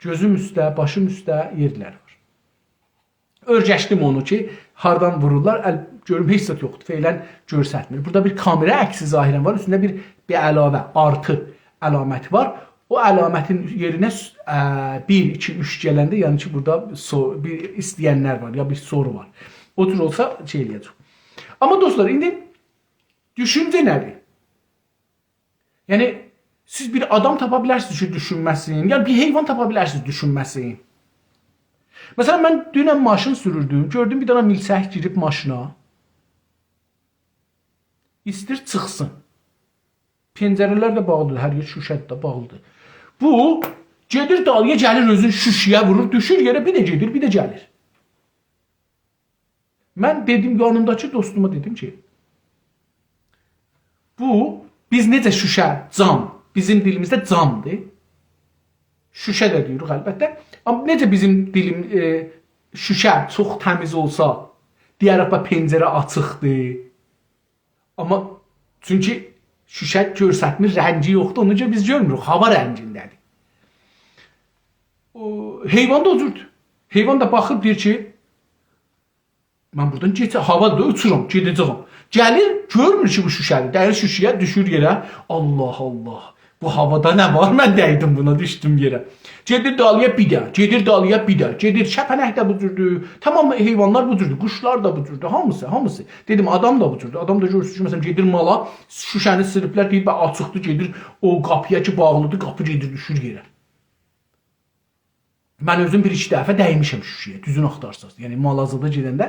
گؤزوم اوسته، باشیم اوسته یئرلر وار. اؤرگشدیم اونو کی، هاردان وورورلار، ال، گؤروم هئچ زاد یوخدور. فعلاً گؤرستمیر. بورادا بیر کامئرا عکسی ظاهراً وار، اوستونده بیر، بیر علاوه، آرتی علامتی وار. او علامتین یئرینه س، ا، بیر، ایکی، اوچ گلنده، یعنی کی، بورادا سو، بیر ایسته‌ینلر وار، یا بیر سورو وار. او جور اولسا، شئی ائلیه‌جک. آمما دوستلار، ایندی دوشونجه نه‌دیر؟ یعنی، سیز بیر آدام تاپا بیلرسینیز کی، دوشونمه‌سین، یا بیر حیوان تاپا بیلرسینیز دوشونمه‌سین. مثلاً، من دونن ماشین سوروردوم، گؤردوم بیر دنه میلچک گیریب ماشینا. ایستیر چیخسین. پنجره‌لر ده باغلیدیر، هر یئر شوشه‌دیر ده، باغلیدیر. بو گئدیر دالییا، گلیر اؤزون شوشه‌یه وورور، دوشور یئره، بیر ده گئدیر، بیر ده گلیر. من دئدیم، یانیمداکی دوستوما دئدیم کی، بو، بیز نئجه شوشه، جام، بیزیم دیلیمیزده جامدیر. شوشه ده دئییریک البته. آمما نئجه بیزیم دیلیم، ائ، شوشه چوخ تمیز اولسا، دئیه‌ریک، باخ، پنجره آچیقدیر. آمما چونکی شوشه گؤرستمیر، رنگی یوخدور، اونا گؤره بیز گؤرموروک، هاوا رنگینده‌دیر. او، حیوان دا او جوردور. حیوان دا باخیر، دئییر کی، من بورادان کئچه، هاوادیر، اوچورام، گئده‌جه‌یم. گلیر، گؤرمور کی، بو شوشه‌دیر. دَییر شوشه‌یه، دوشور یئره. الله، الله. بو هاوادا نه وار؟ من دَیدیم بونا، دوشدوم یئره. گئدیر دالییا بیر ده، گئدیر دالییا بیر ده، گئدیر. کپنک ده بو جوردور. تمام حیوانلار بو جوردور. قوشلار دا بو جوردور. هامیسی، هامیسی. دئدیم، آدام دا بو جوردور. آدام دا گؤرورسونوز کی، مثلا، گئدیر مالا، شوشه‌نی سیریبلر، دئییر، به، آچیقدیر، گئدیر او قاپییا کی، باغلیدیر، قاپی گئدیر، دوشور یئره. من اؤزوم بیر ایکی دفعه دَیمیشم شوشه‌یه، دوزونو آختارساز. یعنی، مالازادا گئدنده،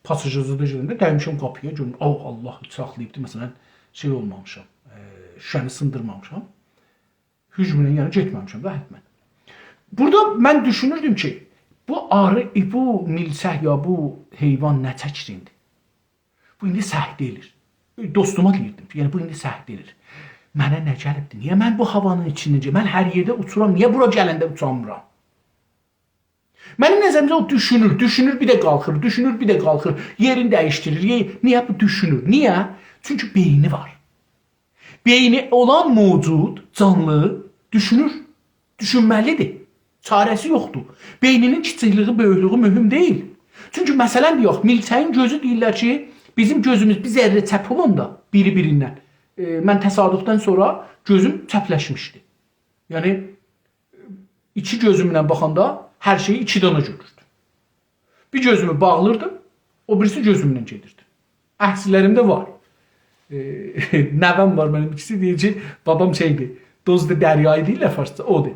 پاساژزادا گئدنده دَیمیشم قاپییا، گؤروم، آه، الله ساخلاییبدی، مثلا، شئی اولمامیشام، ائ، شوشه‌نی سیندیرمامیشام. هجومله، یعنی، گئتمه‌میشم ده، حتما. بورادا من دوشونوردوم کی، بو آری، ائ، بو میلچک یا بو حیوان نه چکیر ایندی؟ بو ایندی سکته ائله‌ییر. دوستوما دئییردیم کی، یعنی بو ایندی سکته ائله‌ییر. منه نه گلیبدی؟ نییه من بو هاوانین ایچیندن گئ، من هر یئرده اوچورام، نییه بورا گلنده اوچامیرام؟ منیم نظریمده او دوشونور، دوشونور، بیر ده قالخیر، دوشونور، بیر ده قالخیر، یئرینی دییشدیریر. یئ، نییه بو دوشونور؟ نییه؟ چونکی بئینی وار. بئینی اولان موجود، جانلی، دوشونور. دوشونمه‌لیدیر. چاره‌سی یوخدور. بئینی‌نین کیچیکلیگی، بؤیوکلویو مهم دئییل. چونکی، مثلا، دئیک، میلچه‌یین گؤزو، دئییرلر کی، بیزیم گؤزوموز بیر ذره چپ اولاندا بیری بیریندن، ائ، من تصادفدن سونرا گؤزوم چپلشمیشدی. یعنی، ایکی گؤزومله باخاندا هر شئیی ایکی دانا گؤروردوم. بیر گؤزومو باغلیردیم، او بیریسی گؤزومله گئدیردی. عکسلریم ده وار. ائ، نوه‌م وار منیم، ایکیسی دئییر کی، بابام شئیدیر، دزد دریایی دئییرلر فارسجا، اودور.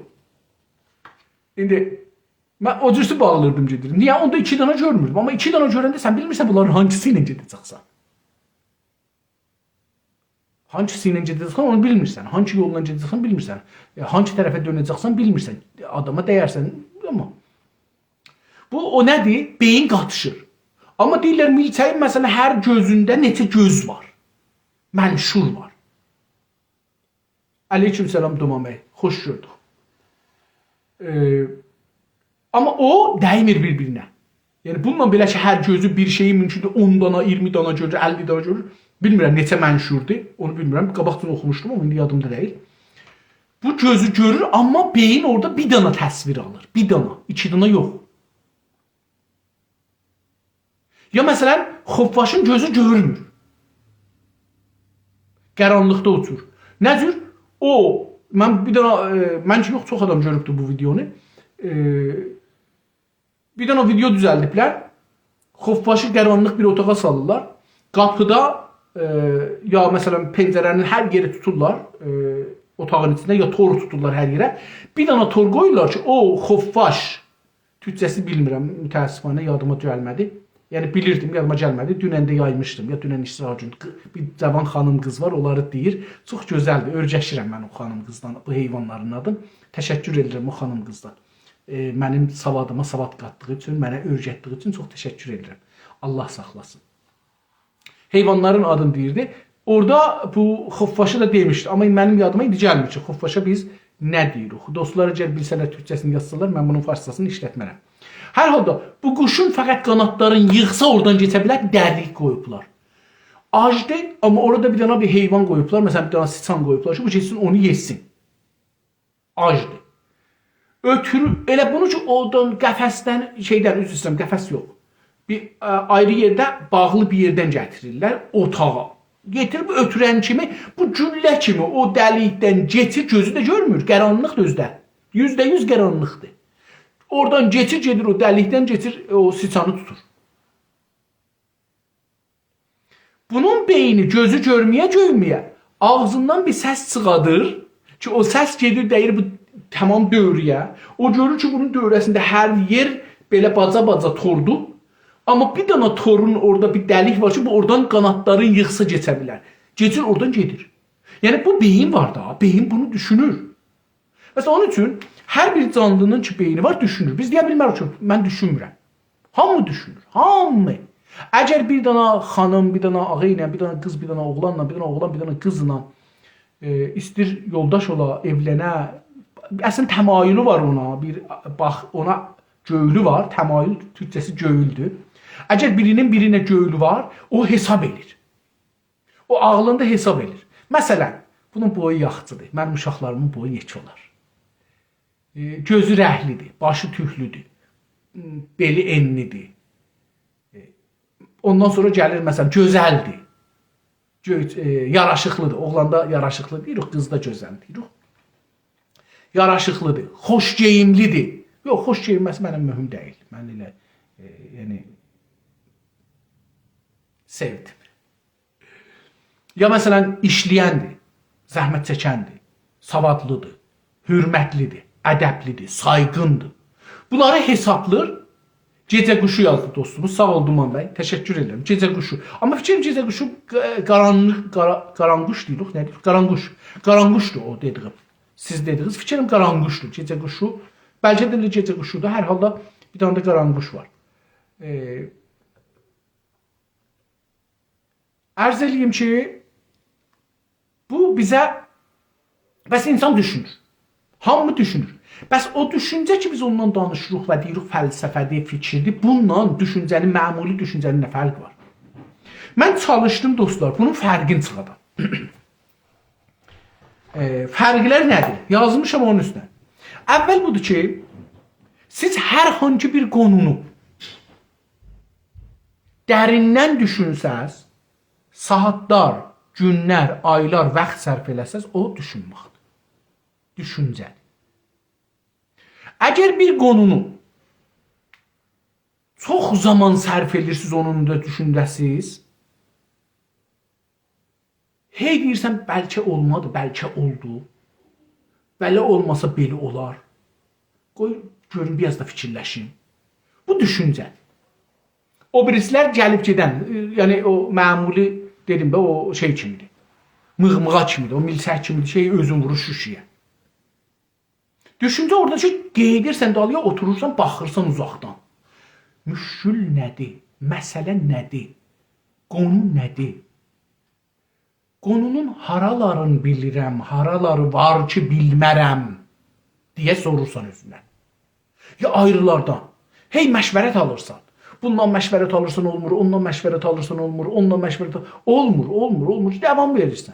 ایندی من او جورسو باغلیردیم، گئدیردیم. نییه؟ اوندا ایکی دانا گؤرموردوم. آمما ایکی دانا گؤرنده سن بیلمیرسن بونلارین هانگیسی ایله گئده‌جکسن. هانگیسی ایله گئده‌جکسن، اونو بیلمیرسن. هانگی یوللا گئده‌جکسن، بیلمیرسن. ائ، هانگی طرفه دؤنه‌جکسن، بیلمیرسن. آداما دییرسن، آمما بو، او نه‌دیر؟ بئیین قاتیشیر. آمما دئییرلر، میلچه‌یین، مثلا، هر گؤزونده نئچه گؤز وار. منشور وار. علیکم سلام، دومان بی. خوش گؤردوک. ائ، آمما او دیمیر بیر-بیرینه. یعنی، بونونلا بئله کی، هر گؤزو بیر شئیی مومکوندور اون دانا، اییرمی دانا گؤرور، اللی دانا گؤرور. بیلمیرم، نئچه منشوردور، اونو بیلمیرم. قاباقجان اوخوموشدوم، آمما ایندی یادیمدا دئییل. بو گؤزو گؤرور، آمما بئیین اورادا بیر دانا تصویر آلیر. بیر دانا، ایکی دانا یوخ. یا، مثلا، خفاشین گؤزو گؤرمور. قارانلیقدا اوچور. نه جور؟ او، من بیر دنه، ائ، من کی، یوخ، چوخ آدام گؤروبدور بو ویدئونو. ائ، بیر دنه ویدئو دوزلدیبلر. خفاشی قارانلیق بیر اوتاغا سالیرلار. قاپیدا، ائ، یا، مثلا، پنجره‌نین هر یئری توتورلار. ائ، اوتاغین ایچینده، یا تور توتورلار هر یئره. بیر دنه تور قویورلار کی، او خفاش، تورکجه‌سی بیلمیرم، متأسفانه یادیما گلمه‌دی. یعنی بیلیردیم، یادیما گلمه‌دی. دونن ده یایمیشدیم، یا دونن ایشسیز گون. ق-، بیر جاوان خانیم قیز وار، اونلاری دئییر. چوخ گؤزلدیر، اؤرگشیرم من او خانیم قیزدان، بو حیوانلارین آدین. تشکر ائدیرم او خانیم قیزدان. ائ، منیم سوادیما سواد قاتدیغی اوچون، منه اؤرگتدیگی اوچون چوخ تشکر ائدیرم. الله ساخلاسین. حیوانلارین آدینی دئییردی. اورادا بو خفاشی دا دئمیشدی، آمما منیم یادیما ایندی گلمیر کی، خفاشا بیز نه دئییریک. دوستلار، اگر بیلسه‌لر، تورکجه‌سینی یازسالار، من بونون فارسجاسینی ایشلتمه‌رم. هر حالدا بو قوشون فقط قانادلارین ییغسا، اورادان کئچه بیلر، دلیک قویوبلار. آجدیر، آمما اورادا بیر دنه بیر حیوان قویوبلار، مثلا، بیر دنه سیچان قویوبلار کی، بو گئتسین، اونو یئسین. آجدیر. اؤتورور، ائله بونو کی، اورادان قفسدن، شئیدن، عذر ایسته‌ییرم، قفس یوخ. بیر، ا، آیری یئرده، باغلی بیر یئردن گتیریرلر اوتاغا. گتیریب اؤتورن کیمی، بو گولله کیمی او دلیکدن کئچیر، گؤزو ده گؤرمور، قارانلیقدیر اؤزو ده. یوزده یوز قارانلیقدیر. اورادان کئچیر، گئدیر او دلیکدن کئچیر، او سیچانی توتور. بونون بئینی گؤزو گؤرمه‌یه-گؤرمه‌یه آغزیندان بیر سس چیخادیر کی، او سس گئدیر، دَییر بو تمام دؤوره‌یه. او گؤرور کی، بونون دؤوره‌سینده هر یئر بئله باجا-باجا توردور. آمما بیر دنه تورون اورادا بیر دلیک وار کی، بو اورادان قانادلارین ییغسا کئچه بیلر. کئچیر، اورادان گئدیر. یعنی، بو بئیین وار دا، بئیین بونو دوشونور. مثلا، اونون اوچون هر بیر جانلی‌نین کی، بئینی وار، دوشونور. بیز دئیه بیلمریک کی، من دوشونمورم. هامی دوشونور، هامی. اگر بیر دنه خانیم، بیر دنه آغا ایله، بیر دنه قیز، بیر دنه اوغلانلا، بیر دنه اوغلان، بیر دنه قیزلا، ائ، ایستیر یولداش اولا، ائولنه، اصلینده تمایلو وار اونا، بیر باخ، اونا گؤیلو وار، تمایل تورکجه‌سی گؤیولدور. اگر بیرینین بیرینه گؤیلو وار، او حساب ائله‌ییر. او عاغلیندا حساب ائله‌ییر. مثلا، بونون بویو یاخشیدیر، منیم اوشاقلاریمین بویو یئکه اولار. ائ، گؤزو رنگلیدیر، باشی توکلودور، م، بئلی انلیدیر. ائ، اوندان سونرا گلیر، مثلا، گؤزلدیر. گؤ-، ائ، یاراشیقلیدیر. اوغلاندا یاراشیقلی دئییریک، قیزدا گؤزل دئییریک. یاراشیقلیدیر، خوش گئییملیدیر. یوخ، خوش گئیینمه‌سی منه مهم دئییل. من ائله، ائ، یعنی، سئودیم. یا مثلا، ایشله‌یندیر، زحمت چکندیر، سوادلیدیر، حؤرمتلیدیر، ادبلیدیر، سایغیندیر. بونلاری حسابلیر. گئجه قوشو یازدی دوستوموز. ساغ اول، دومان بی. تشکر ائدیرم. گئجه قوشو. آمما فیکریم گئجه قوشو ق-، قارانلیق، قارا-، قارانقوش دئییریک، نه دئییریک؟ قارانقوش. قارانقوشدور او دئدیگیم. سیز دئدیگینیز. فیکریم قارانقوشدور، گئجه قوشو. بلکه ده ائله گئجه قوشودور. هر حالدا بیر دنه ده قارانقوش وار. ائ، عرض ائله‌ییم کی، بو بیزه، بس اینسان دوشونور. هامی دوشونور. بس او دوشونجه کی، بیز اوندان دانیشیریق و دئییریک فلسفه‌دیر، فیکیردیر، بونونلا دوشونجه‌نین، معمولی دوشونجه‌نین نه فرقی وار؟ من چالیشدیم، دوستلار، بونون فرقینی چیخادام. ائ، فرقلر نه‌دیر؟ یازمیشام اونون اوستونه. اول بودور کی، سیز هر هانسی بیر قونونو دریندن دوشونسز، ساعاتلار، گونلر، آیلار واخت صرف ائله‌سز، او دوشونمکدیر. دوشونجه‌دیر. اگر بیر قونونو چوخ زامان صرف ائدیرسینیز، اونون دا دوشونجه‌سیز، هئی دئییرسن، بلکه اولمادی، بلکه اولدو. بلی، اولماسا بئله اولار. قوی گؤروم، بیر آز دا فیکیرلشیم. بو دوشونجه‌دیر. او بیریسی‌لر گلیب گئدن، یعنی او معمولی، دئدیم ده، او شئی کیمیدیر. میغمیغا کیمیدیر، او میلچک کیمیدیر، شئی اؤزون وورور شوشه‌یه. دوشونجه اورادا کی، گئدیرسن دالییا، اوتورورسان، باخیرسان اوزاقدان. مشکل نه‌دیر؟ مسئله نه‌دیر؟ قونو نه‌دیر؟ قونونون هارالارین بیلیرم، هارالاری وار کی، بیلمه‌رم دئیه سورورسان اؤزوندن. یا آیریلاردان. هئی مشورت آلیرسان. بوندان مشورت آلیرسان، اولمور، اوندان مشورت آلیرسان، اولمور، اوندان مشورت آل-، اولمور، اولمور، اولمور. داوام وئریرسن.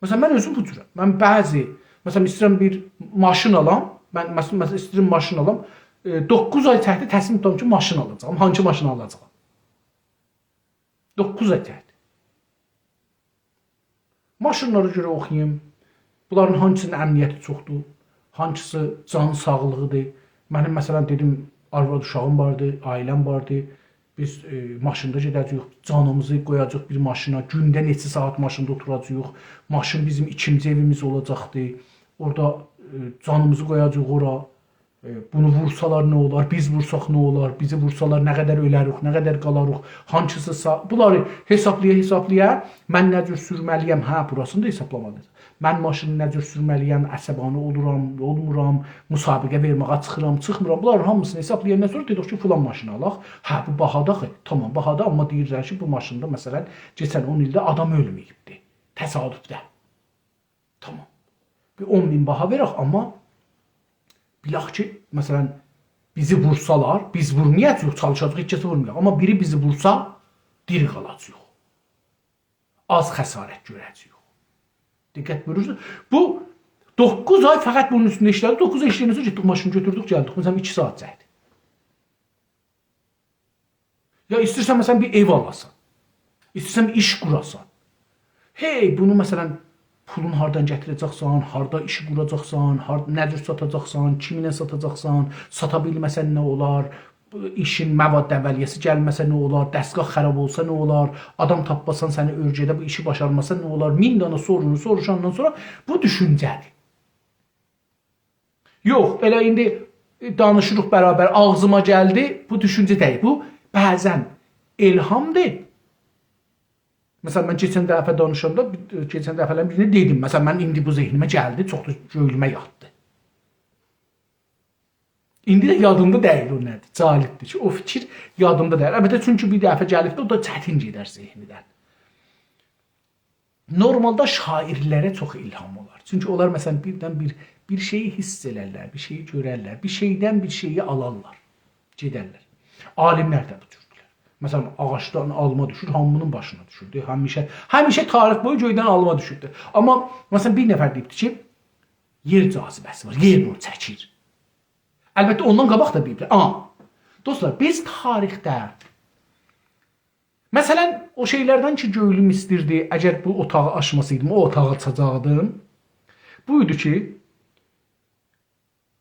مثلا، من اؤزوم بو جورم. من بعضی، مثلا، ایسته‌ییرم بیر ماشین آلام. من، مثلا، مثلا، ایسته‌ییرم ماشین آلام. ائ، دوققوز آی چکدی، تصمیم توتدوم کی، ماشین آلاجاغام. هانسی ماشینی آلاجاغام؟ دوققوز آی چکدی. ماشینلارا گؤره اوخویوم. بونلارین هانسی‌نین امنیتی چوخدور؟ هانسی‌سی جان ساغلیغیدیر؟ منیم، مثلا، دئدیم، آرواد اوشاغیم واردی، عائله‌م واردی. بیز، ائ، ماشیندا گئده‌جه‌ییک، جانیمیزی قویاجاغیق بیر ماشینا، گونده نئچه ساعات ماشیندا اوتوراجاغیق، ماشین بیزیم ایکینجی ائویمیز اولاجاقدی. اورادا، ائ، جانیمیزی قویاجاغیق اورا. ائ، بونو وورسالار نه اولار، بیز وورساق نه اولار، بیزی وورسالار نه قدر اؤلریک، نه قدر قالاریق، هانسیسی سا-، بونلاری حسابلایا-حسابلایا، من نه جور سورمه‌لی‌یم، هه، بوراسینی دا حسابلامالی‌ییق. من ماشینی نه جور سورمه‌لی‌یم، عصبانی اولورام، اولمورام، مسابقه وئرمه‌یه چیخیرام، چیخمیرام. بونلارین هامیسینی حسابلایاندان سونرا دئدیک کی، فلان ماشینی آلاق. هه، بو باهادی آخی. تامام، باهادی، آمما دئییرلر کی، بو ماشیندا، مثلا، کئچن اون ایلده آدام اؤلمه‌ییبدی. تصادفده. تامام. بیر اون مین باها وئرک، آمما بیلک کی، مثلا، بیزی وورسالار، بیز وورمایاجاغیق، چالیشاجاغیق، هئچ کسی وورمایاجاق. آمما بیری بیزی وورسا، دیری قالاجاغیق. آز خسارت گؤره‌جه‌ییک. دقت بویورورسونوز. بو دوققوز آی فقط بونون اوستونده ایشله‌دیک. دوققوز آی ایشله‌یندن سونرا گئتدیک، ماشینی گؤتوردوک، گلدیک. مثلا، ایکی ساعات چکدی. یا ایسته‌ییرسن، مثلا، بیر ائو آلاسان. ایسته‌ییرسن، بیر ایش قوراسان. هئی، بونو، مثلا، پولون هاردان گتیره‌جکسن، هاردا ایشی قوراجاقسان، هار-، نه جور ساتاجاقسان، کیمینه ساتاجاقسان، ساتا بیلمه‌سن نه اولار، بو ایشین مواد اولیه‌سی گلمه‌سه نه اولار، دستگاه خراب اولسا نه اولار، آدام تاپماسان سنی اؤرگده، بو ایشی باشارماسان نه اولار، مین دانا سورونو سوروشاندان سونرا بو دوشونجه‌دیر. یوخ، ائله ایندی دانیشیریق برابر، آغزیما گلدی، بو دوشونجه دئییل. بو بعضا الهامدیر. مثلا، من کئچن دفعه دانیشاندا، کئچن دفعه‌لرین بیرینده دئدیم، مثلا، من ایندی بو ذهنیمه گلدی، چوخ دا گؤیلومه یاتدی. ایندی ده یادیمدا دئییل او نه‌دیر، جالبدیر کی، او فیکیر یادیمدا دئییل. البته، چونکی بیر دفعه گلیبدی، او دا چتین گئدر ذهندن. نورمالدا شاعرلره چوخ الهام اولار. چونکی اونلار، مثلا، بیردن بیر، بیر شئیی حس ائلرلر، بیر شئیی گؤررلر، بیر شئیدن بیر شئیی آلارلار، گئدرلر. عالیملر ده بو جوردولر. مثلا، آغاجدان آلما دوشور، هامی‌نین باشینا دوشوردو. همیشه، همیشه تاریخ بویو گؤیدن آلما دوشوبدور. آمما، مثلا، بیر نفر دئییبدی کی، یئر جاذبه‌سی وار، یئر اونو چکیر. البته، اوندان قاباق دا دئییبدی. آ، دوستلار، بیز تاریخده، مثلا، او شئیلردن کی، گؤیلوم ایستیردی، اگر بو اوتاغی آچماسایدیم، او اوتاغی آچاجاقدیم. بو ایدی کی،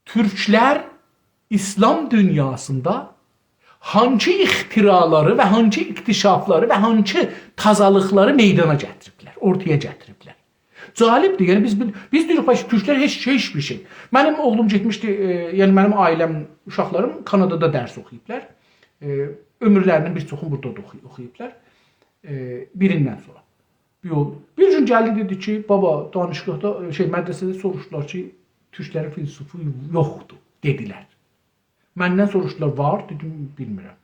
تورکلر ایسلام دونیاسیندا هانسی اختراعلاری و هانسی اکتشافلاری و هانسی تازالیقلاری میدانا گتیریبلر، اورتایا گتیریبلر. جالبدیر، یعنی بیز بیل-، بیز دئییریک، باخ، تورکلر هئچ، هئچ بیر شئی. منیم اوغلوم گئتمیشدی، ائ، یعنی منیم عائله‌م، اوشاقلاریم کانادادا درس اوخویوبلار. ائ، عؤمورلری‌نین بیر چوخونو بورادا دا اوخوی-، اوخویوبلار. ائ، بیریندن سونرا. بیر یول. بیر گون گلدی، دئدی کی، بابا، دانشگاهدا، ائ، شئی، مدرسه‌ده سوروشدولار کی، تورکلرین فیلسوفو یوخدور، دئدیلر. مندن سوروشدولار، وار؟ دئدیم، بیلمیرم.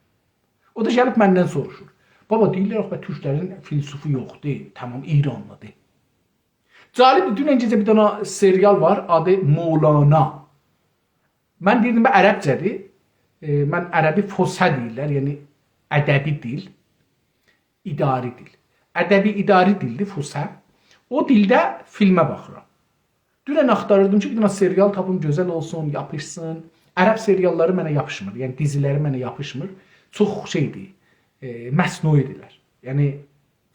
او دا گلیب مندن سوروشور. بابا، دئییرلر، آخی، تورکلرین فیلسوفو یوخدور، تامام، ایرانلیدیر. جالبدیر، دونن گئجه بیر دنه سریال وار، آدی مولانا. من دئییردیم، بو عربجه‌دیر. ائ، من عربی فصحا دئییرلر، یعنی ادبی دیل، اداری دیل. ادبی اداری دیلدیر فصحا. او دیلده فیلمه باخیرام. دونن آختاریردیم کی، بیر دنه سریال تاپیم، گؤزل اولسون، یاپیشسین. عرب سریاللاری منه یاپیشمیر، یعنی دیزیلری منه یاپیشمیر. چوخ شئیدیر، ائ، مصنوعی‌دیرلر. یعنی،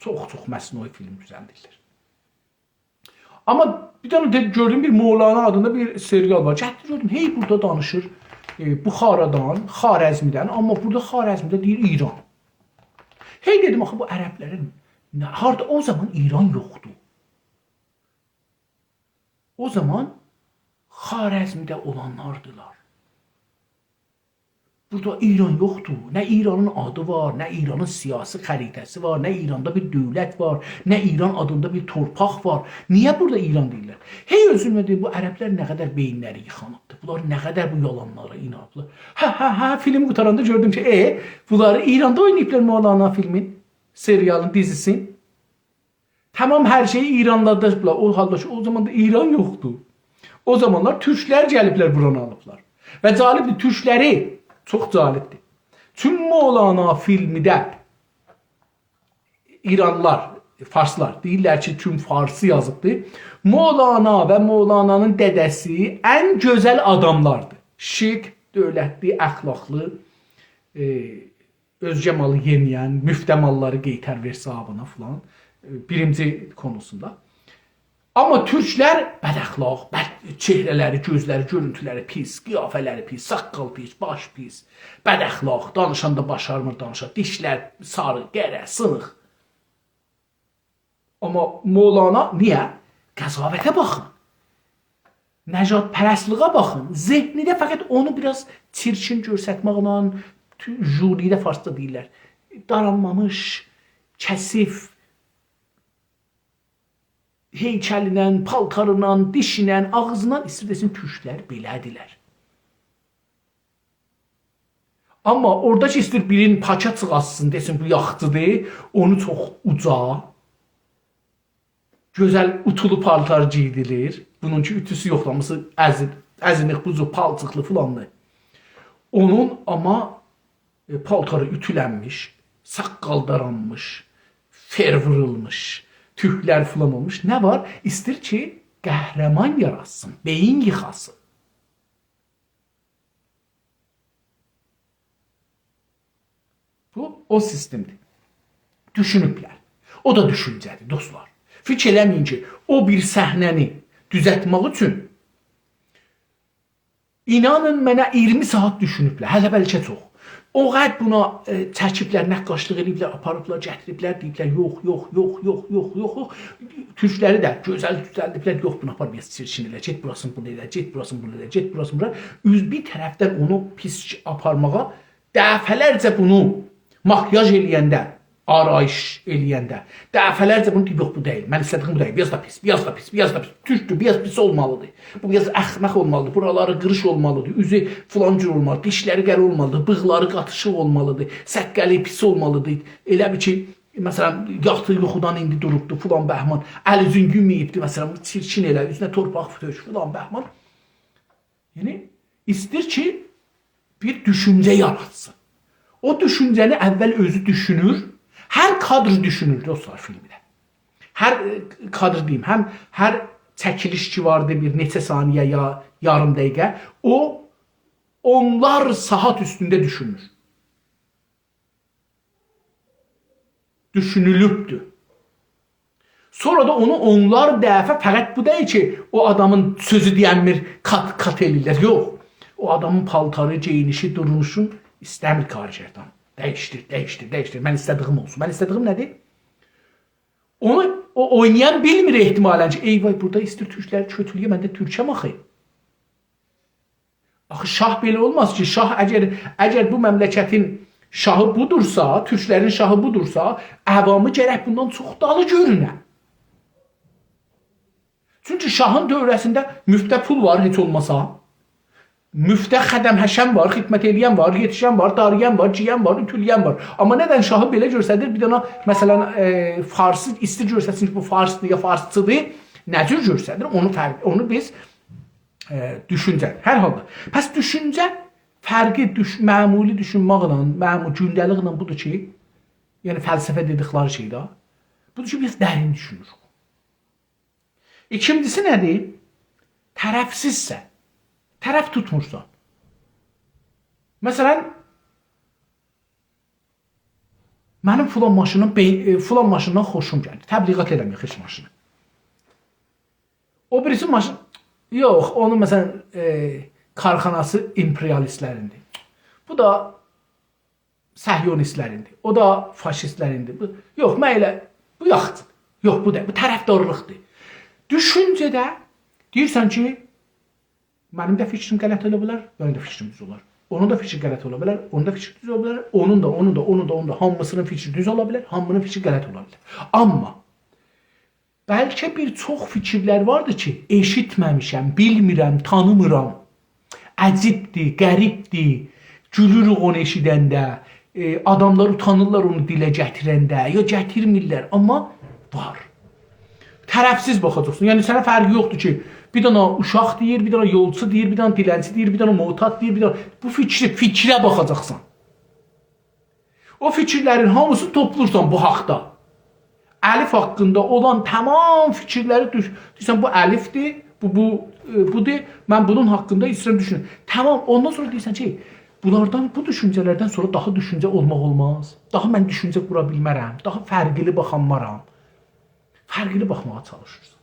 چوخ-چوخ مصنوعی فیلم دوزلدیرلر. آمما بیر دنه ده گؤردوم، بیر مولانا آدیندا بیر سریال وار. گتدی گؤردوم، هئی بورادا دانیشیر، ائ، بخارادان، خوارزمیدن، آمما بورادا خوارزمیده دئییر ایران. هئی دئدیم، آخی بو عربلرین نه، هاردا او زامان ایران یوخدور. او زامان خوارزمده اولانلاردیلار. بورادا ایران یوخدور. نه ایرانین آدی وار، نه ایرانین سیاسی خریطه‌سی وار، نه ایراندا بیر دؤولت وار، نه ایران آدیندا بیر تورپاق وار. نییه بورادا ایران دئییرلر؟ هئی اؤزومه دئییم، بو عربلر نه قدر بئیینلری ییخانیبدیر. بونلار نه قدر بو یالانلارا اینانیبلار. هه، هه، هه، فیلم قوتاراندا گؤردوم کی، ائ، بونلاری ایراندا اویناییبلار مولانا فیلمین، سریالین، دیزیسین. تامام هر شئیی ایرانلادیبلار. او حالدا کی، او زامان دا ایران یوخدور. او زامانلار تورکلر گلیبلر، بورانی آلیبلار. و جالبدیر، تورکلری، چوخ جالبدیر. چون مولانا فیلمیده ایرانلیلار، فارسلار دئییرلر کی، چون فارسی یازیبدیر. مولانا و مولانانین دده‌سی ان گؤزل آداملاردیر. شیک، دؤولتلی، اخلاقلی، ائ، اؤزگه مالی یئمه‌ین، مفته ماللاری قئیتر وئر صاحابینا فلان، ائ، بیرینجی قونوسوندا. آمما تورکلر بداخلاق، بد، چهره‌لری، گؤزلری، گؤرونتولری پیس، قیافه‌لری پیس، ساققال پیس، باش پیس، بداخلاق، دانیشاندا باشارمیر دانیشا، دیشلر ساری، قره، سینیق. آمما مولانا نییه؟ قضاوته باخین. نژادپرستلیگه باخین. ذهنینده فقط اونو بیر آز چیرکین گؤرستمکله، تو-، ژولی‌ده فارسدا دئییرلر، دارانمامیش، کثیف، هیکلیندن، پالتاریندان، دیشیندن، آغزیندان ایستیر دئسین، تورکلر بئله‌دیرلر. آمما اورادا کی ایستیر بیرینی پاکا چیخارتسین، دئسین بو یاخچیدیر، اونو چوخ اوجا، گؤزل اوتولو پالتار گئیدیلیر. بونون کی اوتوسو یوخدور، هامیسی ازی-، ازینیک، بوزو، پالچیقلی فیلاندیر. اونون آمما، ائ، پالتاری اوتولنمیش، ساققال دارانمیش، فر وورولموش، توکلر فیلان اولموش. نه وار؟ ایستیر کی قهرمان یاراتسین، بئیین ییخاسین. بو، او سیستمدیر. دوشونوبلر. او دا دوشونجه‌دیر، دوستلار. فیکیر ائله‌مه‌یین کی، او بیر صحنه‌نی دوزلتمک اوچون، اینانین منه، اییرمی ساعات دوشونوبلر. هله بلکه چوخ. او قدر بونا، ائ، چکیبلر، نقاشلیق ائله‌ییبلر، آپاریبلار، گتیریبلر، دئییبلر، «یوخ، یوخ، یوخ.» تورکلری ده گؤزل دوزلدیبلر، «یوخ، بونو آپار، بیر آز چیرکین ائله، گئت بوراسینی بونو ائله، گئت بوراسینی بونو ائله، گئت بوراسینی بورا.» اوز بیر طرفدن اونو پیس آپارماغا دفعه‌لرجه بونو ماکیاژ ائله‌ینده، آرایش ائله‌ینده، دفعه‌لرجه بونو دئییب، «یوخ، بو دئییل، من ایسته‌دیگیم بو دئییل، بیر آز دا پیس، بیر آز دا پیس، بیر آز دا پیس، تورکدور، بیر آز پیس اولمالیدیر، بو بیر آز احمق اولمالیدیر، بوراları قیریش اولمالیدیر، اوزو فیلان جور اولمالیدیر، دیشلری قره اولمالیدیر، بیغلاری قاتیشیق اولمالیدیر، ساققالی پیس اولمالیدیر.» ائله بیل کی، مثلا، یاتدی یوخودان ایندی دوروبدو، فیلان بهمان، ال اوزون یوماییبدی، مثلا، بو چیرکین ائله، اوزونه تورپاق تؤک، فیلان بهمان. یعنی، ایستیر کی، بیر دوشونجه یاراتسین. او دوشونجه‌نی اول اؤزو دوشونور، هر کادر دوشونور، دوستلار، فیلمده. هر، ائ، کادر دئییم، هم هر چکیلیش کی واردی، بیر نئچه ثانیه یا یاریم دقیقه، او اونلار ساعات اوستونده دوشونور. دوشونولوبدور. سونرا دا اونو اونلار دفعه، فقط بو دئییل کی، او آدامین سؤزو دئینمیر، کات، کات ائله‌ییرلر. یوخ. او آدامین پالتاری، گئیینیشی، دورونوشون ایسته‌میر کارگردان. دییشدیر، دییشدیر، دییشدیر. من ایسته‌دیگیم اولسون. من ایسته‌دیگیم نه‌دیر؟ اونو او اوینایان بیلمیر احتمالا کی، «ای وای، بورادا ایستیر تورکلری کؤتوله‌یه، من ده تورکم آخی.» آخی شاه بئله اولماز کی، شاه اگر، اگر بو مملکتین شاهی بودورسا، تورکلرین شاهی بودورسا، عوامی گرک بوندان چوخ دالی گؤرونه. چونکی شاهین دؤوره‌سینده مفته پول وار، هئچ اولماسا. مفته خدم حشم وار، خدمت ائله‌ین وار، یئتیشن وار، دارایان وار، گئین وار، اوتوله‌ین وار. آمما ندن شاهی بئله گؤرسدیر، بیر دنه، مثلا، ائ، فارسی ایستیر گؤرستسین کی، بو فارسدیر یا فارسچیدیر، نه جور گؤرسدیر؟ اونو فرق، اونو بیز ائ، دوشونجه. هر حالدا. پس دوشونجه فرقی دوش-، معمولی دوشونمکله، معمول گونده‌لیکله بودور کی، یعنی فلسفه دئدیکلری شئی ده، بودور کی، بیز درین دوشونوروک. ایکینجیسی نه‌دیر؟ طرفسیزسن. طرف توتمورسان. مثلا، منیم فلان ماشینین بئ-، ائ، فلان ماشیندان خوشوم گلیر. تبلیغات ائله‌مه‌یک هئچ ماشینی. او بیریسی ماشین، یوخ، اونون، مثلا، ائ، کارخاناسی امپریالیستلریندیر. بو دا صهیونیستلریندیر. او دا فاشیستلریندیر. بو، یوخ، من ائله، بو یاخچیدیر. یوخ، بو دا، بو طرفدارلیقدیر. دوشونجه‌ده دئییرسن کی، منیم ده فیکریم غلط اولا بیلر، منیم ده فیکریم دوز اولار. اونون دا فیکری غلط اولا بیلر، اونون دا فیکری دوز اولا بیلر، اونون دا، اونون دا، اونون دا، اونون دا، هامیسینین فیکری دوز اولا بیلر، هامی‌نین فیکری غلط اولا بیلر. آمما بلکه بیر چوخ فیکیرلر واردیر کی، ائشیتمه‌میشم، بیلمیرم، تانیمیرام. عجیبدیر، غریبدیر. گولوروک اونو ائشیدنده. ائ، آداملار اوتانیرلار اونو دیله گتیرنده، یا گتیرمیرلر، آمما وار. طرفسیز باخاجاقسان. یعنی، سنه فرقی یوخدور کی، بیر دنه اوشاق دئییر، بیر دنه یولچو دئییر، بیر دنه دیلنچی دئییر، بیر دنه معتاد دئییر، بیر دنه، بو فیکری، فیکره باخاجاقسان. او فیکیرلرین هامیسینی توپلورسان بو حاقدا. الف حاقیندا اولان تمام فیکیرلری دوش-، دئییرسن، بو الفدیر، بو، بو، ائ، بودور، من بونون حاقیندا ایسته‌ییرم دوشونوم. تمام، اوندان سونرا دئییرسن کی، بونلاردان، بو دوشونجه‌لردن سونرا داها دوشونجه اولماق اولماز. داها من دوشونجه قورا بیلمرم، داها فرقلی باخانمارام. فرقلی باخماغا چالیشیرسان.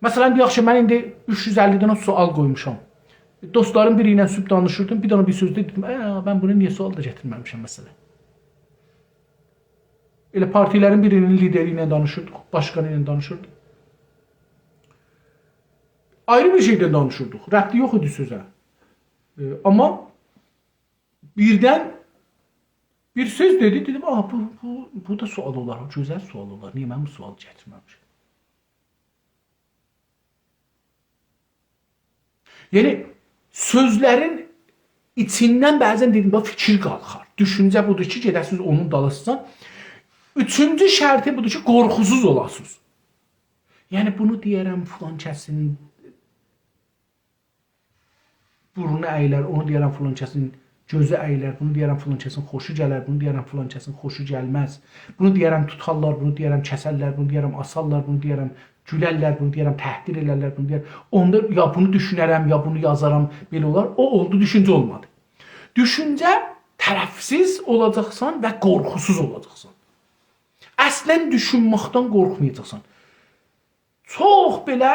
مثلا، دئیک کی، من ایندی اوچ یوز اللی دنه سؤال قویموشام. دوستلاریم بیری ایله صبح دانیشیردیم، بیر دنه بیر سؤزده دئدیم: «اه، من بونو نییه سؤال دا گتیرمه‌میشم مثلا؟» ائله پارتی‌لرین بیری‌نین لیدری ایله دانیشیردیق، باشقانی ایله دانیشیردیق. آیری بیر شئیدن دانیشیردیق. ربطی یوخ ایدی سؤزه. ائ، آمما بیردن بیر سؤز دئدی، دئدیم: «آه، بو، بو، بو دا سؤال اولار، گؤزل سؤال اولار. نییه من بو سؤالی گتیرمه‌میشم؟» یعنی، سؤزلرین ایچیندن بعضا دئدیم، باخ، فیکیر قالخار. دوشونجه بودور کی، گئده‌سینیز اونون دالیسیجان. اوچونجو شرطی بودور کی، قورخوسوز اولاسینیز. یعنی، بونو دئیه‌رم، فلان کسین بورنو اییلر، اونو دئیه‌رم، فلان کسین گؤزو اییلر، بونو دئیه‌رم، فلان کسین خوشو گلر، بونو دئیه‌رم، فلان کسین خوشو گلمز. بونو دئیه‌رم، توتارلار، بونو دئیه‌رم، کسرلر، بونو دئیه‌رم، آسارلار، بونو دئیه‌رم، گولرلر، بونو دئیه‌رم، تحقیر ائلرلر، بونو دئیه‌رم. اوندا یا بونو دوشونه‌رم، یا بونو یازارام، بئله اولار. او اولدو، دوشونجه اولمادی. دوشونجه طرفسیز اولاجاقسان و قورخوسوز اولاجاقسان. اصلا دوشونمکدن قورخمایاجاقسان. چوخ بئله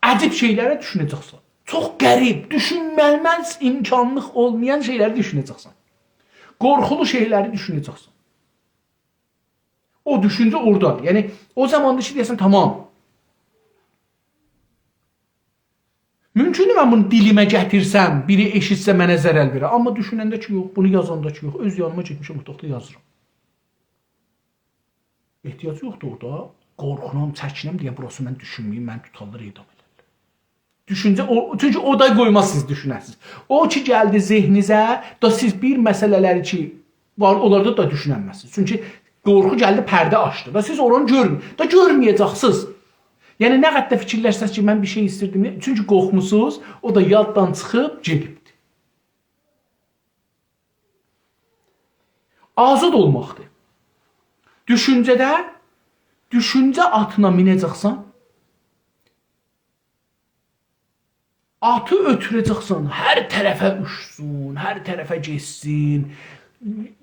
عجیب شئیلره دوشونه‌جکسن. چوخ غریب، دوشونمز امکانلیق اولمایان شئیلری دوشونه‌جکسن. قورخولو شئیلری دوشونه‌جکسن. او دوشونجه اورادادیر. یعنی، او زاماندا کی، دئیه‌سن، تامام. مومکوندور، من بونو دیلیمه گتیرسم، بیری ائشیتسه، منه ضرر وئره. آمما دوشوننده کی، یوخ، بونو یازاندا کی، یوخ، اؤز یانیما گئتمیشم، اوتاقدا یازیرام. احتیاج یوخدور اورادا قورخونام، چکینم، دئیم، بوراسی من دوشونمه‌ییم، منی توتارلار، اعدام ائدرلر. دوشونجه، او، چونکی او دا قویماز سیز دوشونه‌سینیز. او کی گلدی ذهنینیزه، دا سیز بیر مسئله‌لری کی وار، اونلاردا دا دوشوننمزسینیز. چونکی قورخو گلدی، پرده آچدی. دا سیز اورانی گؤرمور، دا گؤرمه‌یه‌جکسینیز. یعنی، نه قدر ده فیکیرلشسز کی، من بیر شئی ایستیردیم، چونکی قورخموسوز، او دا یاددان چیخیب گئدیبدی. آزاد اولماقدیر. دوشونجه‌ده، دوشونجه آتینا مینه‌جکسن، آتی اؤتوره‌جکسن، هر طرفه اوچسون، هر طرفه گئتسین،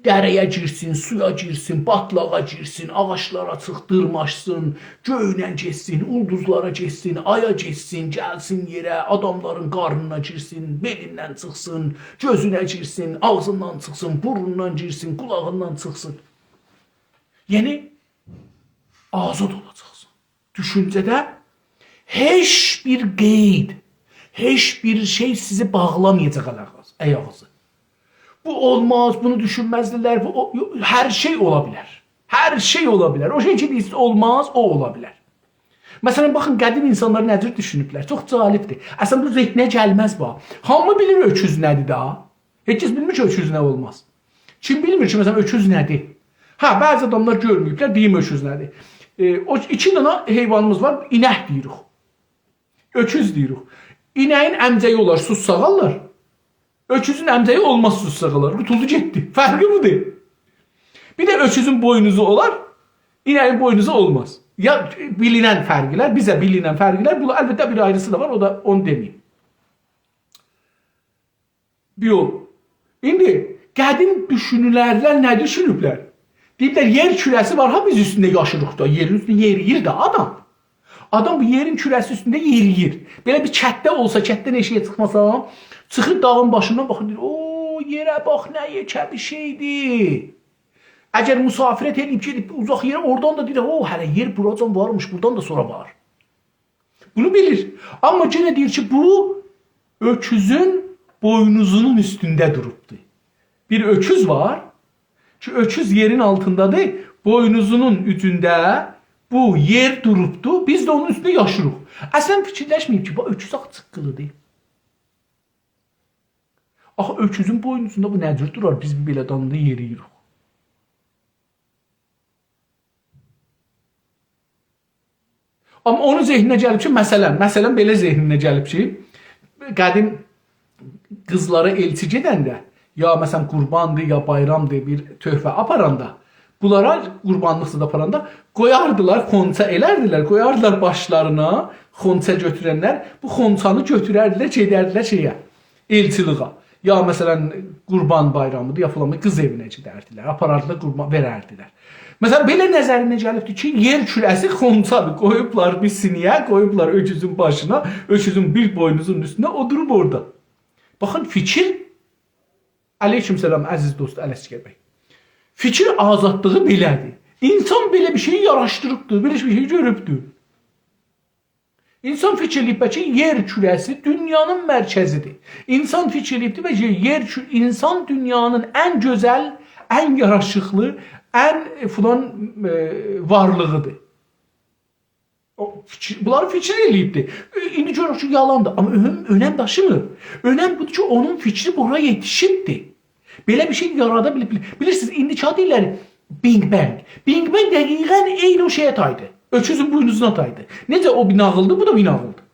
دره‌یه گیرسین، سویا گیرسین، باتلاغا گیرسین، آغاجلارا چیخ، دیرماشسین، گؤیله گئتسین، اولدوزلارا گئتسین، آیا گئتسین، گلسین یئره، آداملارین قارنینا گیرسین، بئلیندن چیخسین، گؤزونه گیرسین، آغزیندان چیخسین، بورنوندان گیرسین، قولاغیندان چیخسین. یعنی، آزاد اولاجاقسان. دوشونجه‌ده هئچ بیر قید، هئچ بیر شئی سیزی باغلامایاجاق ال-آیاغینیزی. بو اولماز، بونو دوشونمزدیلر، بو او-، یو-، هر شئی اولا بیلر. هر شئی اولا بیلر. او شئی کی، دئییرسیز اولماز، او اولا بیلر. مثلا، باخین، قدیم اینسانلار نه جور دوشونوبلر. چوخ جالبدیر. اصلا، بو ذهنه گلمز، باخ. هامی بیلیر اؤکوز نه‌دیر دا. هئچ کس بیلمیر کی، اؤکوز نه اولماز. کیم بیلمیر کی، مثلا، اؤکوز نه‌دیر؟ هه، بعضی آداملار گؤرمه‌ییبلر، دئییم اؤکوز نه‌دیر. ائ، او ایکی دنه حیوانیمیز وار، اینک دئییریک. اؤکوز دئییریک. اینه‌یین امجه‌یی اولار، سوسساغاللار. اؤکوزون امجه‌یی اولماز، سوسساغاللار. قوتولدو، گئتدی. فرقی بودور. بیر ده اؤکوزون بوینوزو اولار، اینه‌یین بوینوزو اولماز. یا بیلینن فرقلر، بیزه بیلینن فرقلر. بونلار البته بیر آیریسی دا وار، او دا اونو دئمه‌ییم. بیر یول. ایندی قدیم دوشونورلر، نه دوشونوبلر؟ دئییبلر، یئر کوره‌سی وار ها، بیز اوستونده یاشیریق دا، یئرین اوستونده یئریییر ده آدام. آدام بو یئرین کوره‌سی اوستونده یئریییر. بئله بیر کتده اولسا، کتدن ائشیگه چیخماسا، چیخیر داغین باشیندان باخیر، دئییر: «او، یئره باخ، نه یئکه بیر شئیدیر.» اگر مسافرت ائله‌ییب گئدیب اوزاق یئره، اورادان دا دئییر: «او، هله یئر بوراجان وارمیش، بورادان دا سونرا وار.» بونو بیلیر. آمما یئنه دئییر کی، بو اؤکوزون بوینوزونون اوستونده دوروبدور. بیر اؤکوز وار کی، اؤکوز یئرین آلتیندادیر، بوینوزونون اوجونده بو یئر دوروبدور، بیز ده اونون اوستونده یاشیریق. اصلا فیکیرلشمه‌ییب کی، بو اؤکوز آخی چیققیلیدیر. آخی اؤکوزون بوینوزوندا بو نه جور دورار، بیز بیر بئله دانیندا یئرییریک. آمما اونون ذهنینه گلیب کی، مثلا، مثلا، بئله ذهنینه گلیب کی، قدیم قیزلارا ائلچی گئدنده، یا، مثلا، قورباندیر، یا بایرامدیر، بیر تحفه آپاراندا، بونلارا قوربانلیق زاد آپاراندا قویاردیلار، خونچا ائلردیلر، قویاردیلار باشلارینا، خونچا گؤتورنلر، بو خونچانی گؤتورردیلر، گئدردیلر شئیه، ائلچیلیغا. یا مثلا، قوربان بایرامی‌دیر، یا فلان، قیز ائوینه گئدردیلر، آپاراردیلار، قوربان وئرردیلر. مثلا، بئله نظرینه گلیبدیر کی، یئر کوره‌سی خونسادیر، قویوبلار بیر سینی‌یه، قویوبلار اؤکوزون باشینا، اؤکوزون بیر بوینوزون اوستونه، او دوروب اورادا. باخین، فیکیر، علیکم سلام، عزیز دوست علعسگر بی. فیکیر آزادلیغی بئله‌دیر. اینسان بئله بیر شئیی یاراشدیریبدیر، بئله بیر شئیی گؤروبدور. اینسان فیکیر ائله‌ییب کی، یئر کوره‌سی دونیانین مرکزی‌دیر. اینسان فیکیر ائله‌ییبدیر و یئر، یئر کو-، اینسان دونیانین ان گؤزل، ان یاراشیقلی، ان، ائ، فلان، ائ، وارلیغی‌دیر. او فیکیر، بونلاری فیکیر ائله‌ییبدیر. ائ، ایندی گؤروروک کی، یالاندیر. آمما اؤنم، اؤنم داشیمیر. اؤنم بودور کی، اونون فیکری بورا یئتیشیبدیر. بئله بیر شئی یارادا بیلیب، بیلیب. بیلیرسینیز، ایندی کی دئییرلر Big Bang. Big Bang دقیقا عینی او شئیه تایدی. اؤکوزون بوینوزونا تایدی. نئجه او بیر ناغیلدیر، بو دا بیر ناغیلدیر.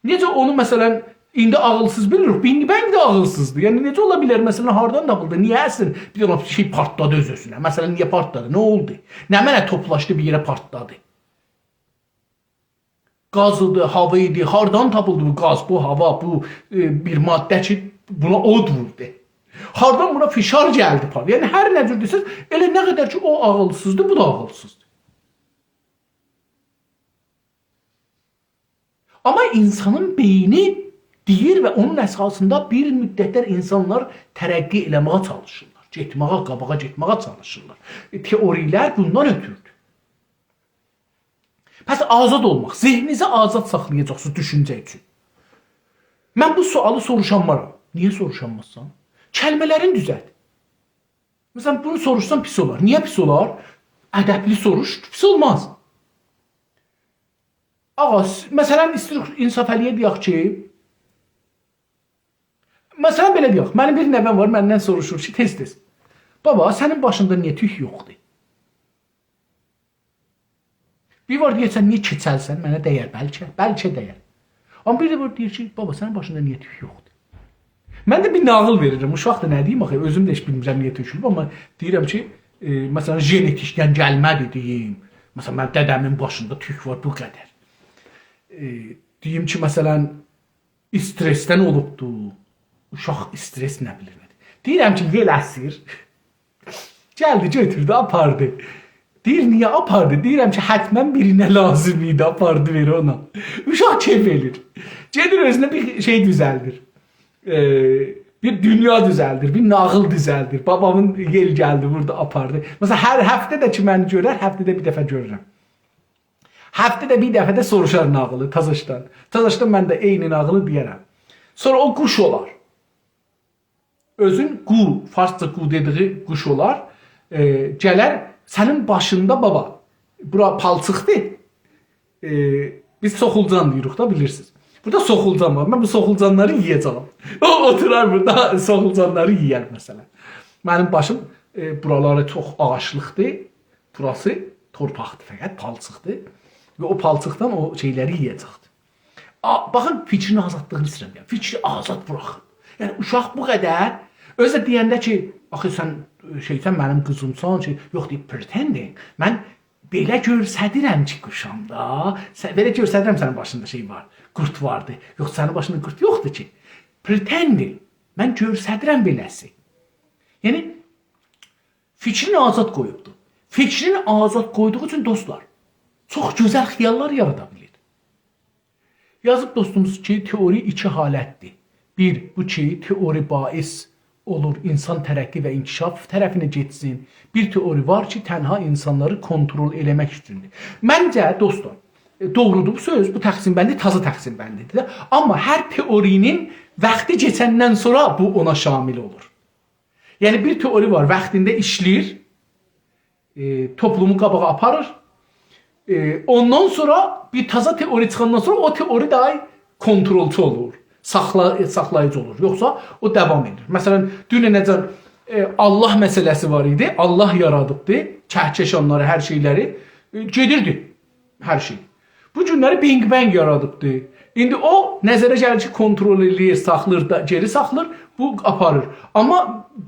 نئجه اونو، مثلا، ایندی عاغیلسیز بیلیریک، Big Bang ده عاغیلسیزدیر. یعنی، نئجه اولا بیلر، مثلا، هاردان تاپیلدی، نییه اصلینده بیر دنه شئی پارتلادی اؤز-اؤزونه؟ مثلا، نییه پارتلادی، نه اولدو؟ نمنه توپلاشدی، بیر یئره پارتلادی؟ گاز ایدی، هاوا ایدی، هاردان تاپیلدی بو گاز، بو هاوا، بو، ائ، بیر ماده کی، بونا اود ووردو؟ هاردان بونا فشار گلدی، پا-، یعنی هر نه جور دئسز، ائله نه قدر کی، او عاغیلسیزدیر، بو دا عاغیلسیزدیر. آمما اینسانین بئینی دئییر و اونون اساسیندا بیر مدتلر اینسانلار ترقی ائله‌مه‌یه چالیشیرلار. گئتمه‌یه، قاباغا گئتمه‌یه چالیشیرلار. ائ، تئوری‌لر بوندان اؤتورودور. پس آزاد اولماق، ذهنینیزی آزاد ساخلایاجاقسینیز دوشونجه اوچون. من بو سؤالی سوروشانمارام. نییه سوروشانمازسان؟ کلمه‌لرین دوزلت. مثلا، بونو سوروشسان پیس اولار. نییه پیس اولار؟ ادبلی سوروش، پیس اولماز. آغا، س-، مثلا، ایسته‌ییریک انصافعلی‌یه دئیک کی، مثلا، بئله دئیک، منیم بیر نوه‌م وار، مندن سوروشور کی، تئز-تئز: «بابا، سنین باشیندا نییه توک یوخدور؟» بیر وار دئیه‌سن: «نییه کئچلسن، منه دَیر بلکه، بلکه دَیر.» آمما بیر ده وار دئییر کی: «بابا، سنین باشیندا نییه توک یوخدور؟» من ده بیر ناغیل وئریرم. اوشاقدیر، نه دئییم آخی، اؤزوم ده هئچ بیلمیرم نییه توک اولوب، آمما دئییرم کی، ائ، مثلا، ژنتیکدن گلمه‌دی دئییم. مثلا، منیم دده‌مین باشیندا توک وار بو قدر. ائ، دئییم کی، مثلا، استرسدن اولوبدو. اوشاق استرس نه بیلیر نه‌دیر. دئییرم کی، یئل اسیر. گلدی، گؤتوردو، آپاردی. دئییر: «نییه آپاردی؟» دئییرم کی، حتما بیرینه لازیم ایدی، آپاردی وئر اونا. اوشاق کئف ائله‌ییر. گئدیر اؤزونه بیر شئی دوزلدیر. ائ، بیر دونیا دوزلدیر، بیر ناغیل دوزلدیر. بابامین یئل گلدی، ووردو، آپاردی. مثلا، هر هفته ده کی منی گؤرر، هفته‌ده بیر دفعه گؤرورم. هفته‌ده بیر دفعه ده سوروشار ناغیلی تازاشدان. تازاشدان من ده عینی ناغیلی دئیه‌رم. سونرا او قوش اولار. اؤزون قو، فارسجا قو دئدیگی قوش اولار. ائ، گلر سنین باشیندا، بابا، بورا پالچیقدیر. ائ، بیز سوخولجان دئییریک دا، بیلیرسینیز. بورادا سوخولجان وار. من بو سوخولجانلاری یئیه‌جم. او اوتورار بورادا، سوخولجانلاری یئیر، مثلا. منیم باشیم، ائ، بورالاری چوخ آغاجلیقدیر. بوراسی تورپاقدیر، فقط پالچیقدیر. و او پالچیقدان او شئیلری یئیه‌جکدیر. آ، باخین، فیکرین آزادلیغینی ایسته‌ییرم، یعنی، فیکری آزاد بوراخین. یعنی، اوشاق بو قدر، اؤزو ده دئینده کی، «آخی سن، ائ، شئیسن، منیم قیزیمسان»، شئی، یوخ، دئییر، «pretending». من بئله گؤرسدیرم کی، قوشام دا. سن، بئله گؤرسدیرم سنین باشیندا شئی وار، قورد واردی. یوخ، سنین باشیندا قورد یوخدور کی. Pretending. من گؤرسدیرم بئله‌سی. یعنی، فیکرینی آزاد قویوبدور. فیکرینی آزاد قویدوغو اوچون، دوستلار، چوخ گؤزل خیاللار یارادا بیلیر. یازیب دوستوموز کی، تئوری ایکی حالتدیر. بیر، بو کی، تئوری باعث اولور اینسان ترقی و انکشاف طرفینه گئتسین. بیر تئوری وار کی، تنها اینسانلاری کنترل ائله‌مک اوچوندور. منجه، دوستلار، ائ، دوغرودور بو سؤز، بو تقسیم‌بندی تازا تقسیم‌بندی‌دیر ده. آمما هر تئوری‌نین واختی کئچندن سونرا بو اونا شامل اولور. یعنی، بیر تئوری وار، واختیندا ایشله‌ییر، ائ، توپلومو قاباغا آپاریر. ائ، اوندان سونرا بیر تازا تئوری چیخاندان سونرا او تئوری داها کنترلچو اولور، ساخلا-، ائ، ساخلاییجی اولور. یوخسا او داوام ائدیر. مثلا، دوننه‌جن، ائ، الله مسئله‌سی وار ایدی، الله یارادیبدی کهکشانلاری، هر شئیلری، ائ، گئدیردی هر شئی. بو گونلری Big Bang یارادیبدی. ایندی او نظره گلیر کی، کنترل ائله‌ییر، ساخلیر، دا، گئری ساخلیر، بو آپاریر. آمما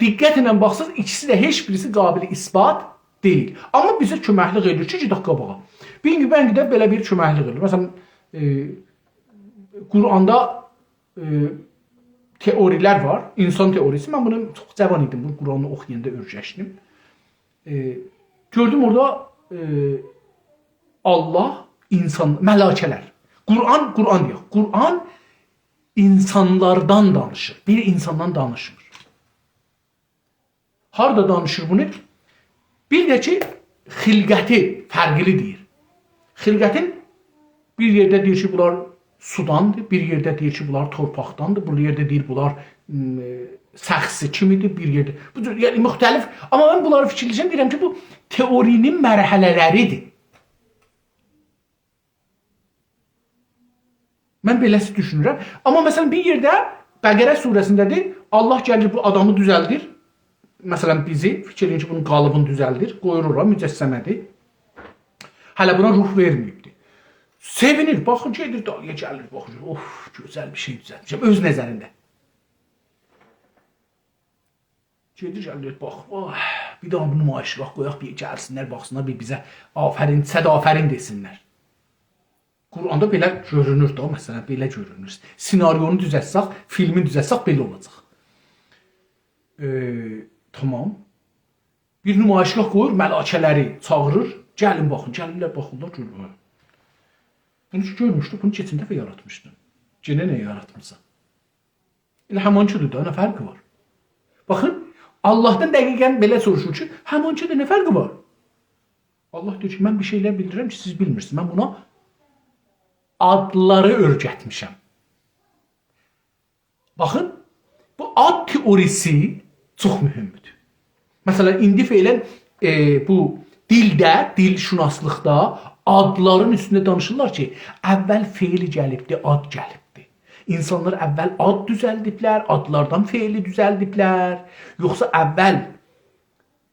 دقت ایله باخساز، ایکیسی ده، هئچ بیریسی قابل اثبات دئییل. آمما بیزه کؤمکلیک ائدیر کی، گئدک قاباغا. Big Bang ده بئله بیر کؤمکلیک ائدیر. مثلا، ائ، قرآندا، ائ، تئوری‌لر وار. انسان تئوری‌سی. من بونو چوخ جاوان ایدیم، بو قرآنی اوخویاندا اؤیرشدیم. ائ، گؤردوم اورادا، ائ، الله، انسان، ملائکه‌لر. قرآن، قرآن دئیک. قرآن انسانلاردان دانیشیر. بیر انساندان دانیشمیر. هاردا دانیشیر بونو؟ بیر ده کی، خلقتی فرقلی دئییر. خلقتین بیر یئرده دئییر کی، بونلار سوداندیر، بیر یئرده دئییر کی، بونلار تورپاقداندیر، بیر یئرده دئییر، بونلار، م، سخسی کیمیدیر، بیر یئرده. بو جور، یعنی، مختلف. آمما من بونلاری فیکیرلشم، دئییرم کی، بو تئوری‌نین مرحله‌لریدیر. من بئله‌سی دوشونورم. آمما، مثلا، بیر یئرده بقره سوره‌سینده‌دیر، الله گلیر، بو آدامی دوزلدیر. مثلا، بیزی، فیکیر ائله‌یین کی، بونون قالیبینی دوزلدیر، قویور اورا، مجسمه‌دیر. هله بونا روح وئرمه‌ییبدیر. سئوینیر، باخین، گئدیر، دالییا گلیر، باخیر، اوف، گؤزل بیر شئی دوزلتمیشم، اؤز نظرینده. گئدیر، گلیر، باخ، اوه، بیر دانا بو نمایشگاه قویاق، بیر گلسینلر، باخسینلار، بیر بیزه آفرین، صد آفرین دئسینلر. قرآندا بئله گؤرونور ده، مثلا، بئله گؤرونور. سناریونو دوزلتسک، فیلمی دوزلتسک، بئله اولاجاق. ائ، تامام. بیر نمایشگاه قویور، ملائکه‌لری چاغیریر، گلین باخین، گلیرلر، باخیرلار، گؤرورلر. بونو کی گؤرموشدوک، بونو کئچن دفعه یاراتمیشدین. یئنه نه یاراتمیسان؟ ائله همانکیدیر دا، نه فرقی وار؟ باخین، اللهدان دقیقا بئله سوروشور کی، همانکیدیر، نه فرقی وار؟ الله دئییر کی، من بیر شئیلر بیلیرم کی، سیز بیلمیرسینیز. من بونا آدلاری اؤیرتمیشم. باخین، بو آد تئوری‌سی چوخ مهمدور. مثلا، ایندی فعلا، ائ، بو دیلده، دیل‌شناسلیقدا آدلارین اوستونده دانیشیرلار کی، اول فعل گلیبدی، آد گلیبدی. انسانلار اول آد دوزلدیبلر، آدلاردان فعلی دوزلدیبلر، یوخسا اول،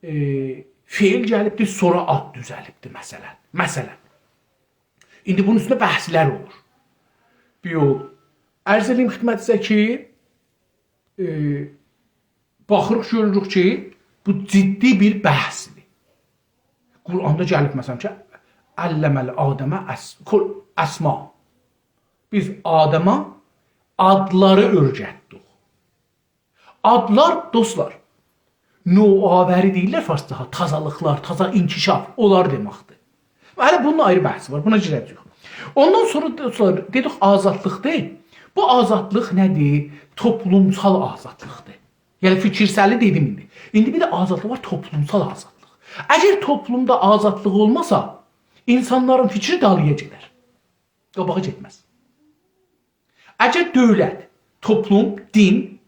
ائ، فعل گلیبدی، سونرا آد دوزلدیبدی، مثلا. مثلا. ایندی بونون اوستونده بحثلر اولور. بیر یول. عرض ائله‌ییم خدمتینیزه کی، ائ، باخیریق، گؤروروک کی، بو جدی بیر بحثدیر. قرآندا گلیب، مثلا کی، «علم آدم الأس-، کل-، الأسماء». بیز آدما آدلاری اؤیرتدیک. آدلار، دوستلار، نوآوری دئییرلر فارسجاها، تازالیقلار، تازا انکشاف، اونلار دئمکدیر. هله بونون آیری بحثی وار، بونا گیره‌جه‌ییک. اوندان سونرا، دوستلار، دئدیک آزادلیقدیر. بو آزادلیق نه‌دیر؟ توپلومسال آزادلیقدیر. یعنی فیکیرسلی دئدیم ایندی. ایندی بیر ده آزادلیق وار، توپلومسال آزادلیق. اگر توپلومدا آزادلیق اولماسا، انسانلارین فیکری دالییا گئدر. قاباغا گئتمز. اگر دؤولت، توپلوم، دین،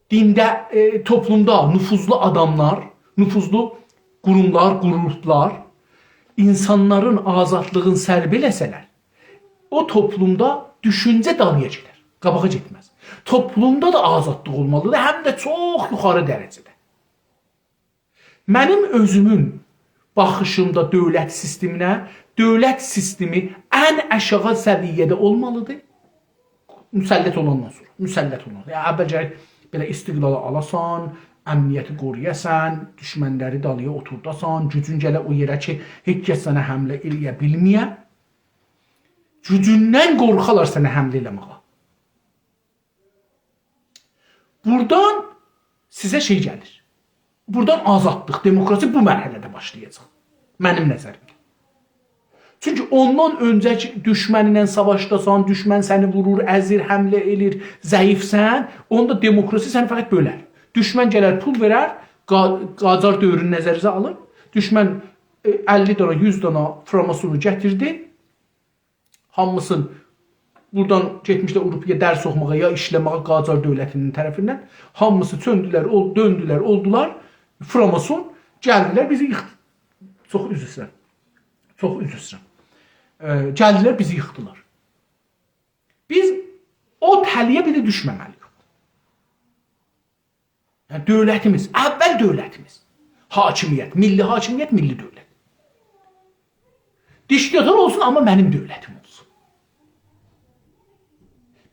دینده، ائ، توپلومدا نفوذلو آداملار، نفوذلو قوروملار، گروپلار انسانلارین آزادلیغینی سلب ائله‌سه‌لر، او توپلومدا دوشونجه دالییا گئدر، قاباغا گئتمز. توپلومدا دا آزادلیق اولمالیدیر، هم ده چوخ یوخاری درجه‌ده. منیم اؤزومون باخیشیمدا دؤولت سیستمینه، دؤولت سیستمی ان آشاغی سویه‌ده اولمالیدیر. مسلط اولاندان سونرا، مسلط اولاندان. یعنی، اول گرک بئله استقلالی آلاسان، امنیتی قورویاسان، دوشمنلری دالییا اوتورداسان، گوجون گله او یئره کی، هئچ کس سنه حمله ائله‌یه بیلمه‌یه. گوجوندن قورخالار سنه حمله ائله‌مه‌یه. بورادان سیزه شئی گلیر. بورادان آزادلیق، دموکراسی بو مرحله‌ده باشلایاجاق. منیم نظریمده. چونکی اوندان اؤنجه کی، دوشمنینن ساواشداسان، دوشمن سنی وورور، ازیر، حمله ائلیر، ضعیفسن، اوندا دموکراسی سنی فقط بؤلر. دوشمن گلر، پول وئرر، قا-، قاجار دؤورونو نظرینیزه آلین. دوشمن، ائ، اللی دانا، یوز دانا فراماسونو گتیردی. هامیسین بورادان گئتمیشلر آوروپایا درس اوخوماغا یا ایشله‌مه‌یه قاجار دؤولتینین طرفیندن. هامیسی چؤندولر، اول-، دؤندولر، اولدولار فراماسون، گلدیلر بیزی ییخدی. چوخ عذر ایسته‌ییرم. چوخ عذر ایسته‌ییرم. ائ، گلدیلر بیزی ییخدیلار. بیز او تله‌یه بیر ده دوشمه‌مه‌لی‌ییک. یعنی، دؤولتیمیز، اول دؤولتیمیز. حاکمیت، میللی حاکمیت، میللی دؤولت. دیکتاتور اولسون، آمما منیم دؤولتیم اولسون.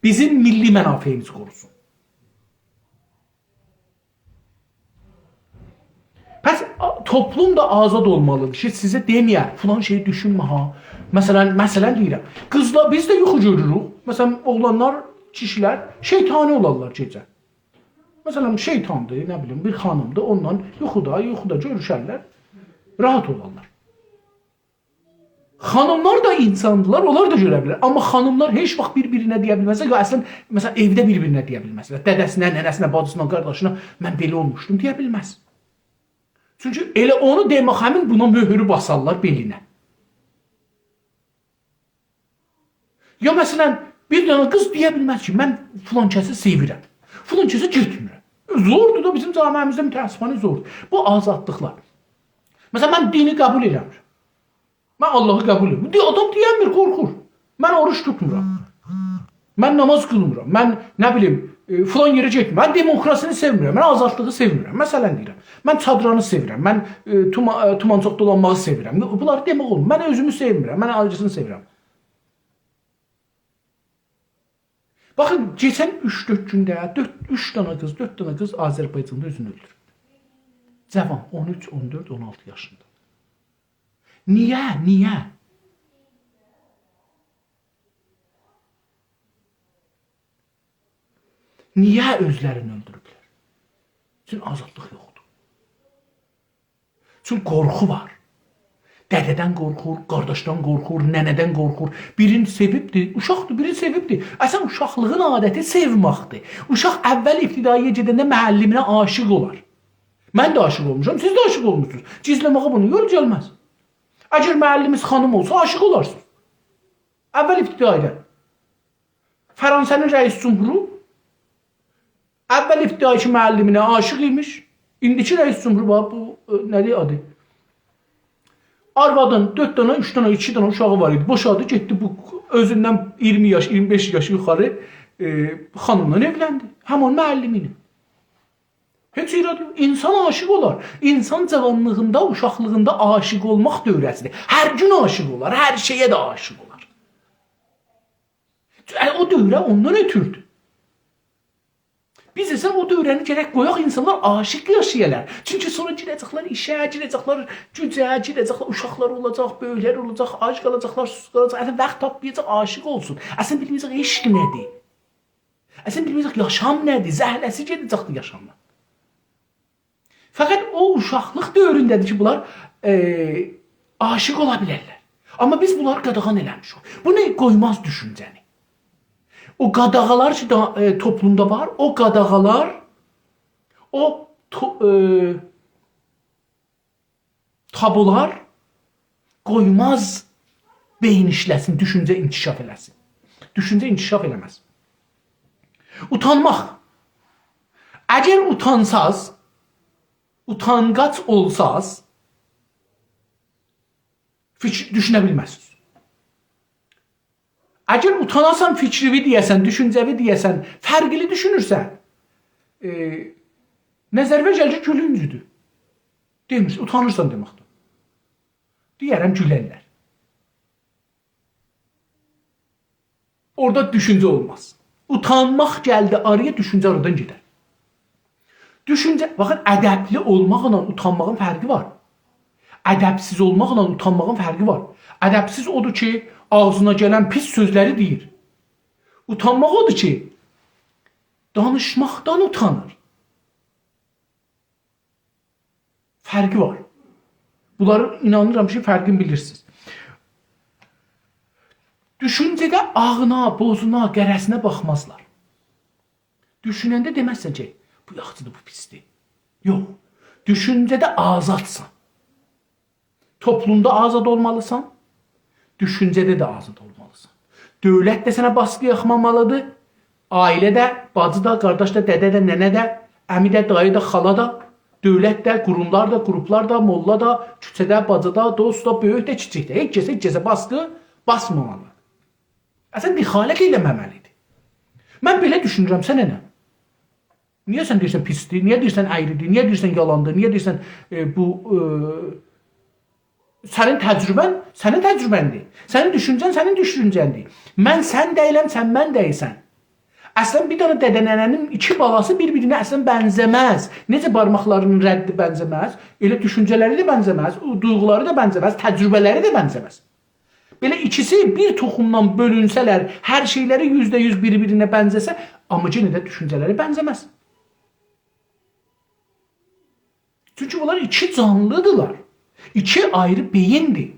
بیزیم میللی منافعیمیزی قوروسون. پس، آ-، توپلوم دا آزاد اولمالیدیر کی، سیزه دئمه‌یه، فلان شئیی دوشونمه ها. مثلا، مثلا دئییرم، قیزلار، بیز ده یوخو گؤروروک. مثلا، اوغلانلار کیشیلر شیطانی اولارلار گئجه. مثلا، شیطاندیر، نه بیلیم، بیر خانیمدیر، اوننان یوخودا، یوخودا گؤروشرلر، راحت اولارلار. خانیملار دا اینساندیلار، اونلار دا گؤره بیلر. آمما خانیملار هئچ واخت بیر-بیرینه دئیه بیلمزلر، یا اصلا، مثلا، ائوده بیر-بیرینه دئیه بیلمزلر. دده‌سینه، ننه‌سینه، باجیسینا، قارداشینا: «من بئله اولموشدوم»، دئیه بیلمز. چونکی ائله اونو دئمک، همین بونا مؤهورو باسارلار بئلینه. یا مثلا، بیر دنه قیز دئیه بیلمز کی: «من فلان کسی سئویرم، فلان کسه گئتمیرم.» زوردور دا، بیزیم جامعه‌میزده متأسفانه زوردور. بو آزادلیقلار. مثلا، من دینی قبول ائله‌میرم. من آللاهی قبول ائدیرم. دئ-، آدام دئیه‌میر، قورخور. من اوروج توتمورام. من ناماز قیلمیرام. من، نه بیلیم، ائ، فلان یئره گئتمیرم. من دموکراسینی سئومیرم. من آزادلیغی سئومیرم. مثلا دئییرم. من چادرانی سئویرم. من، ائ، توما-، ائ، تومانچاق دولانماغی سئویرم. بونلاری دئمک اولمور. من اؤزومو سئومیرم. من آیریسینی سئویرم. باخین، کئچن اوچ-دؤرد گونده دؤرد، اوچ دنه قیز، دؤرد دنه قیز آذربایجاندا اؤزونو اؤلدوروب. جاوان، اون اوچ، اون دؤرد، اون آلتی یاشیندا. نییه؟ نییه؟ نییه اؤزلرینی اؤلدوروبلر؟ چون آزادلیق یوخدور. چون قورخو وار. دده‌دن قورخور، قارداشدان قورخور، ننه‌دن قورخور. بیرینی سئویبدی، اوشاقدیر، بیرینی سئویبدی. اصلا اوشاقلیغین عادتی سئومکدیر. اوشاق اول ابتدایی‌یه گئدنده معلمینه عاشیق اولار. من ده عاشیق اولموشام، سیز ده عاشیق اولموشسونوز. گیزله‌مه‌یه بونون یولو گلمز. اگر معلمینیز خانیم اولسا، عاشیق اولارسینیز. اول ابتدایی‌دن. فرانسه‌نین رئیس جمهورو اول ابتدایی کی معلمینه عاشیق ایمیش، ایندیکی رئیس جمهورو وار، بو، ائ، نه‌دیر آدی؟ آروادین دؤرد دنه، اوچ دنه، ایکی دنه اوشاغی وار ایدی. بوشادی، گئتدی بو اؤزوندن اییرمی یاش، اییرمی بئش یاش یوخاری، ائ، خانیملا ائولندی. همین معلمی ایله. هئچ ایراد یوخ. اینسان عاشیق اولار. اینسان جاوانلیغیندا، اوشاقلیغیندا عاشیق اولماق دوره‌سیدیر. هر گون عاشیق اولار، هر شئیه ده عاشیق اولار. چونکی او دوره اوندان اؤتوردو. بیز ایسه او دوره‌نی گرک قویاق، اینسانلار عاشیق یاشایالار. چونکی سونرا گیره‌جکلر ایشه، گیره‌جکلر گوجه، گیره‌جکلر، اوشاقلار اولاجاق، بؤیوکلر اولاجاق، آج قالاجاقلار، سوسوز قالاجاق. اصلا واخت تاپمایاجاق، عاشیق اولسون. اصلا بیلمه‌یه‌جک عشق نه‌دیر. اصلا بیلمه‌یه‌جک یاشام نه‌دیر، زهله‌سی گئده‌جکدیر یاشامدان. فقط او اوشاقلیق دؤورونده‌دیر کی بونلار، ائ، عاشیق اولا بیلرلر. آمما بیز بونلاری قاداغان ائله‌میشیک. بو نه قویماز دوشونجه‌نی. او قاداغالار کی دا، ائ، توپلومدا وار، او قاداغالار، او تو-، ائ، تابولار قویماز بئیین ایشله‌سین، دوشونجه انکشاف ائله‌سین. دوشونجه انکشاف ائله‌مز. اوتانماق. اگر اوتانساز، اوتانقاچ اولساز، فیکیر، دوشونه بیلمزسینیز. اگر اوتاناسان، فیکریوی دئیه‌سن، دوشونجه‌وی دئیه‌سن، فرقلی دوشونورسن، ائ، نظریوه گلیر کی گولونجدور. دئمیر، اوتانیرسان دئمکدیر. دئیه‌رم گولرلر. اورادا دوشونجه اولماز. اوتانماق گلدی آرایا، دوشونجه آرادان گئدر. دوشونجه، باخین، ادبلی اولماقلا اوتانماغین فرقی وار. ادبسیز اولماقلا اوتانماغین فرقی وار. ادبسیز اودور کی آغزینا گلن پیس سؤزلری دئییر. اوتانماق اودور کی دانیشماقدان اوتانیر. فرقی وار. بونلارین اینانیرام کی فرقینی بیلیرسینیز. دوشونجه‌ده آغینا، بوزونا، قره‌سینه باخمازلار. دوشوننده دئمزسن کی بو یاخشیدیر، بو پیسدیر. یوخ. دوشونجه‌ده آزادسان. توپلومدا آزاد اولمالیسان، دوشونجه‌ده ده آزاد اولمالیسان. دؤولت ده سنه باسقی یاخمامالیدیر. عائله ده، باجی دا، قارداش دا، دده ده، ننه ده، عمی ده، دایی دا، خالا دا، دؤولت ده، قوروملار دا، گروپلار دا، موللا دا، کوچه‌ده، باجادا، دوست دا، بؤیوک ده، کیچیک ده. هئچ کسه، هئچ کسه باسقی باسمامالی. اصلا دخالت ائله‌مه‌مه‌لیدیر. من بئله دوشونورم، سنه نه؟ نییه سن دئییرسن پیسدیر؟ نییه دئییرسن اَیریدیر؟ نییه دئییرسن یالاندیر؟ نییه دئییرسن، ائ، بو، ائ، سنین تجربه‌ن، سنین تجربه‌ندیر. سنین دوشونجه‌ن، سنین دوشونجه‌ندیر. من سن دئییلم، سن من دئییلسن. اصلا بیر دنه دده ننه‌نین ایکی بالاسی بیر-بیرینه اصلا بنزه‌مز. نئجه بارماقلارینین ردی بنزه‌مز، ائله دوشونجه‌لری ده بنزه‌مز، او دویغولاری دا بنزه‌مز، تجربه‌لری ده بنزه‌مز. بئله ایکیسی بیر توخومدان بؤلونسه‌لر، هر شئیلری یوزده یوز بیر-بیرینه بنزه‌سه، آمما یئنه ده دوشونجه‌لری بنزه‌مز. چونکی بونلار ایکی جانلی‌دیرلار. ایکی آیری بئییندیر.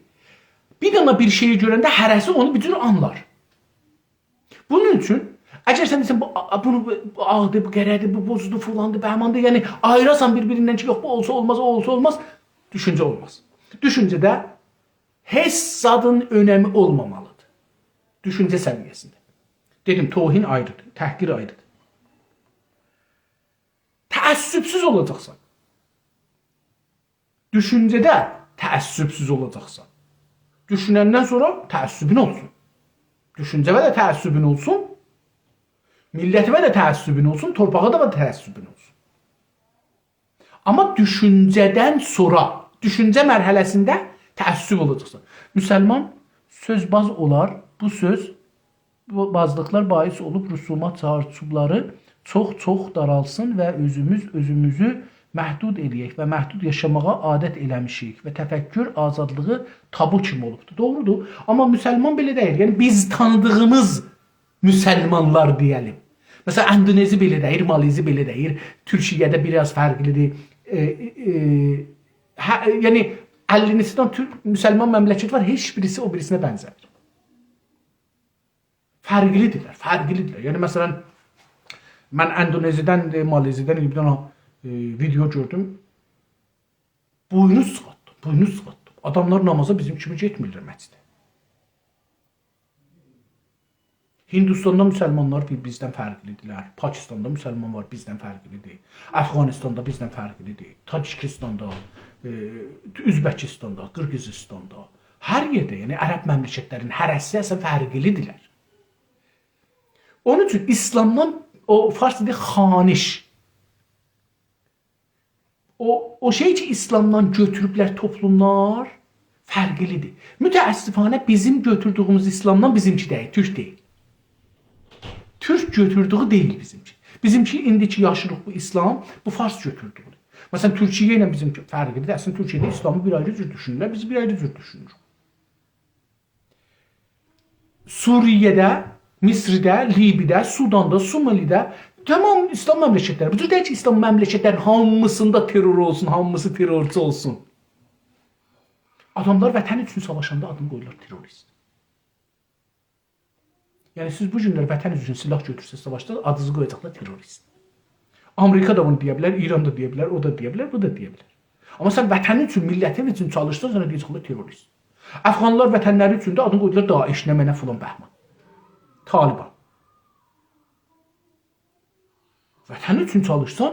بیر دنه بیر شئیی گؤرنده هره‌سی اونو بیر جور آنلار. بونون اوچون، اگر سن دئسن، «بو، آ، بونو، بو آغدیر، بو قره‌دیر، بو بوزدور، فلاندیر، بهماندیر»، یعنی آییراسان بیر-بیریندن کی، «یوخ، بو اولسا اولماز، او اولسا اولماز»، دوشونجه اولماز. دوشونجه‌ده هئچ زادین اؤنمی اولمامالیدیر. دوشونجه سویه‌سینده. دئدیم، توهین آیریدیر، تحقیر آیریدیر. تعصب‌سوز اولاجاقسان. دوشونجه‌ده تعصب‌سوز اولاجاقسان. دوشونندن سونرا تعصبون اولسون. دوشونجه‌وه ده تعصبون اولسون. میللتیوه ده تعصبون اولسون، تورپاغا دا تعصبون اولسون. آمما دوشونجه‌دن سونرا، دوشونجه مرحله‌سینده تعصب اولاجاقسان. مسلمان سؤزباز اولار، بو سؤز، بو بازلیقلار باعث اولوب رسومات چارچوبلاری چوخ-چوخ دارالسین و اؤزوموز اؤزوموزو محدود ائله‌یک و محدود یاشاماغا عادت ائله‌میشیک و تفکر آزادلیغی تابو کیمی اولوبدور. دوغرودور. آمما مسلمان بئله دئییل. یعنی بیز تانیدیغیمیز مسلمانلار دئیه‌لیم. مثلا، اندونزی بئله دئییر، مالزی بئله دئییر، تورکیه‌ده بیر آز فرقلیدیر. ائ، ائ، هه، یعنی، اللی نئچه دنه تورک، مسلمان مملکت وار، هئچ بیریسی او بیریسینه بنزه‌میر. فرقلیدیرلر، فرقلیدیرلر. یعنی، مثلا، من اندونزیدن، ائ، مالزیدن بیر دنه، ائ، ویدئو گؤردوم. بوینوز چیخارتدیم، بوینوز چیخارتدیم. آداملار نامازا بیزیم کیمی گئتمیرلر مسجده. هندوستاندا مسلمانلار بیر-، بیزدن فرقلیدیرلر. پاکستاندا مسلمان وار، بیزدن فرقلیدیر. افغانستاندا بیزدن فرقلیدیر. تاجیکستاندا، ائ، اؤزبکستاندا، قیرغیزستاندا، هر یئرده، یعنی عرب مملکتلرین هره‌سی اصلا فرقلیدیرلر. اونون اوچون ایسلامدان، او فارس دئییر خانش، او، او شئی کی، ایسلامدان گؤتوروبلر توپلوملار، فرقلیدیر. متأسفانه بیزیم گؤتوردویوموز ایسلامدان بیزیمکی دئییل، تورک دئییل. تورک گؤتوردویو دئییل بیزیمکی. بیزیمکی ایندی کی یاشیریق بو ایسلام، بو فارس گؤتوردویودور. مثلا، تورکیه ایله بیزیمکی فرقلیدیر. اصلینده، تورکیه‌ده ایسلامی بیر آیری جور دوشونورلر، بیز بیر آیری جور دوشونوروک. سوریه‌ده، مصرده، لیبی‌ده، سوداندا، سومالی‌ده، تمام ایسلام مملکتلری. بو جور دئییل کی، ایسلام مملکتلرین هامیسیندا ترور اولسون، هامیسی ترورچو اولسون. آداملار وطن اوچون ساواشاندا آدینی قویورلار تروریست. یعنی، سیز بو گونلر وطن اوچون سلاح گؤتورسز ساواشدا، آدینیزی قویاجاقلار تروریست. آمریکا دا بونو دئیه بیلر، ایران دا دئیه بیلر، او دا دئیه بیلر، بو دا دئیه بیلر. آمما سن وطنین اوچون، میللتین اوچون چالیشسان، سنه دئیه‌جکلر تروریست. افغانلار وطنلری اوچون ده آدینی قویدولار داعش، نمنه، فلان بهمان. طالبان. وطنین اوچون چالیشسان،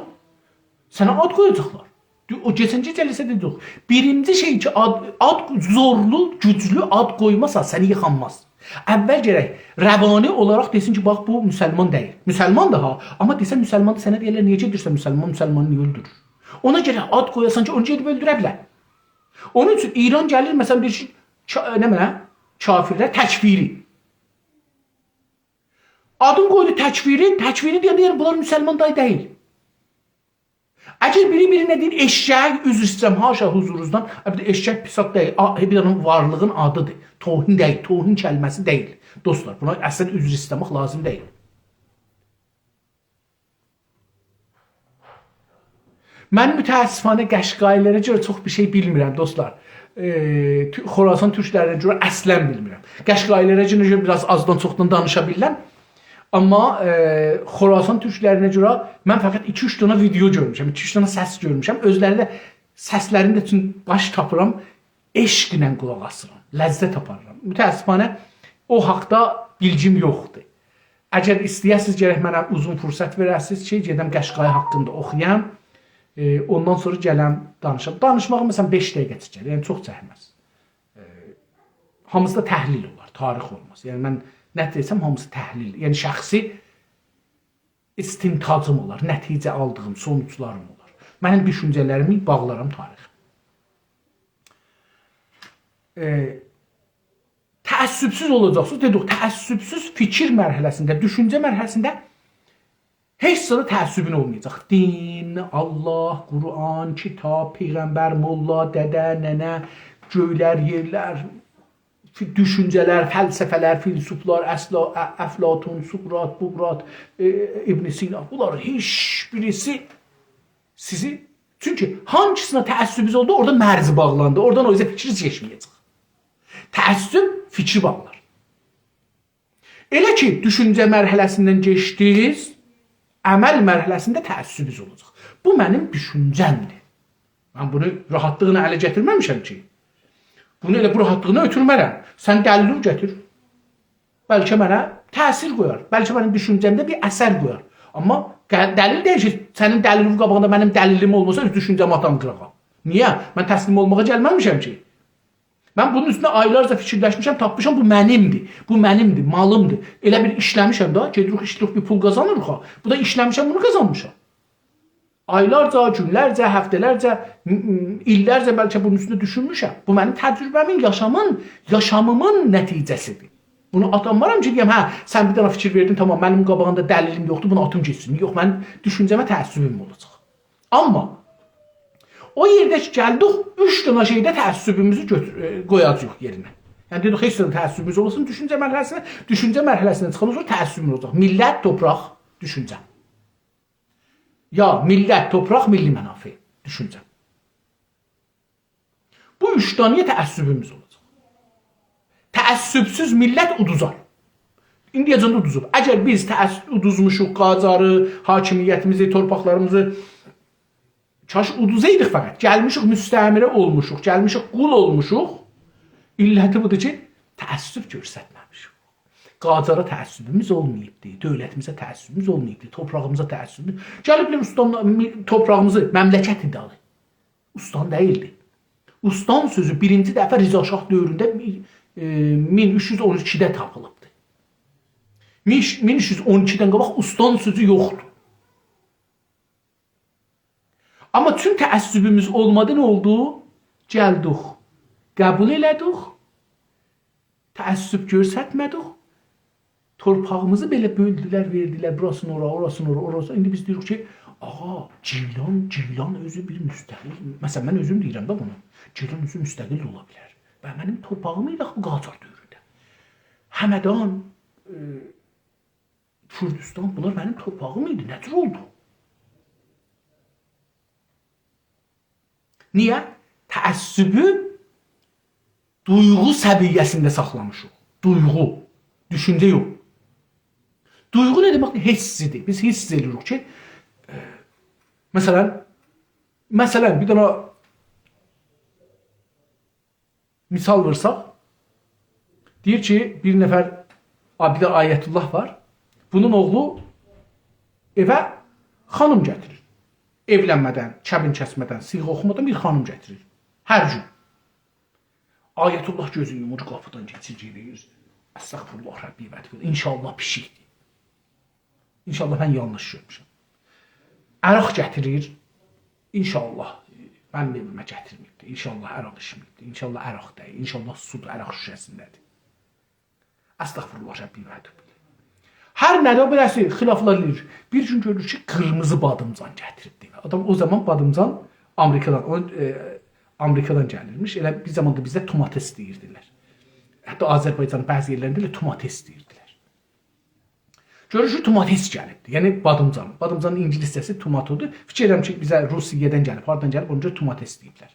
سنه آد قویاجاقلار. دو-، او کئچنکی جلسه‌ده دئدیک. بیرینجی شئی کی، آد، آد زورلو، گوجلو آد قویماسان، سنی ییخانماز. اول گرک روانی اولاراق دئسین کی، باخ، بو مسلمان دئییل. مسلماندیر ها، آمما دئسن مسلماندیر، سنه دئیرلر، «نییه گئدیرسن مسلمان، مسلمانی نییه اؤلدورور؟» اونا گرک آد قویاسان کی، اونو گئدیب اؤلدوره بیلر. اونون اوچون ایران گلیر، مثلا، دئییر کی، کا-، نمنه، کافرلر تکفیری. آدین قویدو تکفیری، تکفیری دئینده، یعنی، بونلار مسلمان دای دئییل. اگر بیری بیرینه دئییر ائششک، عذر ایسته‌ییرم، حاشا حضورونوزدان، البته، ائششک پیس آد دئییل، آ-، بیر دنه وارلیغین آدیدیر. توهین دئییل، توهین کلمه‌سی دئییل. دوستلار، بونا اصلا عذر ایسته‌مک لازیم دئییل. من متأسفانه قشقایی‌لره گؤره چوخ بیر شئی بیلمیرم، دوستلار. ائ، تو-، خراسان تورکلرینه گؤره اصلا بیلمیرم. قشقایی‌لره گؤره بیر آز آزدان چوخدان دانیشا بیلیرم. آمما، ائ، خراسان تورکلرینه گؤره من فقط ایکی-اوچ دنه ویدئو گؤرموشم، ایکی-اوچ دنه سس گؤرموشم. اؤزلری ده سسلرینی ده چون باش تاپیرام، عشقله قولاق آسیرام، لذت آپاریرام. متأسفانه او حاقدا بیلگیم یوخدور. اگر ایسته‌یه‌سینیز، گرک منه اوزون فرصت وئره‌سینیز کی، گئدم قشقایی حاقیندا اوخویام. ائ، اوندان سونرا گلم دانیشام. دانیشماغیم، مثلا، بئش دقیقه چکر، یعنی چوخ چکمز. ائ، هامیسی دا تحلیل اولار، تاریخ اولماز. یعنی من نه دئسم، هامیسی تحلیل. یعنی شخصی استنتاجیم اولار، نتیجه آلدیغیم، سونوجلاریم اولار. منیم دوشونجه‌لریمی باغلارام تاریخه. ائ، تعصب‌سوز اولاجاقسینیز. دئدیک، تعصب‌سوز فیکیر مرحله‌سینده، دوشونجه مرحله‌سینده هئچ زادا تعصبون اولمایاجاق. دین، الله، قرآن، کیتاب، پیغمبر، ملا، دده، ننه، گؤیلر، یئرلر، فی-، دوشونجه‌لر، فلسفه‌لر، فیلسوفلار، اصلا-، ا-، افلاطون، سقراط، بوقراط، ائ، ابن سینا، بونلارین هئچ بیریسی سیزی، چونکی هانگیسینا تعصبونوز اولدو، اورادا مرز باغلاندی. اورادان او اوزه فیکرینیز کئچمه‌یه‌جک. تعصب فیکری باغلار. ائله کی، دوشونجه مرحله‌سیندن کئچدینیز، عمل مرحله‌سینده تعصبونوز اولاجاق. بو منیم دوشونجه‌مدیر. من بونو راحاتلیغینا اله گتیرمه‌میشم کی. بونو ائله بو راحاتلیغینا اؤتورمه‌رم. سن دلیلینی گتیر. بلکه منه تأثیر قویار. بلکه منیم دوشونجه‌مده بیر اثر قویار. آمما ق-، دلیل دئییل کی، سنین دلیلین قاباغیندا منیم دلیلیم اولماسا، اؤز دوشونجه‌می آتام قیراغا. نییه؟ من تسلیم اولماغا گلمه‌میشم کی. من بونون اوستونده آیلارجا فیکیرلشمیشم، تاپمیشام، بو منیمدیر، بو منیمدیر، مالیمدیر. ائله بیر ایشله‌میشم ده، گئدیریک، ایشله‌ییریک، بیر پول قازانیریق ها. بو دا ایشله‌میشم، بونو قازانمیشام. آیلارجا، گونلرجه، هفته‌لرجه، م-، م-، ایللرجه بلکه بونون اوستونده دوشونموشم. بو منیم تجربه‌مین، یاشامین، یاشامیمین نتیجه‌سیدیر. بونو آتانمارام کی، دئیم، هه، سن بیر دنه فیکیر وئردین، تامام، منیم قاباغیمدا دلیلیم یوخدور، بونو آتیم گئتسین. یوخ، من دوشونجه‌مه تعصبوم اولاجاق. آمما او یئرده کی گلدیک، اوچ دنه شئیده تعصبوموزو گؤتور-، ائ، قویاجاغیق یئرینه. یعنی دئدیک، هئچ دنه تعصبوموز اولماسین، دوشونجه مرحله‌سینده، دوشونجه مرحله‌سیندن چیخاندان سونرا تعصبوموز اولاجاق. میللت، تورپاق، دوشونجه. یا میللت، تورپاق، میللی منافع، دوشونجه. بو اوچ دنه‌یه تعصبوموز اولاجاق. تعصبسوز میللت اودوزار. ایندیه‌جن ده اودوزوب. اگر بیز تعص-، اودوزموشوق قاجاری، حاکمیتیمیزی، تورپاقلاریمیزی، کاش اودوزایدیق فقط. گلمیشیک، مستعمره اولموشوق، گلمیشیک، قول اولموشوق. علتی بودور کی، تعصب گؤسترمه‌میشیک. قاجارا تعصبوموز اولماییبدی، دؤولتیمیزه تعصبوموز اولماییبدی، تورپاغیمیزا تعصبوموز. گلیبلر اوستان-، می-، تورپاغیمیزی، مملکت ایدی آلی. اوستان دئییلدی. اوستان سؤزو بیرینجی دفعه رضا شاه دؤورونده، ائ، مین اوچ یوز اون ایکیده تاپیلیبدی. مین، مین اوچ یوز اون ایکیدن قاباق اوستان سؤزو یوخدور. آمما چون تعصبوموز اولمادی، نه اولدو؟ گلدیک، قبول ائله‌دیک، تعصب گؤسترمه‌دیک. تورپاغیمیزی بئله بؤلدولر، وئردیلر، بوراسینی اورا، اوراسینی اورا، اوراسینی. ایندی بیز دئییریک کی، آغا، گیلان، گیلان اؤزو بیر مستقل، مثلا، من اؤزوم دئییرم ده بونو. گیلان اؤزو مستقل ده اولا بیلر. و منیم تورپاغیم ایدی آخی قاجار دؤورونده. همدان، ائ، کوردوستان، بونلار منیم تورپاغیم ایدی. نه جور اولدو؟ نییه؟ تعصبو دویغو سویه‌سینده ساخلامیشیق. دویغو. دوشونجه یوخ. دویغو نه دئمکدیر؟ حسدیر. بیز حس ائدیریک کی، ائ، مثلا، مثلا، بیر دنه مثال وورساق، دئییر کی، بیر نفر، آ، بیر ده آیت‌الله وار. بونون اوغلو ائوه خانیم گتیریر. ائولنمه‌دن، کبین کسمه‌دن، صیغه اوخومادان بیر خانیم گتیریر. هر گون. آیت‌الله گؤزون یومور، قاپیدان کئچیر، گئدیر. استغفرالله ربی و اتوب الیه. ان‌شاءالله پیشیکدیر. ان‌شاءالله من یانلیش گؤرموشم. عرق گتیریر. ان‌شاءالله منیم ائویمه گتیرمه‌ییبدیر. ان‌شاءالله عرق ایچمه‌ییبدیر. ان‌شاءالله عرق دئییل. ان‌شاءالله سودور، عرق شوشه‌سینده‌دیر. استغفرالله ربی و اتوب الیه. هر نه‌ده بئله‌سی خلافلار ائله‌ییر. بیر گون گؤرور کی، قیرمیزی بادیمجان گتیریبدیر. آدام او زامان بادیمجان آمریکادان، او، ائ، آمریکادان گلیرمیش. ائله بیر زاماندا بیزده توماتیس دئییردیلر. حتی آذربایجانین بعضی یئرلرینده ائله توماتیس دئییردیلر. گؤرور کی، توماتیس گلیبدیر. یعنی بادیمجان. بادیمجانین اینگیلیسجه‌سی توماتودور. فیکیر ائدیرم کی، بیزه روسیه‌دن گلیب، هاردان گلیب، اونجا توماتیس دئییبلر.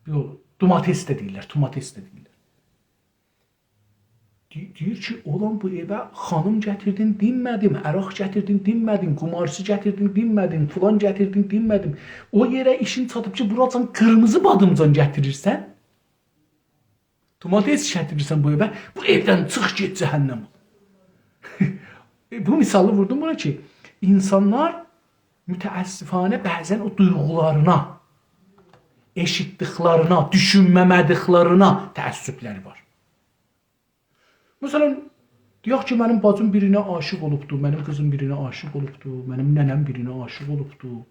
یوخ، دوماتیس ده دئییرلر، توماتیس ده دئییرلر. دئ-، دئییر کی، اولان بو ائوه خانیم گتیردین، دینمه‌دیم، عرق گتیردین، دینمه‌دیم، قومارچی گتیردین، دینمه‌دیم، فلان گتیردین، دینمه‌دیم. او یئره ایشین چاتیب کی، بوراجان قیرمیزی بادیمجان گتیریرسن. دوماتیس گتیریرسن بو ائوه، بو ائودن چیخ، گئت جهنم اول. بو مثالی ووردوم بونا کی، اینسانلار متأسفانه بعضا او دویغولارینا، ائشیتدیکلرینه، دوشونمه‌مه‌دیکلرینه تعصبلری وار. مثلا، دئیک کی، منیم باجیم بیرینه عاشیق اولوبدو، منیم قیزیم بیرینه عاشیق اولوبدو، منیم ننه‌م بیرینه عاشیق اولوبدو.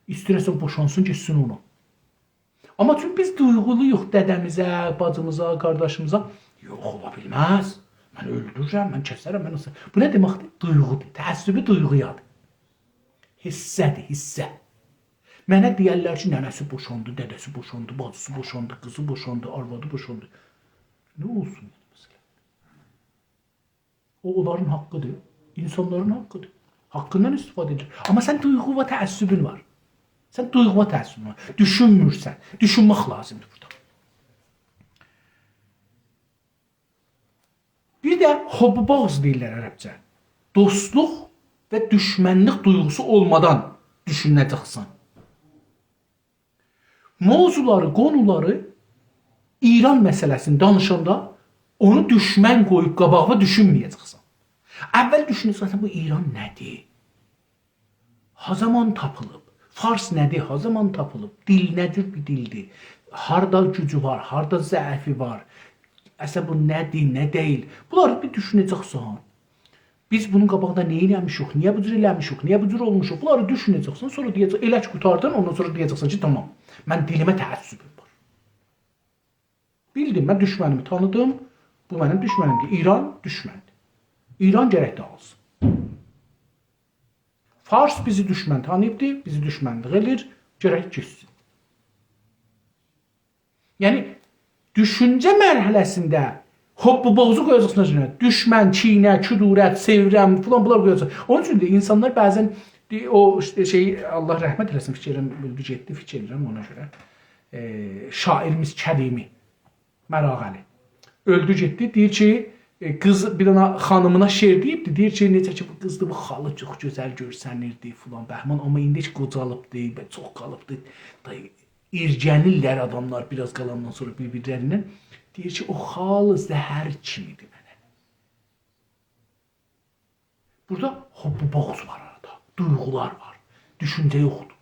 ایسته‌ییر اصلا بوشانسین، گئتسین اونا. آمما چونکی بیز دویغولویوق دده‌میزه، باجیمیزا، قارداشیمیزا، یوخ، اولا بیلمز. من اؤلدوررم، من کسرم، من اصلا. بو نه دئمکدیر؟ دویغودور. تعصبو دویغویادیر. حسه‌دیر، حسه. منه دئیرلر کی، ننه‌سی بوشاندی، دده‌سی بوشاندی، باجیسی بوشاندی، قیزی بوشاندی، آروادی بوشاندی. نه اولسون، یعنی، مثلا؟ او، اونلارین حاققیدیر. اینسانلارین حاققیدیر. حاققیندان استفاده ائدیر. آمما سن دویغو و تعصبون وار. سن دویغو و تعصبون وار. دوشونمورسن. دوشونمک لازیمدیر بورادا. بیر ده حب و بغض دئییرلر عربجه. دوستلوق و دوشمنلیک دویغوسو اولمادان دوشونه‌جکسن. موضوعلاری، قونولاری، ایران مسئله‌سینی دانیشاندا اونو دوشمن قویوب قاباغا دوشونمه‌یه‌جکسن. اول دوشونه‌جکسن، بو ایران نه‌دیر؟ ها زامان تاپیلیب؟ فارس نه‌دیر؟ ها زامان تاپیلیب؟ دیل نه جور بیر دیلدیر؟ هاردا گوجو وار، هاردا ضعفی وار؟ اصلا بو نه‌دیر، نه دئییل؟ بونلاری بیر دوشونه‌جکسن. بیز بونون قاباغیندا نه ائله‌میشیک، نییه بو جور ائله‌میشیک، نییه بو جور اولموشوق؟ بونلاری دوشونه‌جکسن، سونرا دئیه‌جک، ائله کی قوتاردین، اوندان سونرا دئیه‌جکسن کی، تامام، من دیلیمه تعصبوم وار. بیلدیم، من دوشمنیمی تانیدیم، بو منیم دوشمنیمدیر. ایران دوشمندیر. ایران گرک داغیلسین. فارس بیزی دوشمن تانیییبدی، بیزی دوشمنلیک ائله‌ییر، گرک گئتسین. یعنی، دوشونجه مرحله‌سینده حب و بغضو قویاجاقسان اوزونه. دوشمن، کینه، کدورت، سئویرم، فلان، بونلار قویاجاقسان. اونون اوچون ده اینسانلار بعضا، او ایشته شئی، الله رحمت ائله‌سین، فیکیر ائلیرم، اؤلدو گئتدی، فیکیر ائلیرم اونا گؤره. ائ، شاعیریمیز کریمی مراغه‌لی. اؤلدو گئتدی. دئییر کی، ائ، قیز بیر دنه خانیمینا شعر دئییبدی. دئییر کی، نئجه کی، بو قیزدی، بو خالی چوخ گؤزل گؤرسنیردی، فلان، بهمان. آمما ایندی کی قوجالیبدی و چوخ قالیبدی. دا ایرگنیرلر آداملار بیر آز قالاندان سونرا بیر-بیرلریندن. دئییر کی، او خالی زهر کیمیدیر منه. بورادا حب و بغض وار آرادا، دویغولار وار، دوشونجه یوخدور.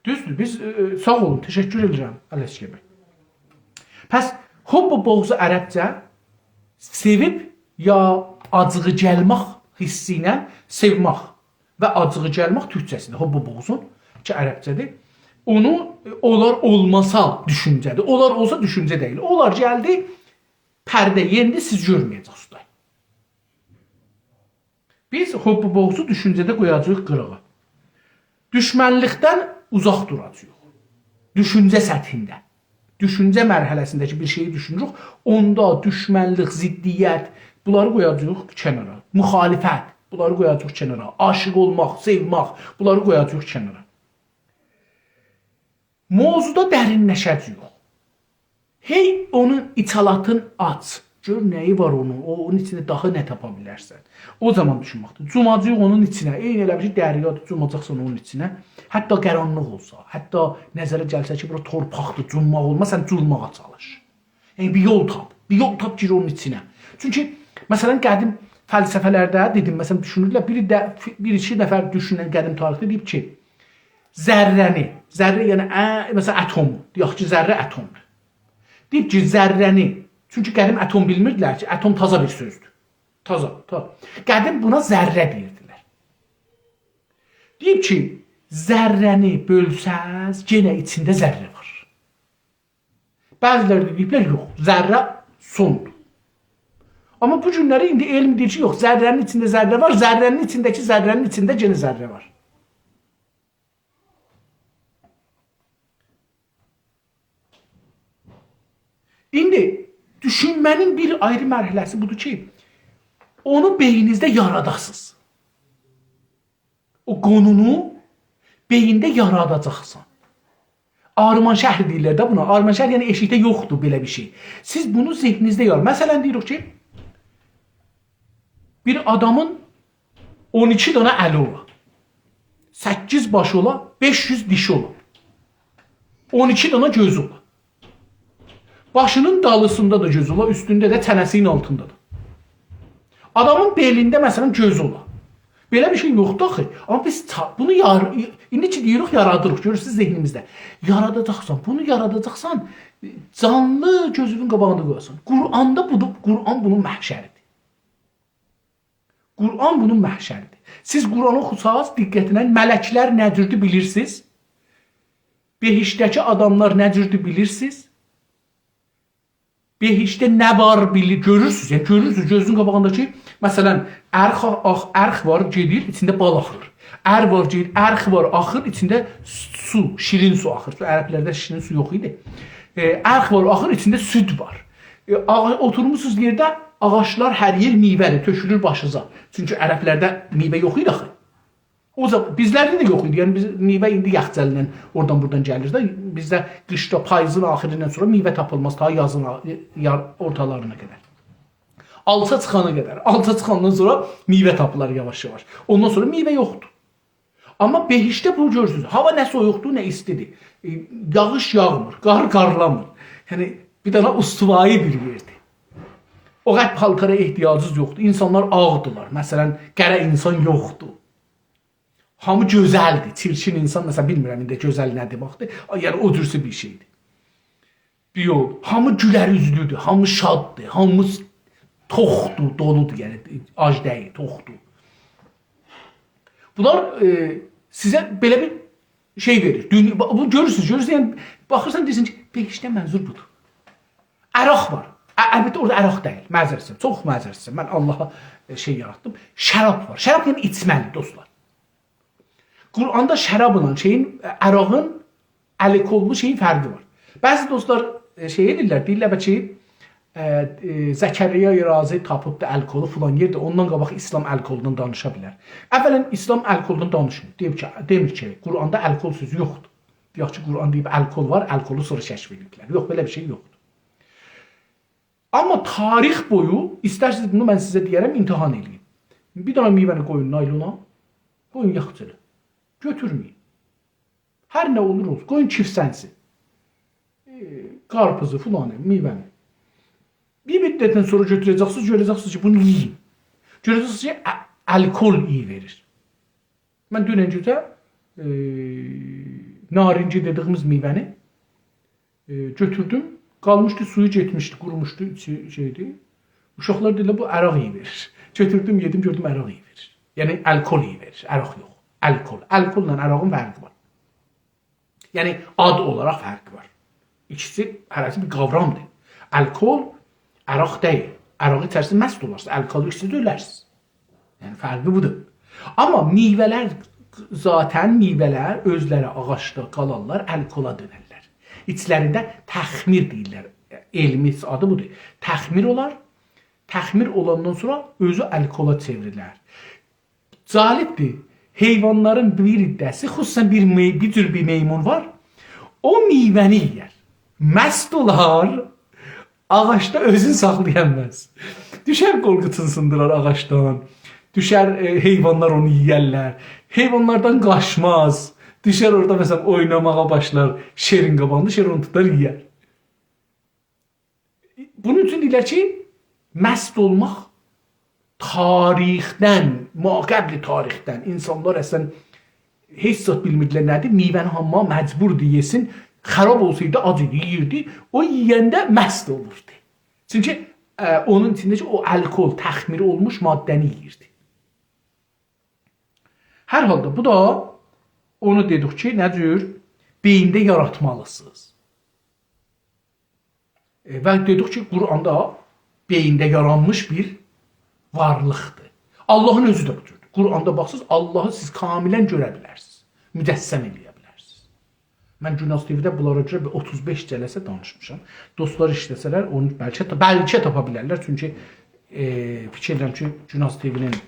دوزدور، بیز، ائ، ائ، ساغ اولون، تشکر ائدیرم، علی‌اصغر بی. پس حب و بغضو عربجه سئویب یا آجیغی گلمک حیسی ایله سئومک و آجیغی گلمک تورکجه‌سیدیر. حب و بغضون کی عربجه‌دیر. اونو، ائ، اونلار اولماسا دوشونجه‌دیر. اونلار اولسا دوشونجه دئییل. اونلار گلدی، پرده یئندی، سیز گؤرمه‌یه‌جکسینیز. بیز حب و بغضو دوشونجه‌ده قویاجاغیق قیراغا. دوشمنلیکدن اوزاق دوراجاغیق. دوشونجه سطحینده. دوشونجه مرحله‌سینده کی بیر شئیی دوشونوروک، اوندا دوشمنلیک، ضدیت، بونلاری قویاجاغیق کنارا. مخالفت، بونلاری قویاجاغیق کنارا. عاشیق اولماق، سئومک، بونلاری قویاجاغیق کنارا. موضوعدا درینلشه‌جه‌ییک. هئی اونون ایچالاتین آچ. گؤر نه‌یی وار اونون، او، اونون ایچینده داها نه تاپا بیلرسن. او زامان دوشونمکدیر. جوماجاغیق اونون ایچینه. عینی ائله بیل کی، دریادیر، جوماجاقسان اونون ایچینه. حتی قارانلیق اولسا، حتی نظره گلسه کی، بورا تورپاقدیر، جومماق اولماز، سن جومماغا چالیش. یعنی، بیر یول تاپ. بیر یول تاپ، گیر اونون ایچینه. چونکی، مثلا، قدیم فلسفه‌لرده، دئدیم، مثلا، دوشونورلر، بیر ده، بیر ایکی نفر دوشونن قدیم تاریخده دئییب کی، ذره‌نی، ذره، یعنی، ا، مثلا، اتومو، دئیک کی، ذره اتومدور. دئییب کی، ذره‌نی، چونکی قدیم اتوم بیلمیردیلر کی، اتوم تازا بیر سؤزدور. تازا، تا-، قدیم بونا ذره دئییردیلر. دئییب کی، ذره‌نی بؤلسز، یئنه ایچینده ذره وار. بعضی‌لری ده دئییبلر، یوخ، ذره سوندور. آمما بو گونلری ایندی علم دئییر کی، یوخ، ذره‌نین ایچینده ذره وار، ذره‌نین ایچینده‌کی ذره‌نین ایچینده یئنه ذره وار. ایندی دوشونمه‌نین بیر آیری مرحله‌سی بودور کی، اونو بئینینیزده یاراداسینیز. او قونونو بئیینده یاراداجاقسان. آرمان‌شهر دئییرلر ده بونا. آرمان‌شهر، یعنی ائشیکده یوخدور بئله بیر شئی. سیز بونو ذهنینیزده یار-، مثلا، دئییریک کی، بیر آدامین اون ایکی دنه الی اولا، سککیز باشی اولا، بئش یوز دیشی اولا، اون ایکی دنه گؤزو اولا. باشینین دالیسیندا دا گؤزو اولا، اوستونده ده، چنه‌سینین آلتیندا دا. آدامین بئلینده، مثلا، گؤزو اولا. بئله بیر شئی یوخدور آخی. آمما بیز چا-، بونو یار-، ایندی کی دئییریک، یارادیریق. گؤرورسونوز ذهنیمیزده. یاراداجاقسان، بونو یاراداجاقسان، جانلی گؤزونون قاباغیندا قویاسان. قرآندا بودور، قرآن بونون محشریدیر. قرآن بونون محشریدیر. سیز قرآنی اوخوساز، دقتله ملک‌لر نه جوردور بیلیرسینیز؟ بهشتده‌کی آداملار نه جوردور بیلیرسینیز؟ بهشتده نه وار بیلی-، گؤرورسونوز، یعنی گؤرورسونوز گؤزونون قاباغیندا کی، مثلا، ارخ، آخ، ارخ وار، گئدیر، ایچینده بال آخیر. ار وار، گئدیر، ارخ وار، آخیر، ایچینده سو، شیرین سو آخیر. سو، عربلرده شیرین سو یوخ ایدی. ائ، ارخ وار، آخیر، ایچینده سود وار. ائ، آغا-، اوتورموسونوز یئرده، آغاجلار هر یئر میوه‌دیر، تؤکولور باشینیزا. چونکی عربلرده میوه یوخ ایدی آخی. او زامان بیزلرده ده یوخ ایدی. یعنی بیز میوه ایندی یخچالیندان اورادان بورادان گلیر ده. بیزده قیشدا پاییزین آخیریندان سونرا میوه تاپیلماز، تا یازین آ-، یار-، اورتالارینا قدر. آلچا چیخانا قدر. آلچا چیخاندان سونرا میوه تاپیلار یاواش-یاواش. اوندان سونرا میوه یوخدور. آمما بهشتده بو گؤرورسونوز. هاوا نه سویوقدور، نه ایستیدیر. ائ، یاغیش یاغمیر، قار قارلامیر. یعنی بیر دنه استوایی بیر یئردیر. او قدر پالتارا احتیاجینیز یوخدور. اینسانلار آغدیلار. مثلا، قره اینسان یوخدور. هامی گؤزلدیر. چیرکین اینسان، مثلا، بیلمیرم ایندی گؤزل نه دئمکدیر. آ، یعنی او جورسو بیر شئیدیر. بیر یول. هامی گولر اوزلودور، هامی شاددیر، هامی س-، توخدور، دولودور، یعنی آج دئییل، توخدور. بونلار، ائ، سیزه بئله بیر شئی وئریر. دونیا، بو، گؤرورسونوز، گؤرورسونوز، یعنی باخیرسان، دئییرسن کی، بهشتده منظور بودور. عرق وار. ا-، البته، اورادا عرق دئییل، معذرت ایسته‌ییرم، چوخ معذرت ایسته‌ییرم. من آللاها، ائ، شئی یاراتدیم. شراب وار. شراب، یعنی ایچمه‌لی، دوستلار. قرآندا شرابلا شئیین، ائ، عرقین، الکللی شئیین فرقی وار. بعضی دوستلار، ائ، شئی ائدیرلر، دئییرلر کی، ائ، ائ، زکریا رازی تاپیبدی الکلی فلان یئرده، اوندان قاباق ایسلام الکلدان دانیشا بیلر. اولا، ایسلام الکلدان دانیشمیر. دئییر کی، دئمیر کی، قرآندا الکل سؤزو یوخدور. دئیک کی، قرآن دئییب الکل وار، الکلی سونرا کشف ائدیبلر. یوخ، بئله بیر شئی یوخدور. آمما تاریخ بویو، ایسترسینیز بونو من سیزه دئیه‌رم، امتحان ائله‌یین. بیر دنه میوه‌نی قویون نایلونا، قویون یاخچیلی. گؤتورمه‌یین. هر نه اولور اولسون، قویون کیفسنسین. ائ، قارپیزی، فلانی، میوه‌نی. بیر مدتدن سونرا گؤتوره‌جکسینیز، گؤره‌جکسینیز کی، بونو یئیین. گؤره‌جکسینیز کی، ا-، الکل ایی وئریر. من دونن گئجه، ائ، نارینگی دئدیگیمیز میوه‌نی، ائ، گؤتوردوم. قالمیشدی، سویو گئتمیشدی، قوروموشدو، ایچی شئیدی. اوشاقلار دئدیلر، «بو عرق ایی وئریر.» گؤتوردوم، یئدیم، گؤردوم، عرق ایی وئریر. یعنی، الکل ایی وئریر، عرق یوخ. الکل. الکلله عرقین فرقی وار. یعنی، آد اولاراق فرقی وار. ایکیسی هره‌سی بیر قاورامدیر. الکل عرق دئییل. عرقی ایچرسینیز، مست اولارسینیز. الکلی ایچسه‌نیز اؤلرسینیز. یعنی، فرقی بودور. آمما میوه‌لر، ذاتا میوه‌لر اؤزلری آغاجدا قالارلار، الکلا دؤنرلر. ایچلرینده تخمیر دئییرلر. علمی آدی بودور. تخمیر اولار. تخمیر اولاندان سونرا اؤزو الکلا چئوریلر. جالبدیر. حیوانلارین بیر عده‌سی، خصوصا بیر می-، بیر جور بیر میمون وار. او میوه‌نی یئیر. مست اولار، آغاجدا اؤزون ساخلایانماز. دوشر قورغوسون سیندیرار آغاجدان. دوشر، ائ، حیوانلار اونو یئیرلر. حیوانلاردان قاچماز. دوشر اورادا، مثلا، اویناماغا باشلار. شئرین قاباغیندا شئر اونو توتار، یئیر. بونون اوچون دئییرلر کی، مست اولماق تاریخدن، ماقبل تاریخدن اینسانلار اصلا هئچ زاد بیلمیردیلر نه‌دیر، میوه‌نی هامی مجبوردور یئسین، خراب اولسایدی آج ایدی، یئییردی، او یئینده مست اولوردو. چونکی، ائ، اونون ایچینده کی، او الکل، تخمیر اولموش ماده‌نی یئییردی. هر حالدا، بو دا اونو دئدیک کی، نه جور بئیینده یاراتمالیسینیز. ائ، و دئدیک کی، قرآن دا بئیینده یارانمیش بیر وارلیقدیر. آللاهین اؤزو ده بو جوردور. قرآندا باخساز، آللاهی سیز کاملا گؤره بیلرسینیز. مجسم ائله‌یه بیلرسینیز. من گوناز تی‌وی‌ده بونلارا گؤره بیر اوتوز بئش جلسه دانیشمیشام. دوستلار ایشله‌سه‌لر، اونو بلکه، بلکه تاپا بیلرلر. چونکی، ائ، فیکیر ائدیرم کی، گوناز تی‌وی‌نین، ائ،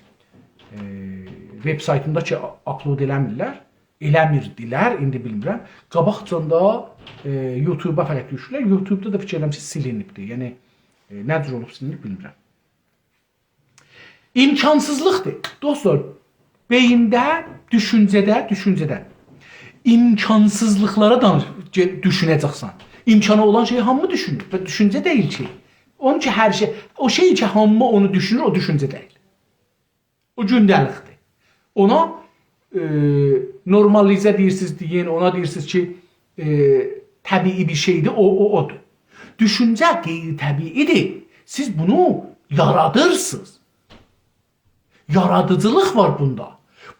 وب‌سایتیندا کی، آپلود ائله‌میرلر. ائله‌میردیلر، ایندی بیلمیرم. قاباقجان دا، ائ، یوتیوبا فقط دوشورلر. یوتیوبدا دا فیکیر ائدیرم کی، سیلینیبدیر. یعنی، ائ، نه جور اولوب سیلینیب، بیلمیرم. امکانسیزلیقدیر. دوستلار، بئیینده، دوشونجه‌ده، دوشونجه‌ده امکانسیزلیقلارا دانیش-، گئ-، دوشونه‌جکسن. امکانی اولان شئیی هامی دوشونور. و دوشونجه دئییل کی. اونون کی، هر شئی، او شئی کی، هامی اونو دوشونور، او دوشونجه دئییل. او گونده‌لیکدیر. اونا، ائ، نورمالیزه دئییرسینیز، دئیین، اونا دئییرسینیز کی، ائ، طبیعی بیر شئیدیر، او، او، اودور. دوشونجه غیرطبیعی‌دیر. سیز بونو یارادیرسینیز. یارادیجیلیق وار بوندا.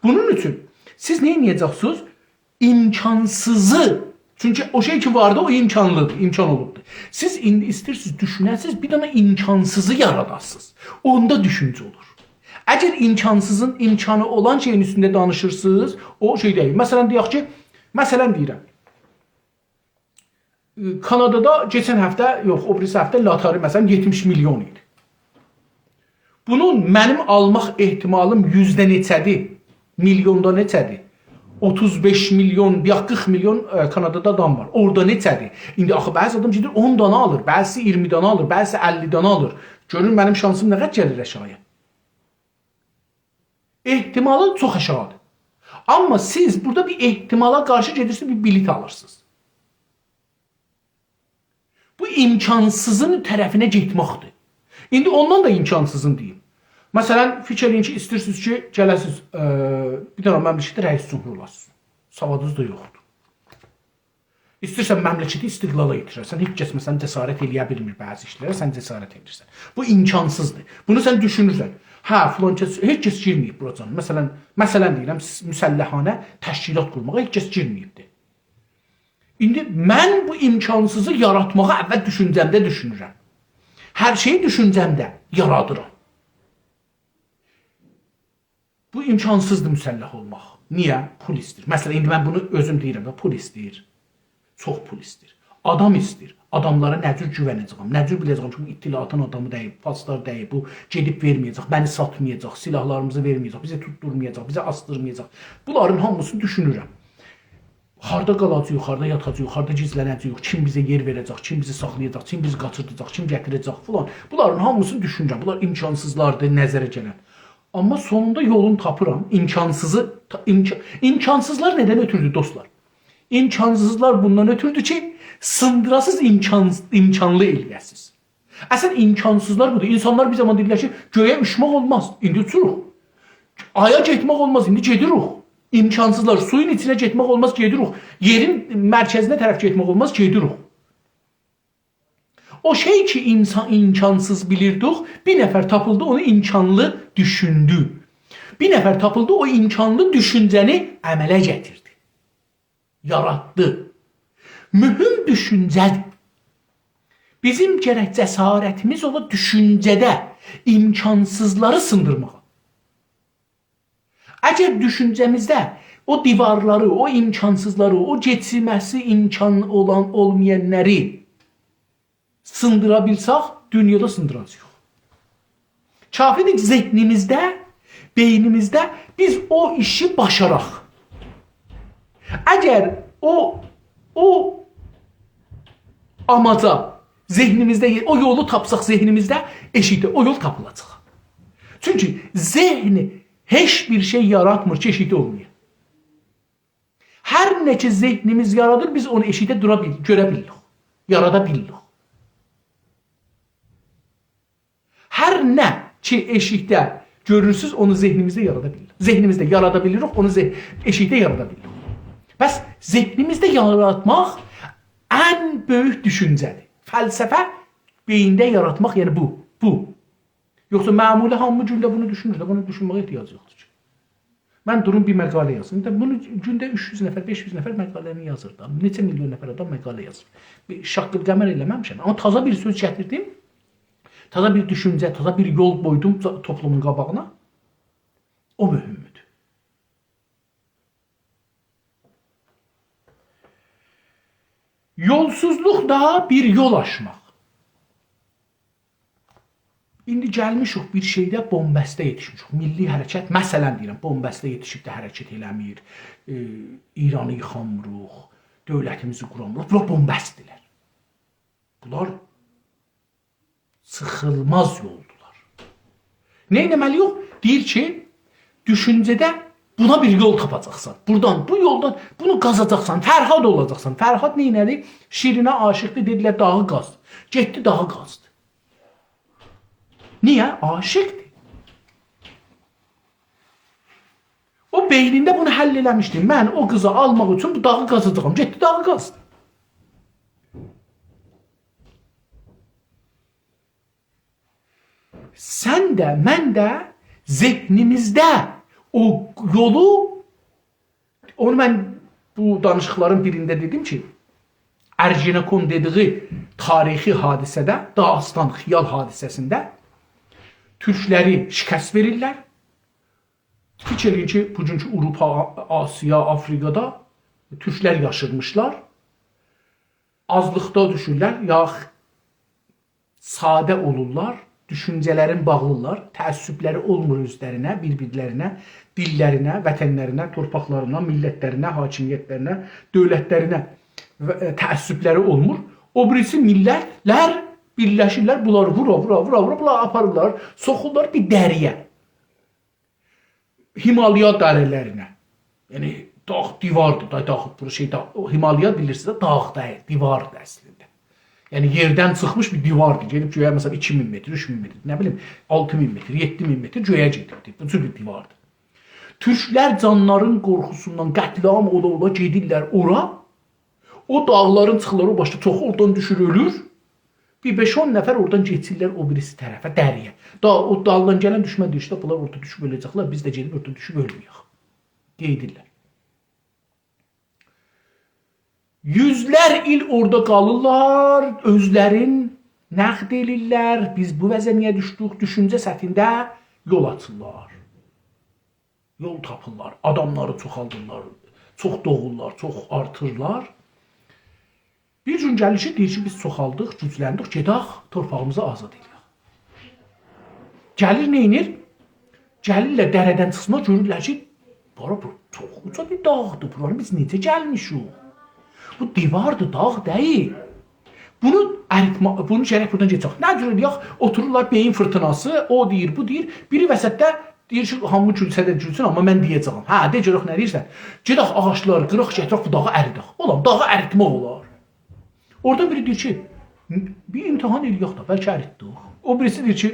بونون اوچون سیز نه ائده‌جکسینیز؟ امکانسیزی چونکی او شئی کی واردی، او امکانلیدیر، امکان اولوبدور. سیز ایندی ایسته‌ییرسینیز، دوشونه‌سینیز، بیر دنه امکانسیزی یاراداسینیز. اوندا دوشونجه اولور. اگر امکانسیزین امکانی اولان شئیین اوستونده دانیشیرسینیز، او شئی دئییل. مثلا، دئیک کی، مثلا دئییرم، کانادادا کئچن هفته، یوخ، او بیریسی هفته لاتاری، مثلا، یئتمیش میلیون ایدی. بونون منیم آلماق احتمالیم یوزده نئچه‌دیر؟ میلیوندا نئچه‌دیر؟ اوتوز بئش میلیون، یا قیرخ میلیون، ائ، کانادادا آدام وار. اورادا نئچه‌دیر؟ ایندی آخی بعضی آدام گئدیر اون دانا آلیر، بعضیسی اییرمی دانا آلیر، بعضیسی اللی دانا آلیر. گؤرون منیم شانسیم نه قدر گلیر آشاغییا. احتمالی چوخ آشاغیدیر. آمما سیز بورادا بیر احتمالا قارشی گئدیرسینیز، بیر بلیط آلیرسینیز. بو امکانسیزین طرفینه گئتمکدیر. ایندی اوندان دا امکانسیزین دئییم. مثلا، فیکیر ائله‌یین کی، ایسته‌ییرسینیز کی، گله‌سینیز، ائ، بیر دنه مملکتده رئیس جمهور اولاسینیز. سوادینیز دا یوخدور. ایسته‌ییرسن مملکتی استقلالا یئتیره‌سن، هئچ کس، مثلا، جسارت ائله‌یه بیلمیر بعضی ایشلره، سن جسارت ائدیرسن. بو امکانسیزدیر. بونو سن دوشونورسن. هه، فلان کس، هئچ کس گیرمه‌ییب بورا جان. مثلا، مثلا دئییرم، س-، مسلحانه تشکیلات قورماغا هئچ کس گیرمه‌ییبدیر. ایندی من بو امکانسیزی یاراتماغا اول دوشونجه‌مده دوشونورم. هر شئیی دوشونجه‌مده یارادیرام. بو امکانسیزدیر مسلح اولماق. نییه؟ پول ایسته‌ییر. مثلا، ایندی من بونو اؤزوم دئییرم ده، پول ایسته‌ییر. چوخ پول ایسته‌ییر. آدام ایسته‌ییر. آداملارا نه جور گوونه‌جه‌یم؟ نه جور بیله‌جه‌یم کی، بو اطلاعاتین آدامی دئییل، پاسدار دئییل، بو گئدیب وئرمه‌یه‌جک، منی ساتمایاجاق، سیلاحلاریمیزی وئرمه‌یه‌جک، بیزی توتدورمایاجاق، بیزی آسدیرمایاجاق. بونلارین هامیسینی دوشونورم. هاردا قالاجاغیق، هاردا یاتاجاغیق، هاردا گیزله‌نه‌جه‌ییک، کیم بیزی یئر وئره‌جک، کیم بیزی ساخلایاجاق، کیم بیزی قاچیرداجاق، کیم گتیره‌جک فلان. بونلارین هامیسینی دوشونورم. بونلار امکانسیزلاردیر نظره گلن. آمما سونوندا یولونو تاپیرام. امکانسیزی، تا-، امکا-، امکانسیزلار ندن اؤتوردو، دوستلار؟ امکانسیزلار بوندان اؤتوردو کی، سیندیراسیز، امکان-، امکانلی ائله‌یه‌سیز. اصلا امکانسیزلار بودور. اینسانلار بیر زامان دئدیلر کی، گؤیه اوچمک اولماز. ایندی اوچوروق. آیا گئتمک اولماز. ایندی گئدیریک. امکانسیزلار. سویون ایچینه گئتمک اولماز. گئدیریک. یئرین مرکزینه طرف گئتمک اولماز. گئدیریک. او شئی کی، اینسان امکانسیز بیلیردیک، بیر نفر تاپیلدی، اونو امکانلی دوشوندو. بیر نفر تاپیلدی، او امکانلی دوشونجه‌نی عمله گتیردی. یاراتدی. مهم دوشونجه‌دیر. بیزیم گرک جسارتیمیز اولا دوشونجه‌ده امکانسیزلاری سیندیرماغا. اگر دوشونجه‌میزده او دیوارلاری، او امکانسیزلاری، او کئچمه‌سی امکان اولان، اولمایانلاری سیندیرا بیلسک، دونیادا سیندیراجاغیق. کافیدیر ذهنیمیزده، بئینیمیزده بیز او ایشی باشاراق. اگر او، او آماجا ذهنیمیزده، او یولو تاپساق ذهنیمیزده، ائشیکده او یول تاپیلاجاق. چونکی ذهن هئچ بیر شئی یاراتمیر کی، ائشیکده اولمایا. هر نه کی ذهنیمیز یارادیر، بیز اونو ائشیکده دورا بیل-، گؤره بیلیریک، یارادا بیلیریک. هر نه کی ائشیکده گؤرورسوز، اونو ذهنیمیزده یارادا بیلیریک. ذهنیمیزده یارادا بیلیریک، اونو ذه-، ائشیکده یارادا بیلیریک. پس ذهنیمیزده یاراتماق ان بؤیوک دوشونجه‌دیر. فلسفه بئیینده یاراتماق، یعنی بو، بو. یوخسا معمولی هامی گونده بونو دوشونور ده، بونو دوشونمه‌یه احتیاج یوخدور کی. من دوروم بیر مقاله یازیم. ایندی بونو گونده اوچ یوز نفر، بئش یوز نفر مقاله‌نی یازیر دا. نئچه میلیون نفر آدام مقاله یازیر. بیر شاققیل‌قمر ائله‌مه‌میشم. آمما تازا بیر سؤز گتیردیم. تازا بیر دوشونجه، تازا بیر یول قویدوم تو-، توپلومون قاباغینا. او مهمدور. یولسوزلوق دا بیر یول آچماق. ایندی گلمیشیک بیر شئیده، بن‌بسته یئتیشمیشیک. میللی حرکت، مثلا دئییرم، بن‌بسته یئتیشیب ده حرکت ائله‌میر. ائ، ایرانی ییخامیریق، دؤولتیمیزی قورامیریق. بونلار بن‌بستدیرلر. بونلار چیخیلماز یولدولار. نه ائتمه‌لی‌ییک؟ دئییر کی، دوشونجه‌ده بونا بیر یول تاپاجاقسان. بورادان، بو یولدان بونو قازاجاقسان، فرهاد اولاجاقسان. فرهاد نئینه‌دی؟ شیرینه عاشیقدی، دئدیلر داغی قاز. گئتدی، داغی قازدی. نییه؟ عاشیقدیر. او بئینینده بونو حل ائله‌میشدی. من او قیزی آلماق اوچون بو داغی قازاجاغام. گئتدی، داغی قازدی. سن ده، من ده ذهنیمیزده او یولو، اونو من بو دانیشیقلارین بیرینده دئدیم کی، ارگنکون دئدیگی تاریخی حادثه‌ده، داغستان خیال حادثه‌سینده تورکلری شکست وئریرلر. فیکیر ائله‌یین کی، بوگونکو آوروپا، آ-، آسیا، آفریقادا تورکلر یاشیرمیشلار. آزلیقدا دوشورلر، یا ساده اولورلار، دوشونجه‌لرین باغلیلار، تعصبلری اولمور اؤزلرینه، بیر-بیرلرینه، دیللرینه، وطنلرینه، تورپاقلارینا، میللتلرینه، حاکمیتلرینه، دؤولتلرینه و، ائ، تعصبلری اولمور. او بیریسی میللتلر بیرلشیرلر، بونلاری وورا، وورا، وورا، وورا، بونلاری آپاریرلار، سوخورلار بیر دره‌یه. هیمالیا دره‌لرینه. یعنی، داغ، دیواردیر دا، داغ، بو شئی دا، او هیمالیا بیلیرسینیز ده، داغ دئییل، دیواردیر اصلینده. یعنی، یئردن چیخمیش بیر دیواردیر. گئدیب گؤیه، مثلا، ایکی مین متر، اوچ مین متر، نه بیلیم، آلتی مین متر، یئددی مین متر گؤیه گئدیبدیر. بو جور بیر دیواردیر. تورکلر جانلارین قورخوسوندان قتل‌عام اولا-اولا گئدیرلر اورا. او داغلارین چیخیرلار او باشدا، چوخو اورادان دوشور، اؤلور. بیر بئش-اون نفر اورادان کئچیرلر او بیریسی طرفه، دره‌یه. دا او دالدان گلن دوشمن دئییر کی، بونلار اورادا دوشوب اؤله‌جکلر، بیز ده گئدیب اورادا دوشوب اؤلمه‌یک. گئدیرلر. یوزلر ایل اورادا قالیرلار، اؤزلرین نقد ائله‌ییرلر، بیز بو وضعه نییه دوشدوک، دوشونجه سطحینده یول آچیرلار. یول تاپیرلار، آداملاری چوخالدیرلار، چوخ دوغورلار، چوخ آرتیرلار. بیر گون گلیر کی، دئییر کی، بیز چوخالدیق، گوجلندیک، گئدک، تورپاغیمیزی آزاد ائله‌یک. گلیر، نئینیر؟ گلیرلر دره‌دن چیخسینلار، گؤرورلر کی، بورا، بو چوخ اوجا بیر داغدیر، بورانی بیز نئجه گلمیشیک؟ بو دیواردیر، داغ دئییل. بونو اریتما-، بونو گرک بورادان گئچک. نه جور ائله‌یک؟ اوتورورلار، بئیین فیرتیناسی، او دئییر، بو دئییر. بیری وسطده دئییر کی، هامی گولسه ده گولسون، آمما من دئیه‌جه‌یم. هه، دئ گؤرک نه دئییرسن. گئدک آغاجلاری قیراق، گتیرک، بو داغی اریدک. اولان، داغی اریتمک اولار. اورادان بیری دئییر کی، بیر امتحان ائله‌یک دا، بلکه اریتدیک. او بیریسی دئییر کی،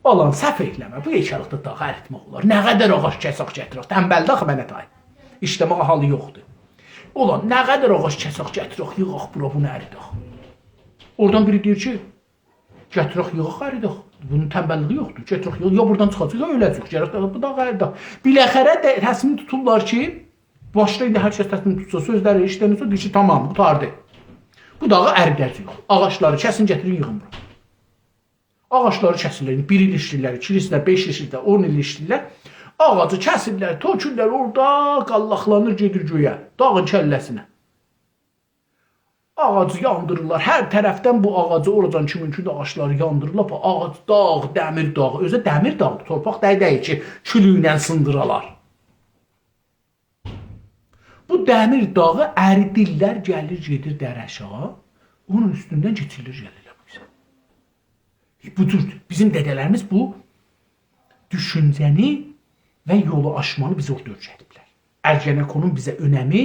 بالام، سهو ائله‌مه، بو یئکه‌لیکده داغی اریتمک اولار. نه قدر آغاج کسک گتیرک، تنبلدی آخی منه تای. ایشله‌مه‌یه حالی یوخدور. اولان، نه قدر آغاج کسک گتیرک، ییغاق بورا، بونو اریدک. اورادان بیری دئییر کی، گتیرک، ییغاق، اریدک. بونون تنبللیگی یوخدور. گتیرک، ییغاق، یا بورادان چیخاجاق، یا اؤله‌جه‌ییک. گرک ده بو داغی اریدک. بالاخره ده تصمیم توتورلار کی، باشدا ایندی هر کس تصمیم توتسا، سؤزلری ائشیدندن سونرا دئییر کی، تامام، قوتاردی. بو داغی اریده‌جه‌ییک. آغاجلاری کسین، گتیرین، ییغین بورا. آغاجلاری کسیرلر. بیر ایل ایشله‌ییرلر، ایکی ایل ایشله‌ییرلر، بئش ایل ایشله‌ییرلر، اون ایل ایشله‌ییرلر. آغاجی کسیرلر، تؤکورلر، اورادا قاللاقلانیر، گئدیر گؤیه. داغین کله‌سینه. آغاجی یاندیریرلار. هر طرفدن بو آغاجی، اوراجان کی مومکوندور، آغاجلاری یاندیریرلار. بو آغاج، داغ، دمیر داغی. اؤزو دمیر داغدیر، تورپاق دئییل، دئییل کی، کولویونن سیندیرالار. بو دمیر داغی اریدیرلر، گلیر، گئدیر دره‌شاها. اونون اوستوندن کئچیرلر، گلیرلر بو بیزه. ائ، بو جور، بیزیم دده‌لریمیز بو دوشونجه‌نی و یولو آچمانی بیزه اورادا اؤیره‌دیبلر. ارگنکونون بیزه اؤنمی،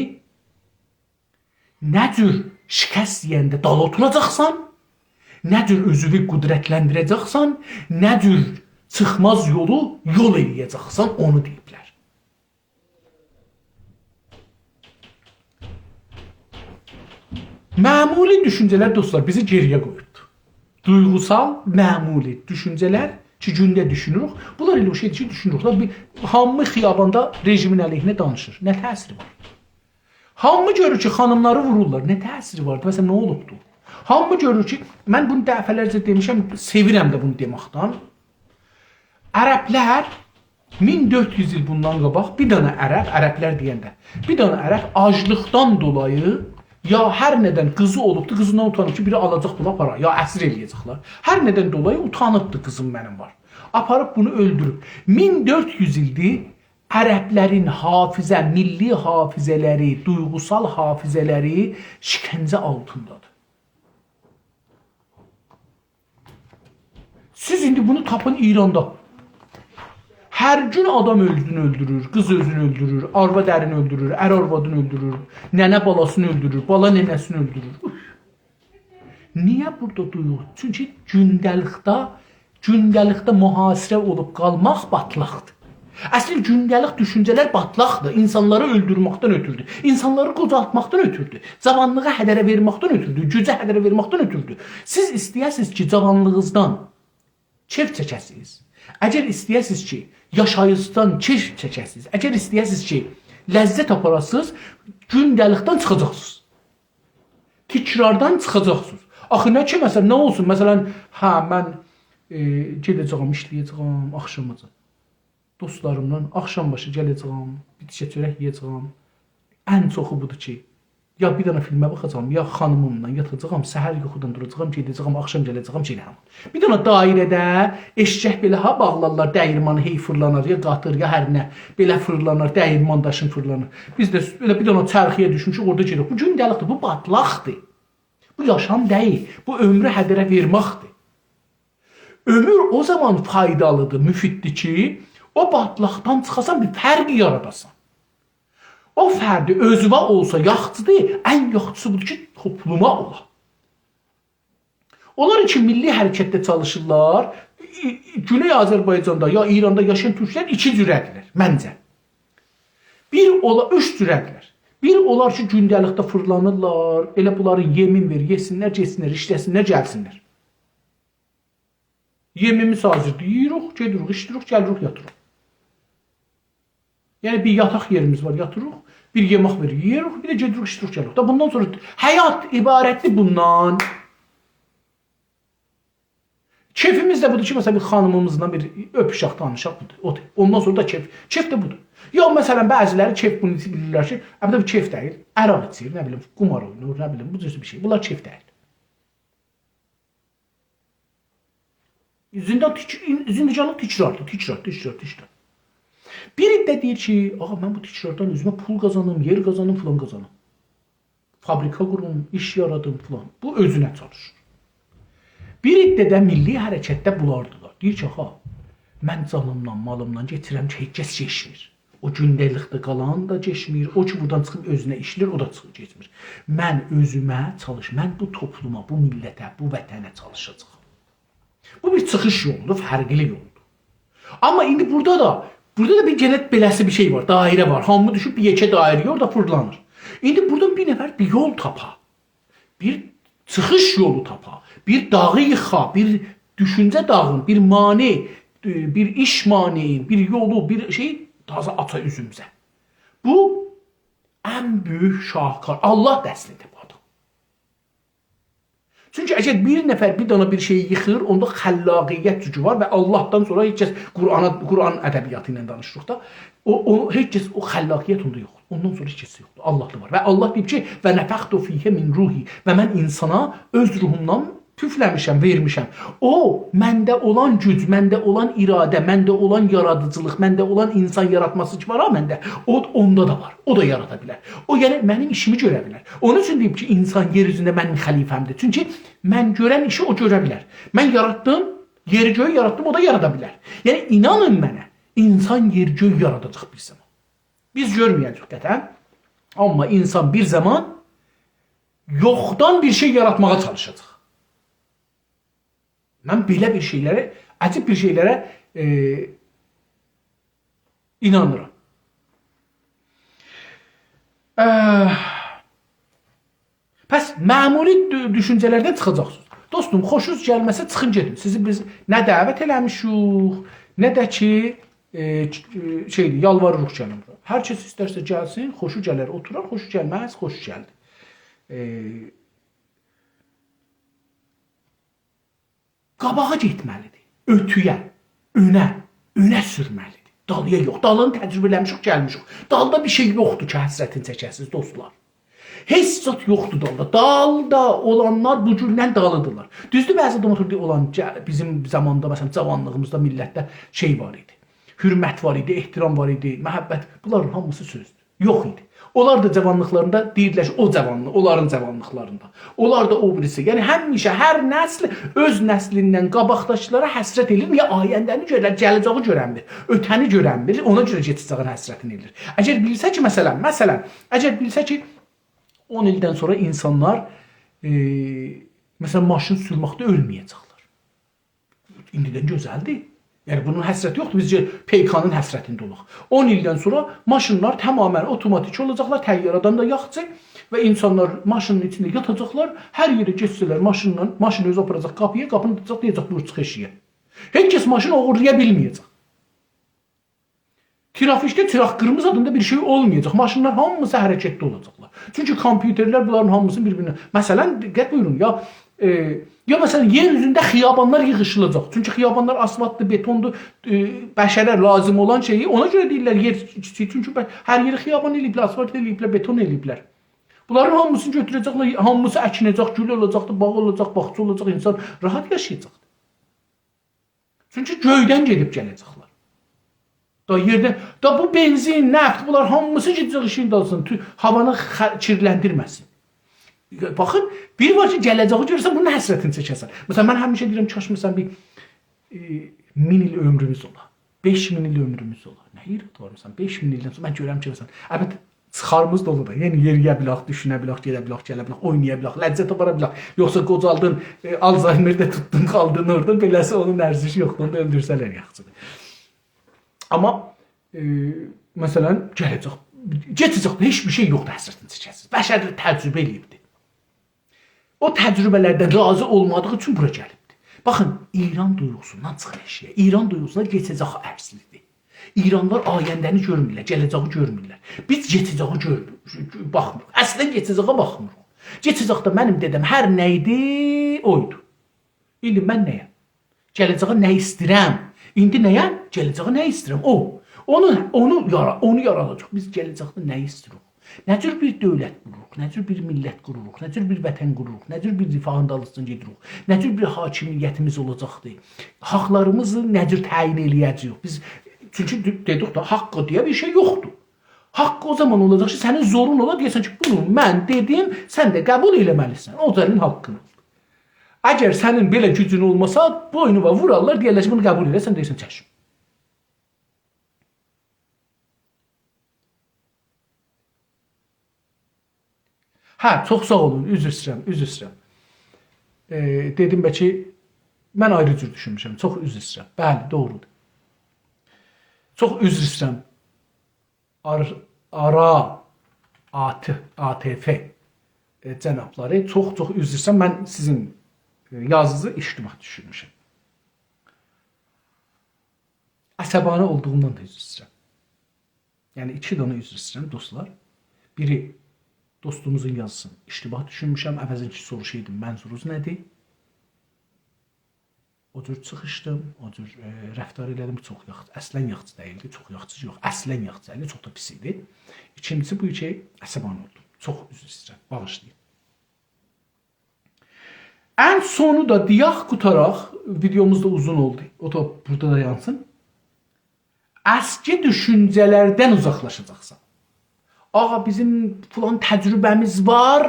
نه جور شکست یئینده دالا اوتوراجاقسان، نه جور اؤزونو قدرتلندیره‌جکسن، نه جور چیخماز یولو یول ائله‌یه‌جکسن، اونو دئییبلر. معمولی دوشونجه‌لر، دوستلار، بیزی گئری‌یه قویوبدور. دویغوسال، معمولی دوشونجه‌لر کی، گونده دوشونوروک. بونلار ائله او شئیدیر کی، دوشونوروک دا. بیر، هامی خیاباندا رژیمین علیهینه دانیشیر. نه تأثیری وار؟ هامی گؤرور کی، خانیملاری وورورلار. نه تأثیری واردی؟ مثلا، نه اولوبدو؟ هامی گؤرور کی، من بونو دفعه‌لرجه دئمیشم، سئویرم ده بونو دئمکدن. عربلر مین دؤرد یوز ایل بوندان قاباق بیر دنه عرب، عربلر دئینده، بیر دنه عرب آجلیقدان دولایی یا هر ندن قیزی اولوبدو، قیزیندان اوتانیب کی، بیری آلاجاق بونو آپارا، یا اسیر ائله‌یه‌جکلر. هر ندن دولایی اوتانیبدی، قیزیم منیم وار. آپاریب بونو اؤلدوروب. مین دؤرد یوز ایلدیر عربلرین حافظه، میللی حافظه‌لری، دویغوسال حافظه‌لری شکنجه آلتیندادیر. سیز ایندی بونو تاپین ایراندا. هر گون آدام اؤزونو اؤلدورور، قیز اؤزونو اؤلدورور، آرواد ارینی اؤلدورور، ار آروادینی اؤلدورور، ننه بالاسینی اؤلدورور، بالا ننه‌سینی اؤلدورور. اوف. نییه بورادا دویغو؟ چونکی گونده‌لیکده، گونده‌لیکده محاصره اولوب قالماق باتلاقدیر. اصلینده گونده‌لیک دوشونجه‌لر باتلاقدیر. اینسانلاری اؤلدورمکدن اؤتوردو. اینسانلاری قوجالتماقدان اؤتوردو. جاوانلیغا هدره وئرمکدن اؤتوردو. گوجه هدره وئرمکدن اؤتوردو. سیز ایسته‌یه‌سینیز کی، جاوانلیغینیزدان کئف چکه‌سینیز، اگر ایسته‌یه‌سینیز کی، یاشاییشدان کئف چکه‌سینیز، اگر ایسته‌یه‌سینیز کی، لذت آپاراسینیز، گونده‌لیکدن چیخاجاقسینیز. تکراردان چیخاجاقسینیز. آخی نه کی، مثلا، نه اولسون؟ مثلا، هه، من، ائ، گئده‌جه‌یم، ایشله‌یه‌جه‌یم آخشاماجان. دوستلاریملا آخشام باشی گله‌جه‌یم، بیر تیکه چؤرک یئیه‌جه‌یم. ان چوخو بودور کی، یا بیر دنه فیلمه باخاجاغام، یا خانیمیملا یاتاجاغام، سحر یوخودان دوراجاغام، گئده‌جه‌یم، آخشام گله‌جه‌یم، گئنه همین. بیر دنه دایره‌ده ائششک بئله ها باغلارلار، دییرمانی هئی فیرلانار، یا قاطیر، یا هر نه، بئله فیرلانار، دییرمان داشین فیرلانار. بیز ده ائله بیر دنه چرخی‌یه دوشموشوک، اورادا گئدیریک. بو گونده‌لیکدیر، بو باتلاقدیر. بو یاشام دئییل، بو عؤمرو هدره وئرمکدیر. عؤمور او زامان فایدالیدیر، مفیددیر کی، او باتلاقدان چیخاسان، بیر فرق یاراداسان. او فردی اؤزونه اولسا یاخشیدیر، ان یاخشیسی بودور کی، توپلوما اولا. اونلار کی میللی حرکتده چالیشیرلار، ای-، ای-، گونئی آذربایجاندا یا ایراندا یاشایان تورکلر ایکی جوره‌دیرلر، منجه. بیر اولا-، اوچ جوره‌دیرلر. بیر اونلار کی، گونده‌لیکده فیرلانیرلار، ائله بونلارین یئمین وئر، یئسینلر، گئتسینلر، ایشله‌سینلر، گلسینلر. یئمیمیز حاضیردیر، یئییریک، گئدیریک، ایشله‌ییریک، گلیریک، یاتیریق. یعنی بیر یاتاق یئریمیز وار، یاتیریق، بیر یئمک وئریر، یئییریک، بیر ده گئدیریک، ایشله‌ییریک، گلیریک. دا بوندان سونرا حیات عبارتدیر بوندان. کئفیمیز ده بودور کی، مثلا، بیر خانیمیمیزلا بیر اؤپوشک، دانیشاق، بودور. اودور. اوندان سونرا دا کئف، کئف ده بودور. یا، مثلا، بعضی‌لری کئف بونو بیلیرلر کی، البته، بو کئف دئییل. عرق ایچیر، نه بیلیم، قمار اوینایر، نه بیلیم، بو جور بیر شئی. بونلار کئف دئییل. زندان تک-، این-، زندگانلیق تکراردیر، تکرار، تکرار، تکرار. بیر عده دئییر کی، «آغا، من بو تکراردان اؤزومه پول قازانیم، یئر قازانیم، فلان قازانیم. فابریکا قوروم، ایش یارادیم»، فلان. بو اؤزونه چالیشیر. بیر عده ده میللی حرکتده بولاردیلار. دئییر کی، «آغا، من جانیمدان، مالیمدان کئچیرم کی، هئچ کس کئچمیر. او گونده‌لیکده قالان دا کئچمیر، او کی بورادان چیخیب اؤزونه ایشله‌ییر، او دا چیخیب کئچمیر. من اؤزومه چالیش، من بو توپلوما، بو میللته، بو وطنه چالیشاجاغام.» بو بیر چیخیش یولودور، فرقلی یولدور. آمما ایندی بورادا دا، بورادا دا بیر گئنه بئله‌سی بیر شئی وار، دایره وار. هامی دوشوب بیر یئکه دایره‌یه، اورادا فیرلانیر. ایندی بورادان بیر نفر بیر یول تاپا، بیر چیخیش یولو تاپا، بیر داغی ییخا، بیر دوشونجه داغین، بیر مانع، ائ، بیر ایش مانعین، بیر یولو، بیر شئی تازا آچا اوزوموزه. بو ان بؤیوک شاهکار. الله دستینده بو آدام. چونکی اگر بیر نفر بیر دانا بیر شئیی ییخیر، اوندا خلاقیت گوجو وار و اللهدان سونرا هئچ کس، قرآنا، قرآن ادبیاتی ایله دانیشیریق دا، او، او، هئچ کس، او خلاقیت اوندا یوخدور. اوندان سونرا هئچ کس یوخدور. اللهدا وار. و الله دئییب کی، «و نفخت فیه من روحی»، و من اینسانا اؤز روحومدان پوفله‌میشم، وئرمیشم. او، منده اولان گوج، منده اولان اراده، منده اولان یارادیجیلیق، منده اولان اینسان یاراتماسی کی وار ها منده، او، اوندا دا وار. او دا یارادا بیلر. او، یعنی، منیم ایشیمی گؤره بیلر. اونون اوچون دئییب کی، اینسان یئر اوزونده منیم خلیفه‌مدیر. چونکی من گؤرن ایشی او گؤره بیلر. من یاراتدیم، یئری گؤیو یاراتدیم، او دا یارادا بیلر. یعنی، اینانین منه، اینسان یئر گؤی یاراداجاق بیر زامان. بیز گؤرمه‌یه‌جه‌ییک قطعاً. آمما اینسان بیر زامان یوخدان بیر شئی یاراتماغا چالیشاجاق. من بئله بیر شئیلره، عجیب بیر شئیلره، ائ، اینانیرام. اه، پس معمولی دو-، دوشونجه‌لردن چیخاجاقسینیز. دوستوم، خوشونوز گلمه‌سه چیخین گئدین. سیزی بیز نه دعوت ائله‌میشیک، نه ده کی، ائ، چ-، ائ، شئیدیر، یالواریریق گلین بورا. هر کس ایسترسه گلسین، خوشو گلر اوتورار، خوشو گلمز، خوشو گلدی. ائ، قاباغا گئتمه‌لیدیر. اؤتویه، اؤنه، اؤنه سورمه‌لیدیر. دالییا یوخ. دالینی تجربه ائله‌میشیک، گلمیشیک. دالدا بیر شئی یوخدور کی، حسرتینی چکه‌سینیز، دوستلار. هئچ زاد یوخدور دالدا. دالدا اولانلار بو گوندن دالیدیرلار. دوزدور، بعضی آدام اوتورور دئییر، «اولان، گل، بیزیم زاماندا، مثلا، جاوانلیغیمیزدا میللتده شئی وار ایدی. حرمت وار ایدی، احترام وار ایدی، محبت.» بونلارین هامیسی سؤزدور. یوخ ایدی. اونلار دا جاوانلیقلاریندا دئییردیلر کی، او جاوانلیق، اونلارین جاوانلیقلاریندا. اونلار دا او بیریسی. یعنی، همیشه هر نسل اؤز نسلیندن قاباقداکیلارا حسرت ائله‌ییر. نییه؟ آینده‌نی گؤرر، گله‌جه‌یی گؤرنمیر، اؤته‌نی گؤرنمیر. اونا گؤره کئچه‌جه‌یین حسرتینی ائله‌ییر. اگر بیلسه کی، مثلا، مثلا، اگر بیلسه کی، اون ایلدن سونرا اینسانلار، ائ، مثلا، ماشین سورمکده اؤلمه‌یه‌جکلر. ایندیدن گؤزلدیر. یعنی، بونون حسرتی یوخدور. بیز کی، پیکانین حسرتینده اولاق. اون ایلدن سونرا ماشینلار تمامیله اوتوماتیک اولاجاقلار، طیاره‌دن ده یاخچی و اینسانلار ماشینین ایچینده یاتاجاقلار. هر یئره گئتسه‌لر، ماشینلا، ماشین اؤزو آپاراجاق قاپییا، قاپینی توتاجاق، دئیه‌جک، «بویور، چیخ ائشیگه.» هئچ کس ماشین اوغورلایا بیلمه‌یه‌جک. ترافیکده چیراق قیرمیزی آدیندا بیر شئی اولمایاجاق. ماشینلار هامیسی حرکتده اولاجاقلار. چونکی کامپیوترلر بونلارین هامیسینی بیر-بیرینه، مثلا، دقت بویورون، یا، ائ، یا، مثلا، یئر اوزونده خیابانلار ییغیشیلاجاق. چونکی خیابانلار آسفالتدیر، بتوندور، ائ، بشره لازیم اولان شئیی، اونا گؤره دئییرلر یئر کیچیک، چونکی به-، هر یئری خیابان ائله‌ییبلر، آسفالت ائله‌ییبلر، بتون ائله‌ییبلر. بونلارین هامیسینی گؤتوره‌جکلر، هامیسی اکینه‌جک، گول اولاجاقدیر، باغ اولاجاق، باغچا اولاجاق، اینسان راحت یاشایاجاقدیر. چونکی گؤیدن گئدیب گله‌جکلر. دا یئردن، دا بو بنزین، نفت، بونلار هامیسی گئده‌جک ایشین دالیسینا، تو-، هاوانی خ-، کیرلندیرمه‌سین. باخین، بیر وار کی، گله‌جه‌یی گؤرورسن، بونون حسرتینی چکه‌سن. مثلا، من همیشه دئییرم، کاش، مثلا، بیر، ائ، مین ایل عؤمروموز اولا. بئش مین ایل عؤمروموز اولا. نه ایراد وار، مثلا، بئش مین ایلدن سونرا من گؤرم کی، مثلا، البته، چیخاریمیز دا اولور دا. یعنی، یئرییه بیلک، دوشونه بیلک، گئده بیلک، گله بیلک، اوینایا بیلک، لذت آپارا بیلک. یوخسا قوجالدین، ائ، آلزایمر ده توتدون، قالدین اورادا. بئله‌سی اونون ارزشی یوخدور، اونو دا اؤلدورسه‌لر یاخشیدیر. آمما، ائ، مثلا، گله‌جک، گئده‌جک، هئچ بیر شئی یوخدور، حسرتینی چکه‌سیز. بشر ده تجربه ائله‌ییبدیر. او تجربه‌لردن راضی اولمادیغی اوچون بورا گلیبدیر. باخین، ایران دویغوسوندان چیخیر ائشییه. ایران دویغوسوندا گئچه‌جک ارزلیدیر. ایرانلیلار آینده‌نی گؤرمورلر، گله‌جه‌یی گؤرمورلر. بیز گئچه‌جه‌یی گؤر-، باخمیریق. اصلا گئچه‌جه‌یه باخمیریق. گئچه‌جکده منیم دده‌م هر نه ایدی، اویدو. ایندی من نه‌یم؟ گله‌جه‌یه نه ایسته‌ییرم؟ ایندی نه‌یم؟ گله‌جه‌یه نه ایسته‌ییرم؟ او. اونو، اونو یارا-، اونو یاراداجاق. بیز گله‌جکده نه ایسته‌ییریک؟ نه جور بیر دؤولت قوروروق؟ نه جور بیر میللت قوروروق؟ نه جور بیر وطن قوروروق؟ نه جور بیر رفاهین دالیسیجا گئدیریک؟ نه جور بیر حاکمیتیمیز اولاجاقدیر؟ حاقلاریمیزی نه جور تعیین ائله‌یه‌جه‌ییک بیز؟ چونکی دئ-، دئدیک دا، حاق دئیه بیر شئی یوخدور. حاق او زامان اولاجاق کی، سنین زورون اولا، دئیه‌سن کی، بونو من دئدیم، سن ده قبول ائله‌مه‌لیسن. او سنین حاققین اولدو. اگر سنین بئله گوجون اولماسا، بوینووا وورارلار، دئیرلر کی، بونو قبول ائله، سن دئییرسن، چشم. هه، چوخ ساغ اولون، عذر ایسته‌ییرم، عذر ایسته‌ییرم. ائ، دئدیم بلکه، من آیری جور دوشونموشم، چوخ عذر ایسته‌ییرم. بلی، دوغرودور. چوخ عذر ایسته‌ییرم. آر-، آرا، آ ت، آ ت ف، ائ، جنابلاری، چوخ-چوخ عذر ایسته‌ییرم، من سیزین، ائ، یازینیزی اشتباه دوشونموشم. عصبانی اولدوغومدان دا عذر ایسته‌ییرم. یعنی، ایکی دنه عذر ایسته‌ییرم، دوستلار. بیری دوستوموزون یازیسینی اشتباه دوشونموشم، عوضین کی، سوروشایدیم، منظورونوز نه‌دیر؟ او جور چیخیشدیم، او جور، ائ، رفتار ائله‌دیم، چوخ یاخشی، اصلا یاخشی دئییلدی، چوخ یاخشی یوخ، اصلا یاخشی دئییلدی، چوخ دا پیس ایدی. ایکینجیسی بو کی، عصبانی اولدوم. چوخ عذر ایسته‌ییرم، باغیشلایین. ان سونو دا دئیک، قوتاراق، ویدئوموز دا اوزون اولدو، او دا بورادا دا یانسین. اسکی دوشونجه‌لردن اوزاقلاشاجاقسان. آغا، بیزیم فلان تجربه‌میز وار.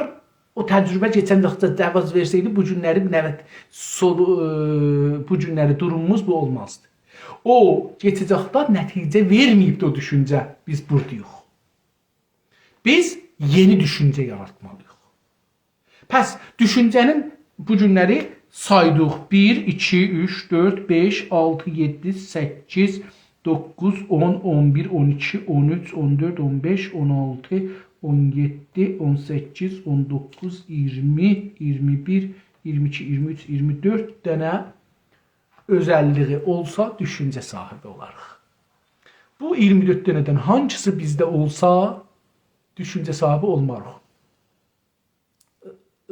او تجربه کئچن واختدا جواز وئرسه‌یدی، بو گونلری نوبت سولو-، ائ، بو گونلری دوروموموز بو اولمازدی. او کئچه‌جکده نتیجه وئرمه‌ییبدی او دوشونجه. بیز بوردایوخ. بیز یئنی دوشونجه یاراتمالیییق. پس دوشونجه‌نین بو گونلری سایدیق. بیر، ایکی، اوچ، دؤرد، بئش، آلتی، یئددی، سککیز، دوققوز، اون، اون بیر، اون ایکی، اون اوچ، اون دؤرد، اون بئش، اون آلتی، اون یئددی، اون سککیز، اون دوققوز، اییرمی، اییرمی بیر، اییرمی ایکی، اییرمی اوچ، اییرمی دؤرد دنه اؤزللیگی اولسا، دوشونجه صاحیبی اولاریق. بو اییرمی دؤرد دنه‌دن هانسیسی بیزده اولسا، دوشونجه صاحیبی اولماریق.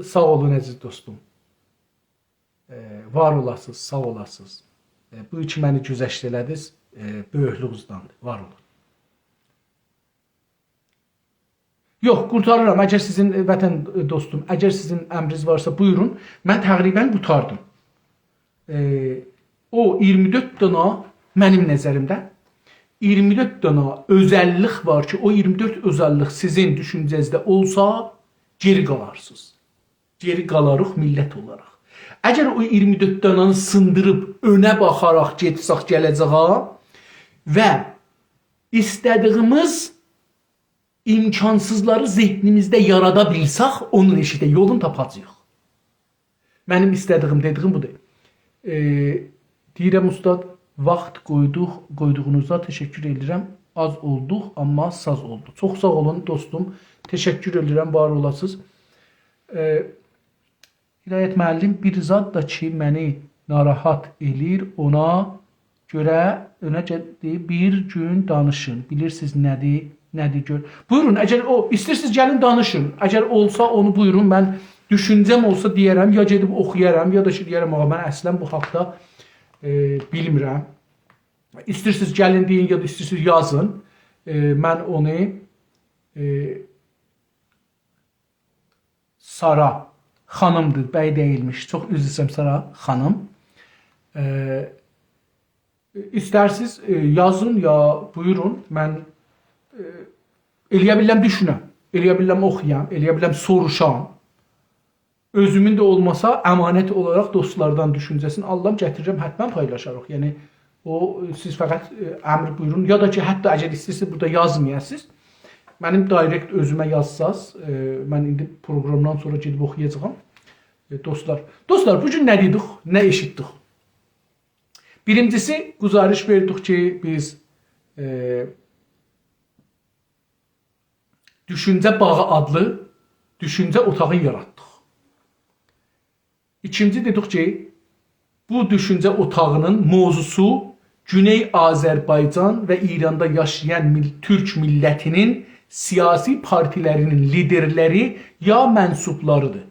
ساغ اولون، عزیز دوستوم. ائ، وار اولاسینیز، ساغ اولاسینیز. ائ، بو کی منی گذشت ائله‌دینیز، ائ، بؤیوکلوگونوزدندیر. وار اولون. یوخ، قورتاریرام. اگر سیزین، ائ، وطن، ائ، دوستوم، اگر سیزین امرینیز وارسا، بویورون. من تقریبا قورتاردیم. ائ، او اییرمی دؤرد دانا، منیم نظریمده، اییرمی دؤرد دانا اؤزللیک وار کی، او اییرمی دؤرد اؤزللیک سیزین دوشونجه‌نیزده اولسا، گئری قالارسینیز. گئری قالاریق میللت اولاراق. اگر او اییرمی دؤرد دانانی سیندیریب اؤنه باخاراق گئتسک گله‌جه‌یه و ایسته‌دیییمیز امکانسیزلاری ذهنیمیزده یارادا بیلسک، اونون ائشیکده یولون تاپاجاغیق. منیم ایسته‌دیییم، دئدیییم بودور. ائ، دئییرم، اوستاد، واخت قویدوق، قویدوغونوزا تشکر ائدیرم. آز اولدوق، آمما ساز اولدو. چوخ ساغ اولون، دوستوم. تشکر ائدیرم، وار اولاسینیز. ائ، هدایت معلم، بیر زاد دا کی، منی ناراحت ائله‌ییر، اونا گؤره، اؤنه گئدی، بیر گون دانیشین. بیلیرسینیز نه‌دیر؟ نه‌دیر گؤر؟ بویورون، اگر او، ایسته‌ییرسینیز گلین دانیشین. اگر اولسا اونو بویورون، من دوشونجه‌م اولسا دئیه‌رم، یا گئدیب اوخویارام، یا دا کی دئیه‌رم، «آغا، من اصلاً بو حاقدا، ائ، بیلمیرم.» ایسته‌ییرسینیز گلین دئیین، یا دا ایسته‌ییرسینیز یازین. ائ، من اونو، ائ، سارا خانیمدیر، بی دئییلمیش. چوخ عذر ایسته‌ییرم، سارا خانیم. ائ، ایسترسینیز، ائ، یازین یا بویورون. من، ائ، ائلیه بیلرم دوشونم، ائلیه بیلرم اوخویام، ائلیه بیلرم سوروشام. اؤزومون ده اولماسا، امانت اولاراق دوستلاردان دوشونجه‌سینی آللام، گتیررم، حتماً پایلاشاریق. یعنی، او، سیز فقط، ائ، امر بویورون. یا دا کی، حتی اگر ایسته‌ییرسینیز، بورادا یازمایاسینیز، منیم دایرکت اؤزومه یازساز، ائ، من ایندی پروگرامدان سونرا گئدیب اوخویاجاغام. ائ، دوستلار، دوستلار، بو گون نه دئدیک، نه ائشیتدیک؟ بیرینجیسی، گزارش وئردیک کی، بیز، ائ، دوشونجه باغی آدلی دوشونجه اوتاغینی یاراتدیق. ایکینجی دئدیک کی، بو دوشونجه اوتاغینین موضوعسو گونئی آذربایجان و ایراندا یاشایان میل-، تورک میللتینین سیاسی پارتیلرینین لیدرلری یا منسوبلاریدیر.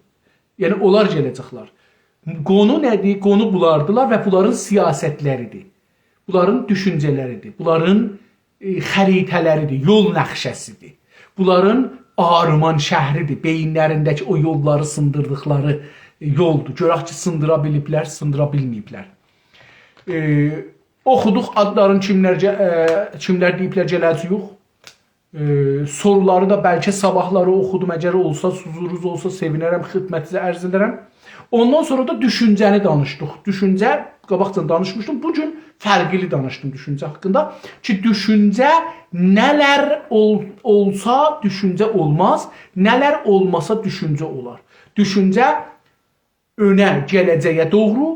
یعنی، اونلار گله‌جکلر. قونو نه‌دیر؟ قونو بونلاردیلار و بونلارین سیاستلریدیر. بونلارین دوشونجه‌لریدیر. بونلارین، ائ، خریطه‌لریدیر، یول نقشه‌سیدیر. بونلارین آرمان‌شهریدیر. بئیینلرینده‌کی او یوللاری سیندیردیقلاری، ائ، یولدور. گؤرک کی، سیندیرا بیلیبلر، سیندیرا بیلمه‌ییبلر. ائ، اوخودوق آدلارین، کیملر گه-، ائ، کیملر دئییبلر گله‌جه‌ییک. ائ، سورولاری دا بلکه صاباحلاری اوخودوم. اگر اولسا، حضورونوز اولسا، سئوینرم، خدمتینیزه عرض ائدرم. اوندان سونرا دا دوشونجه‌نی دانیشدیق. دوشونجه، قاباقجادان دانیشمیشدیم. بو گون فرقلی دانیشدیم دوشونجه حاقیندا. کی، دوشونجه نه‌لر اول-، اولسا، دوشونجه اولماز. نه‌لر اولماسا، دوشونجه اولار. دوشونجه اؤنه، گله‌جه‌یه دوغرو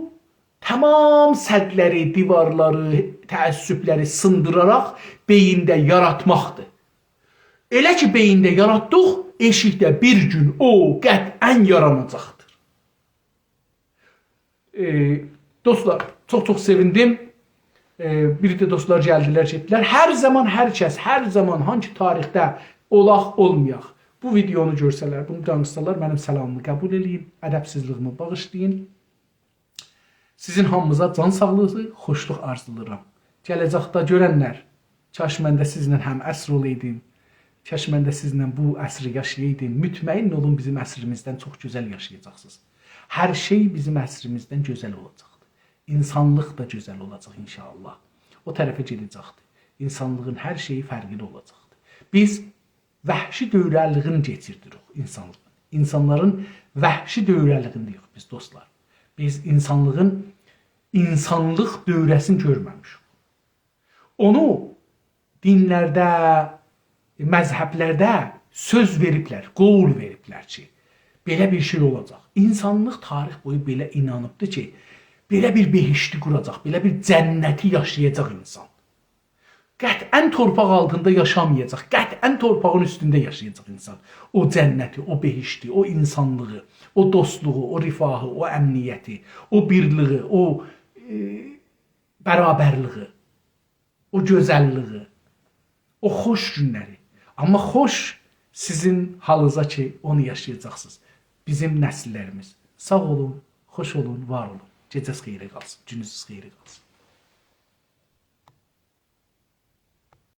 تمام سدلری، دیوارلاری، تعصبلری سیندیراراق بئیینده یاراتماقدیر. ائله کی، بئیینده یاراتدیق، ائشیکده بیر گون او قطعاً یاراناجاقدیر. ائ، دوستلار، چوخ-چوخ سئویندیم. ائ، بیر ده دوستلار گلدیلر، گئتدیلر. هر زامان، هر کس، هر زامان، هانگی تاریخده اولاق، اولمایاق، بو ویدئونو گؤرسه‌لر، بونو دانیشسالار، منیم سلامیمی قبول ائله‌یین، ادبسیزلیگیمی باغیشلایین. سیزین هامینیزا جان ساغلیغی، خوشلوق آرزولاییرام. گله‌جکده گؤرنلر، کاش من ده سیزینله هم‌عصر اولایدیم، کاش من ده سیزینله بو عصری یاشایایدیم. مطمئن اولون، بیزیم عصریمیزدن چوخ گؤزل یاشایاجاقسینیز. هر شئی بیزیم عصریمیزدن گؤزل اولاجاقدیر. اینسانلیق دا گؤزل اولاجاق ان‌شاءالله. او طرفه گئده‌جکدیر. اینسانلیغین هر شئیی فرقلی اولاجاقدیر. بیز وحشی دؤوره‌لیگینی کئچیردیریک اینسانلیغین. اینسانلارین وحشی دؤوره‌لیگینده‌ییک بیز، دوستلار. بیز اینسانلیغین، اینسانلیق دؤوره‌سینی گؤرمه‌میشیک. اونو دینلرده، مذهبلرده سؤز وئریبلر، قول وئریبلر کی، بئله بیر شئی اولاجاق. اینسانلیق تاریخ بویو بئله اینانیبدیر کی، بئله بیر بهشتی قوراجاق، بئله بیر جنتی یاشایاجاق اینسان. قطعاً تورپاق آلتیندا یاشامایاجاق، قطعاً تورپاغین اوستونده یاشایاجاق اینسان. او جنتی، او بهشتی، او اینسانلیغی، او دوستلوغو، او رفاهی، او امنیتی، او بیرلیگی، او، ائ، برابرلیگی، او گؤزللیگی، او خوش گونلری. آمما خوش سیزین حالینیزا کی، اونو یاشایاجاقسینیز. بیزیم نسیللریمیز. ساغ اولون، خوش اولون، وار اولون. گئجه‌ز خئیره قالسین، گونوز خئیره قالسین.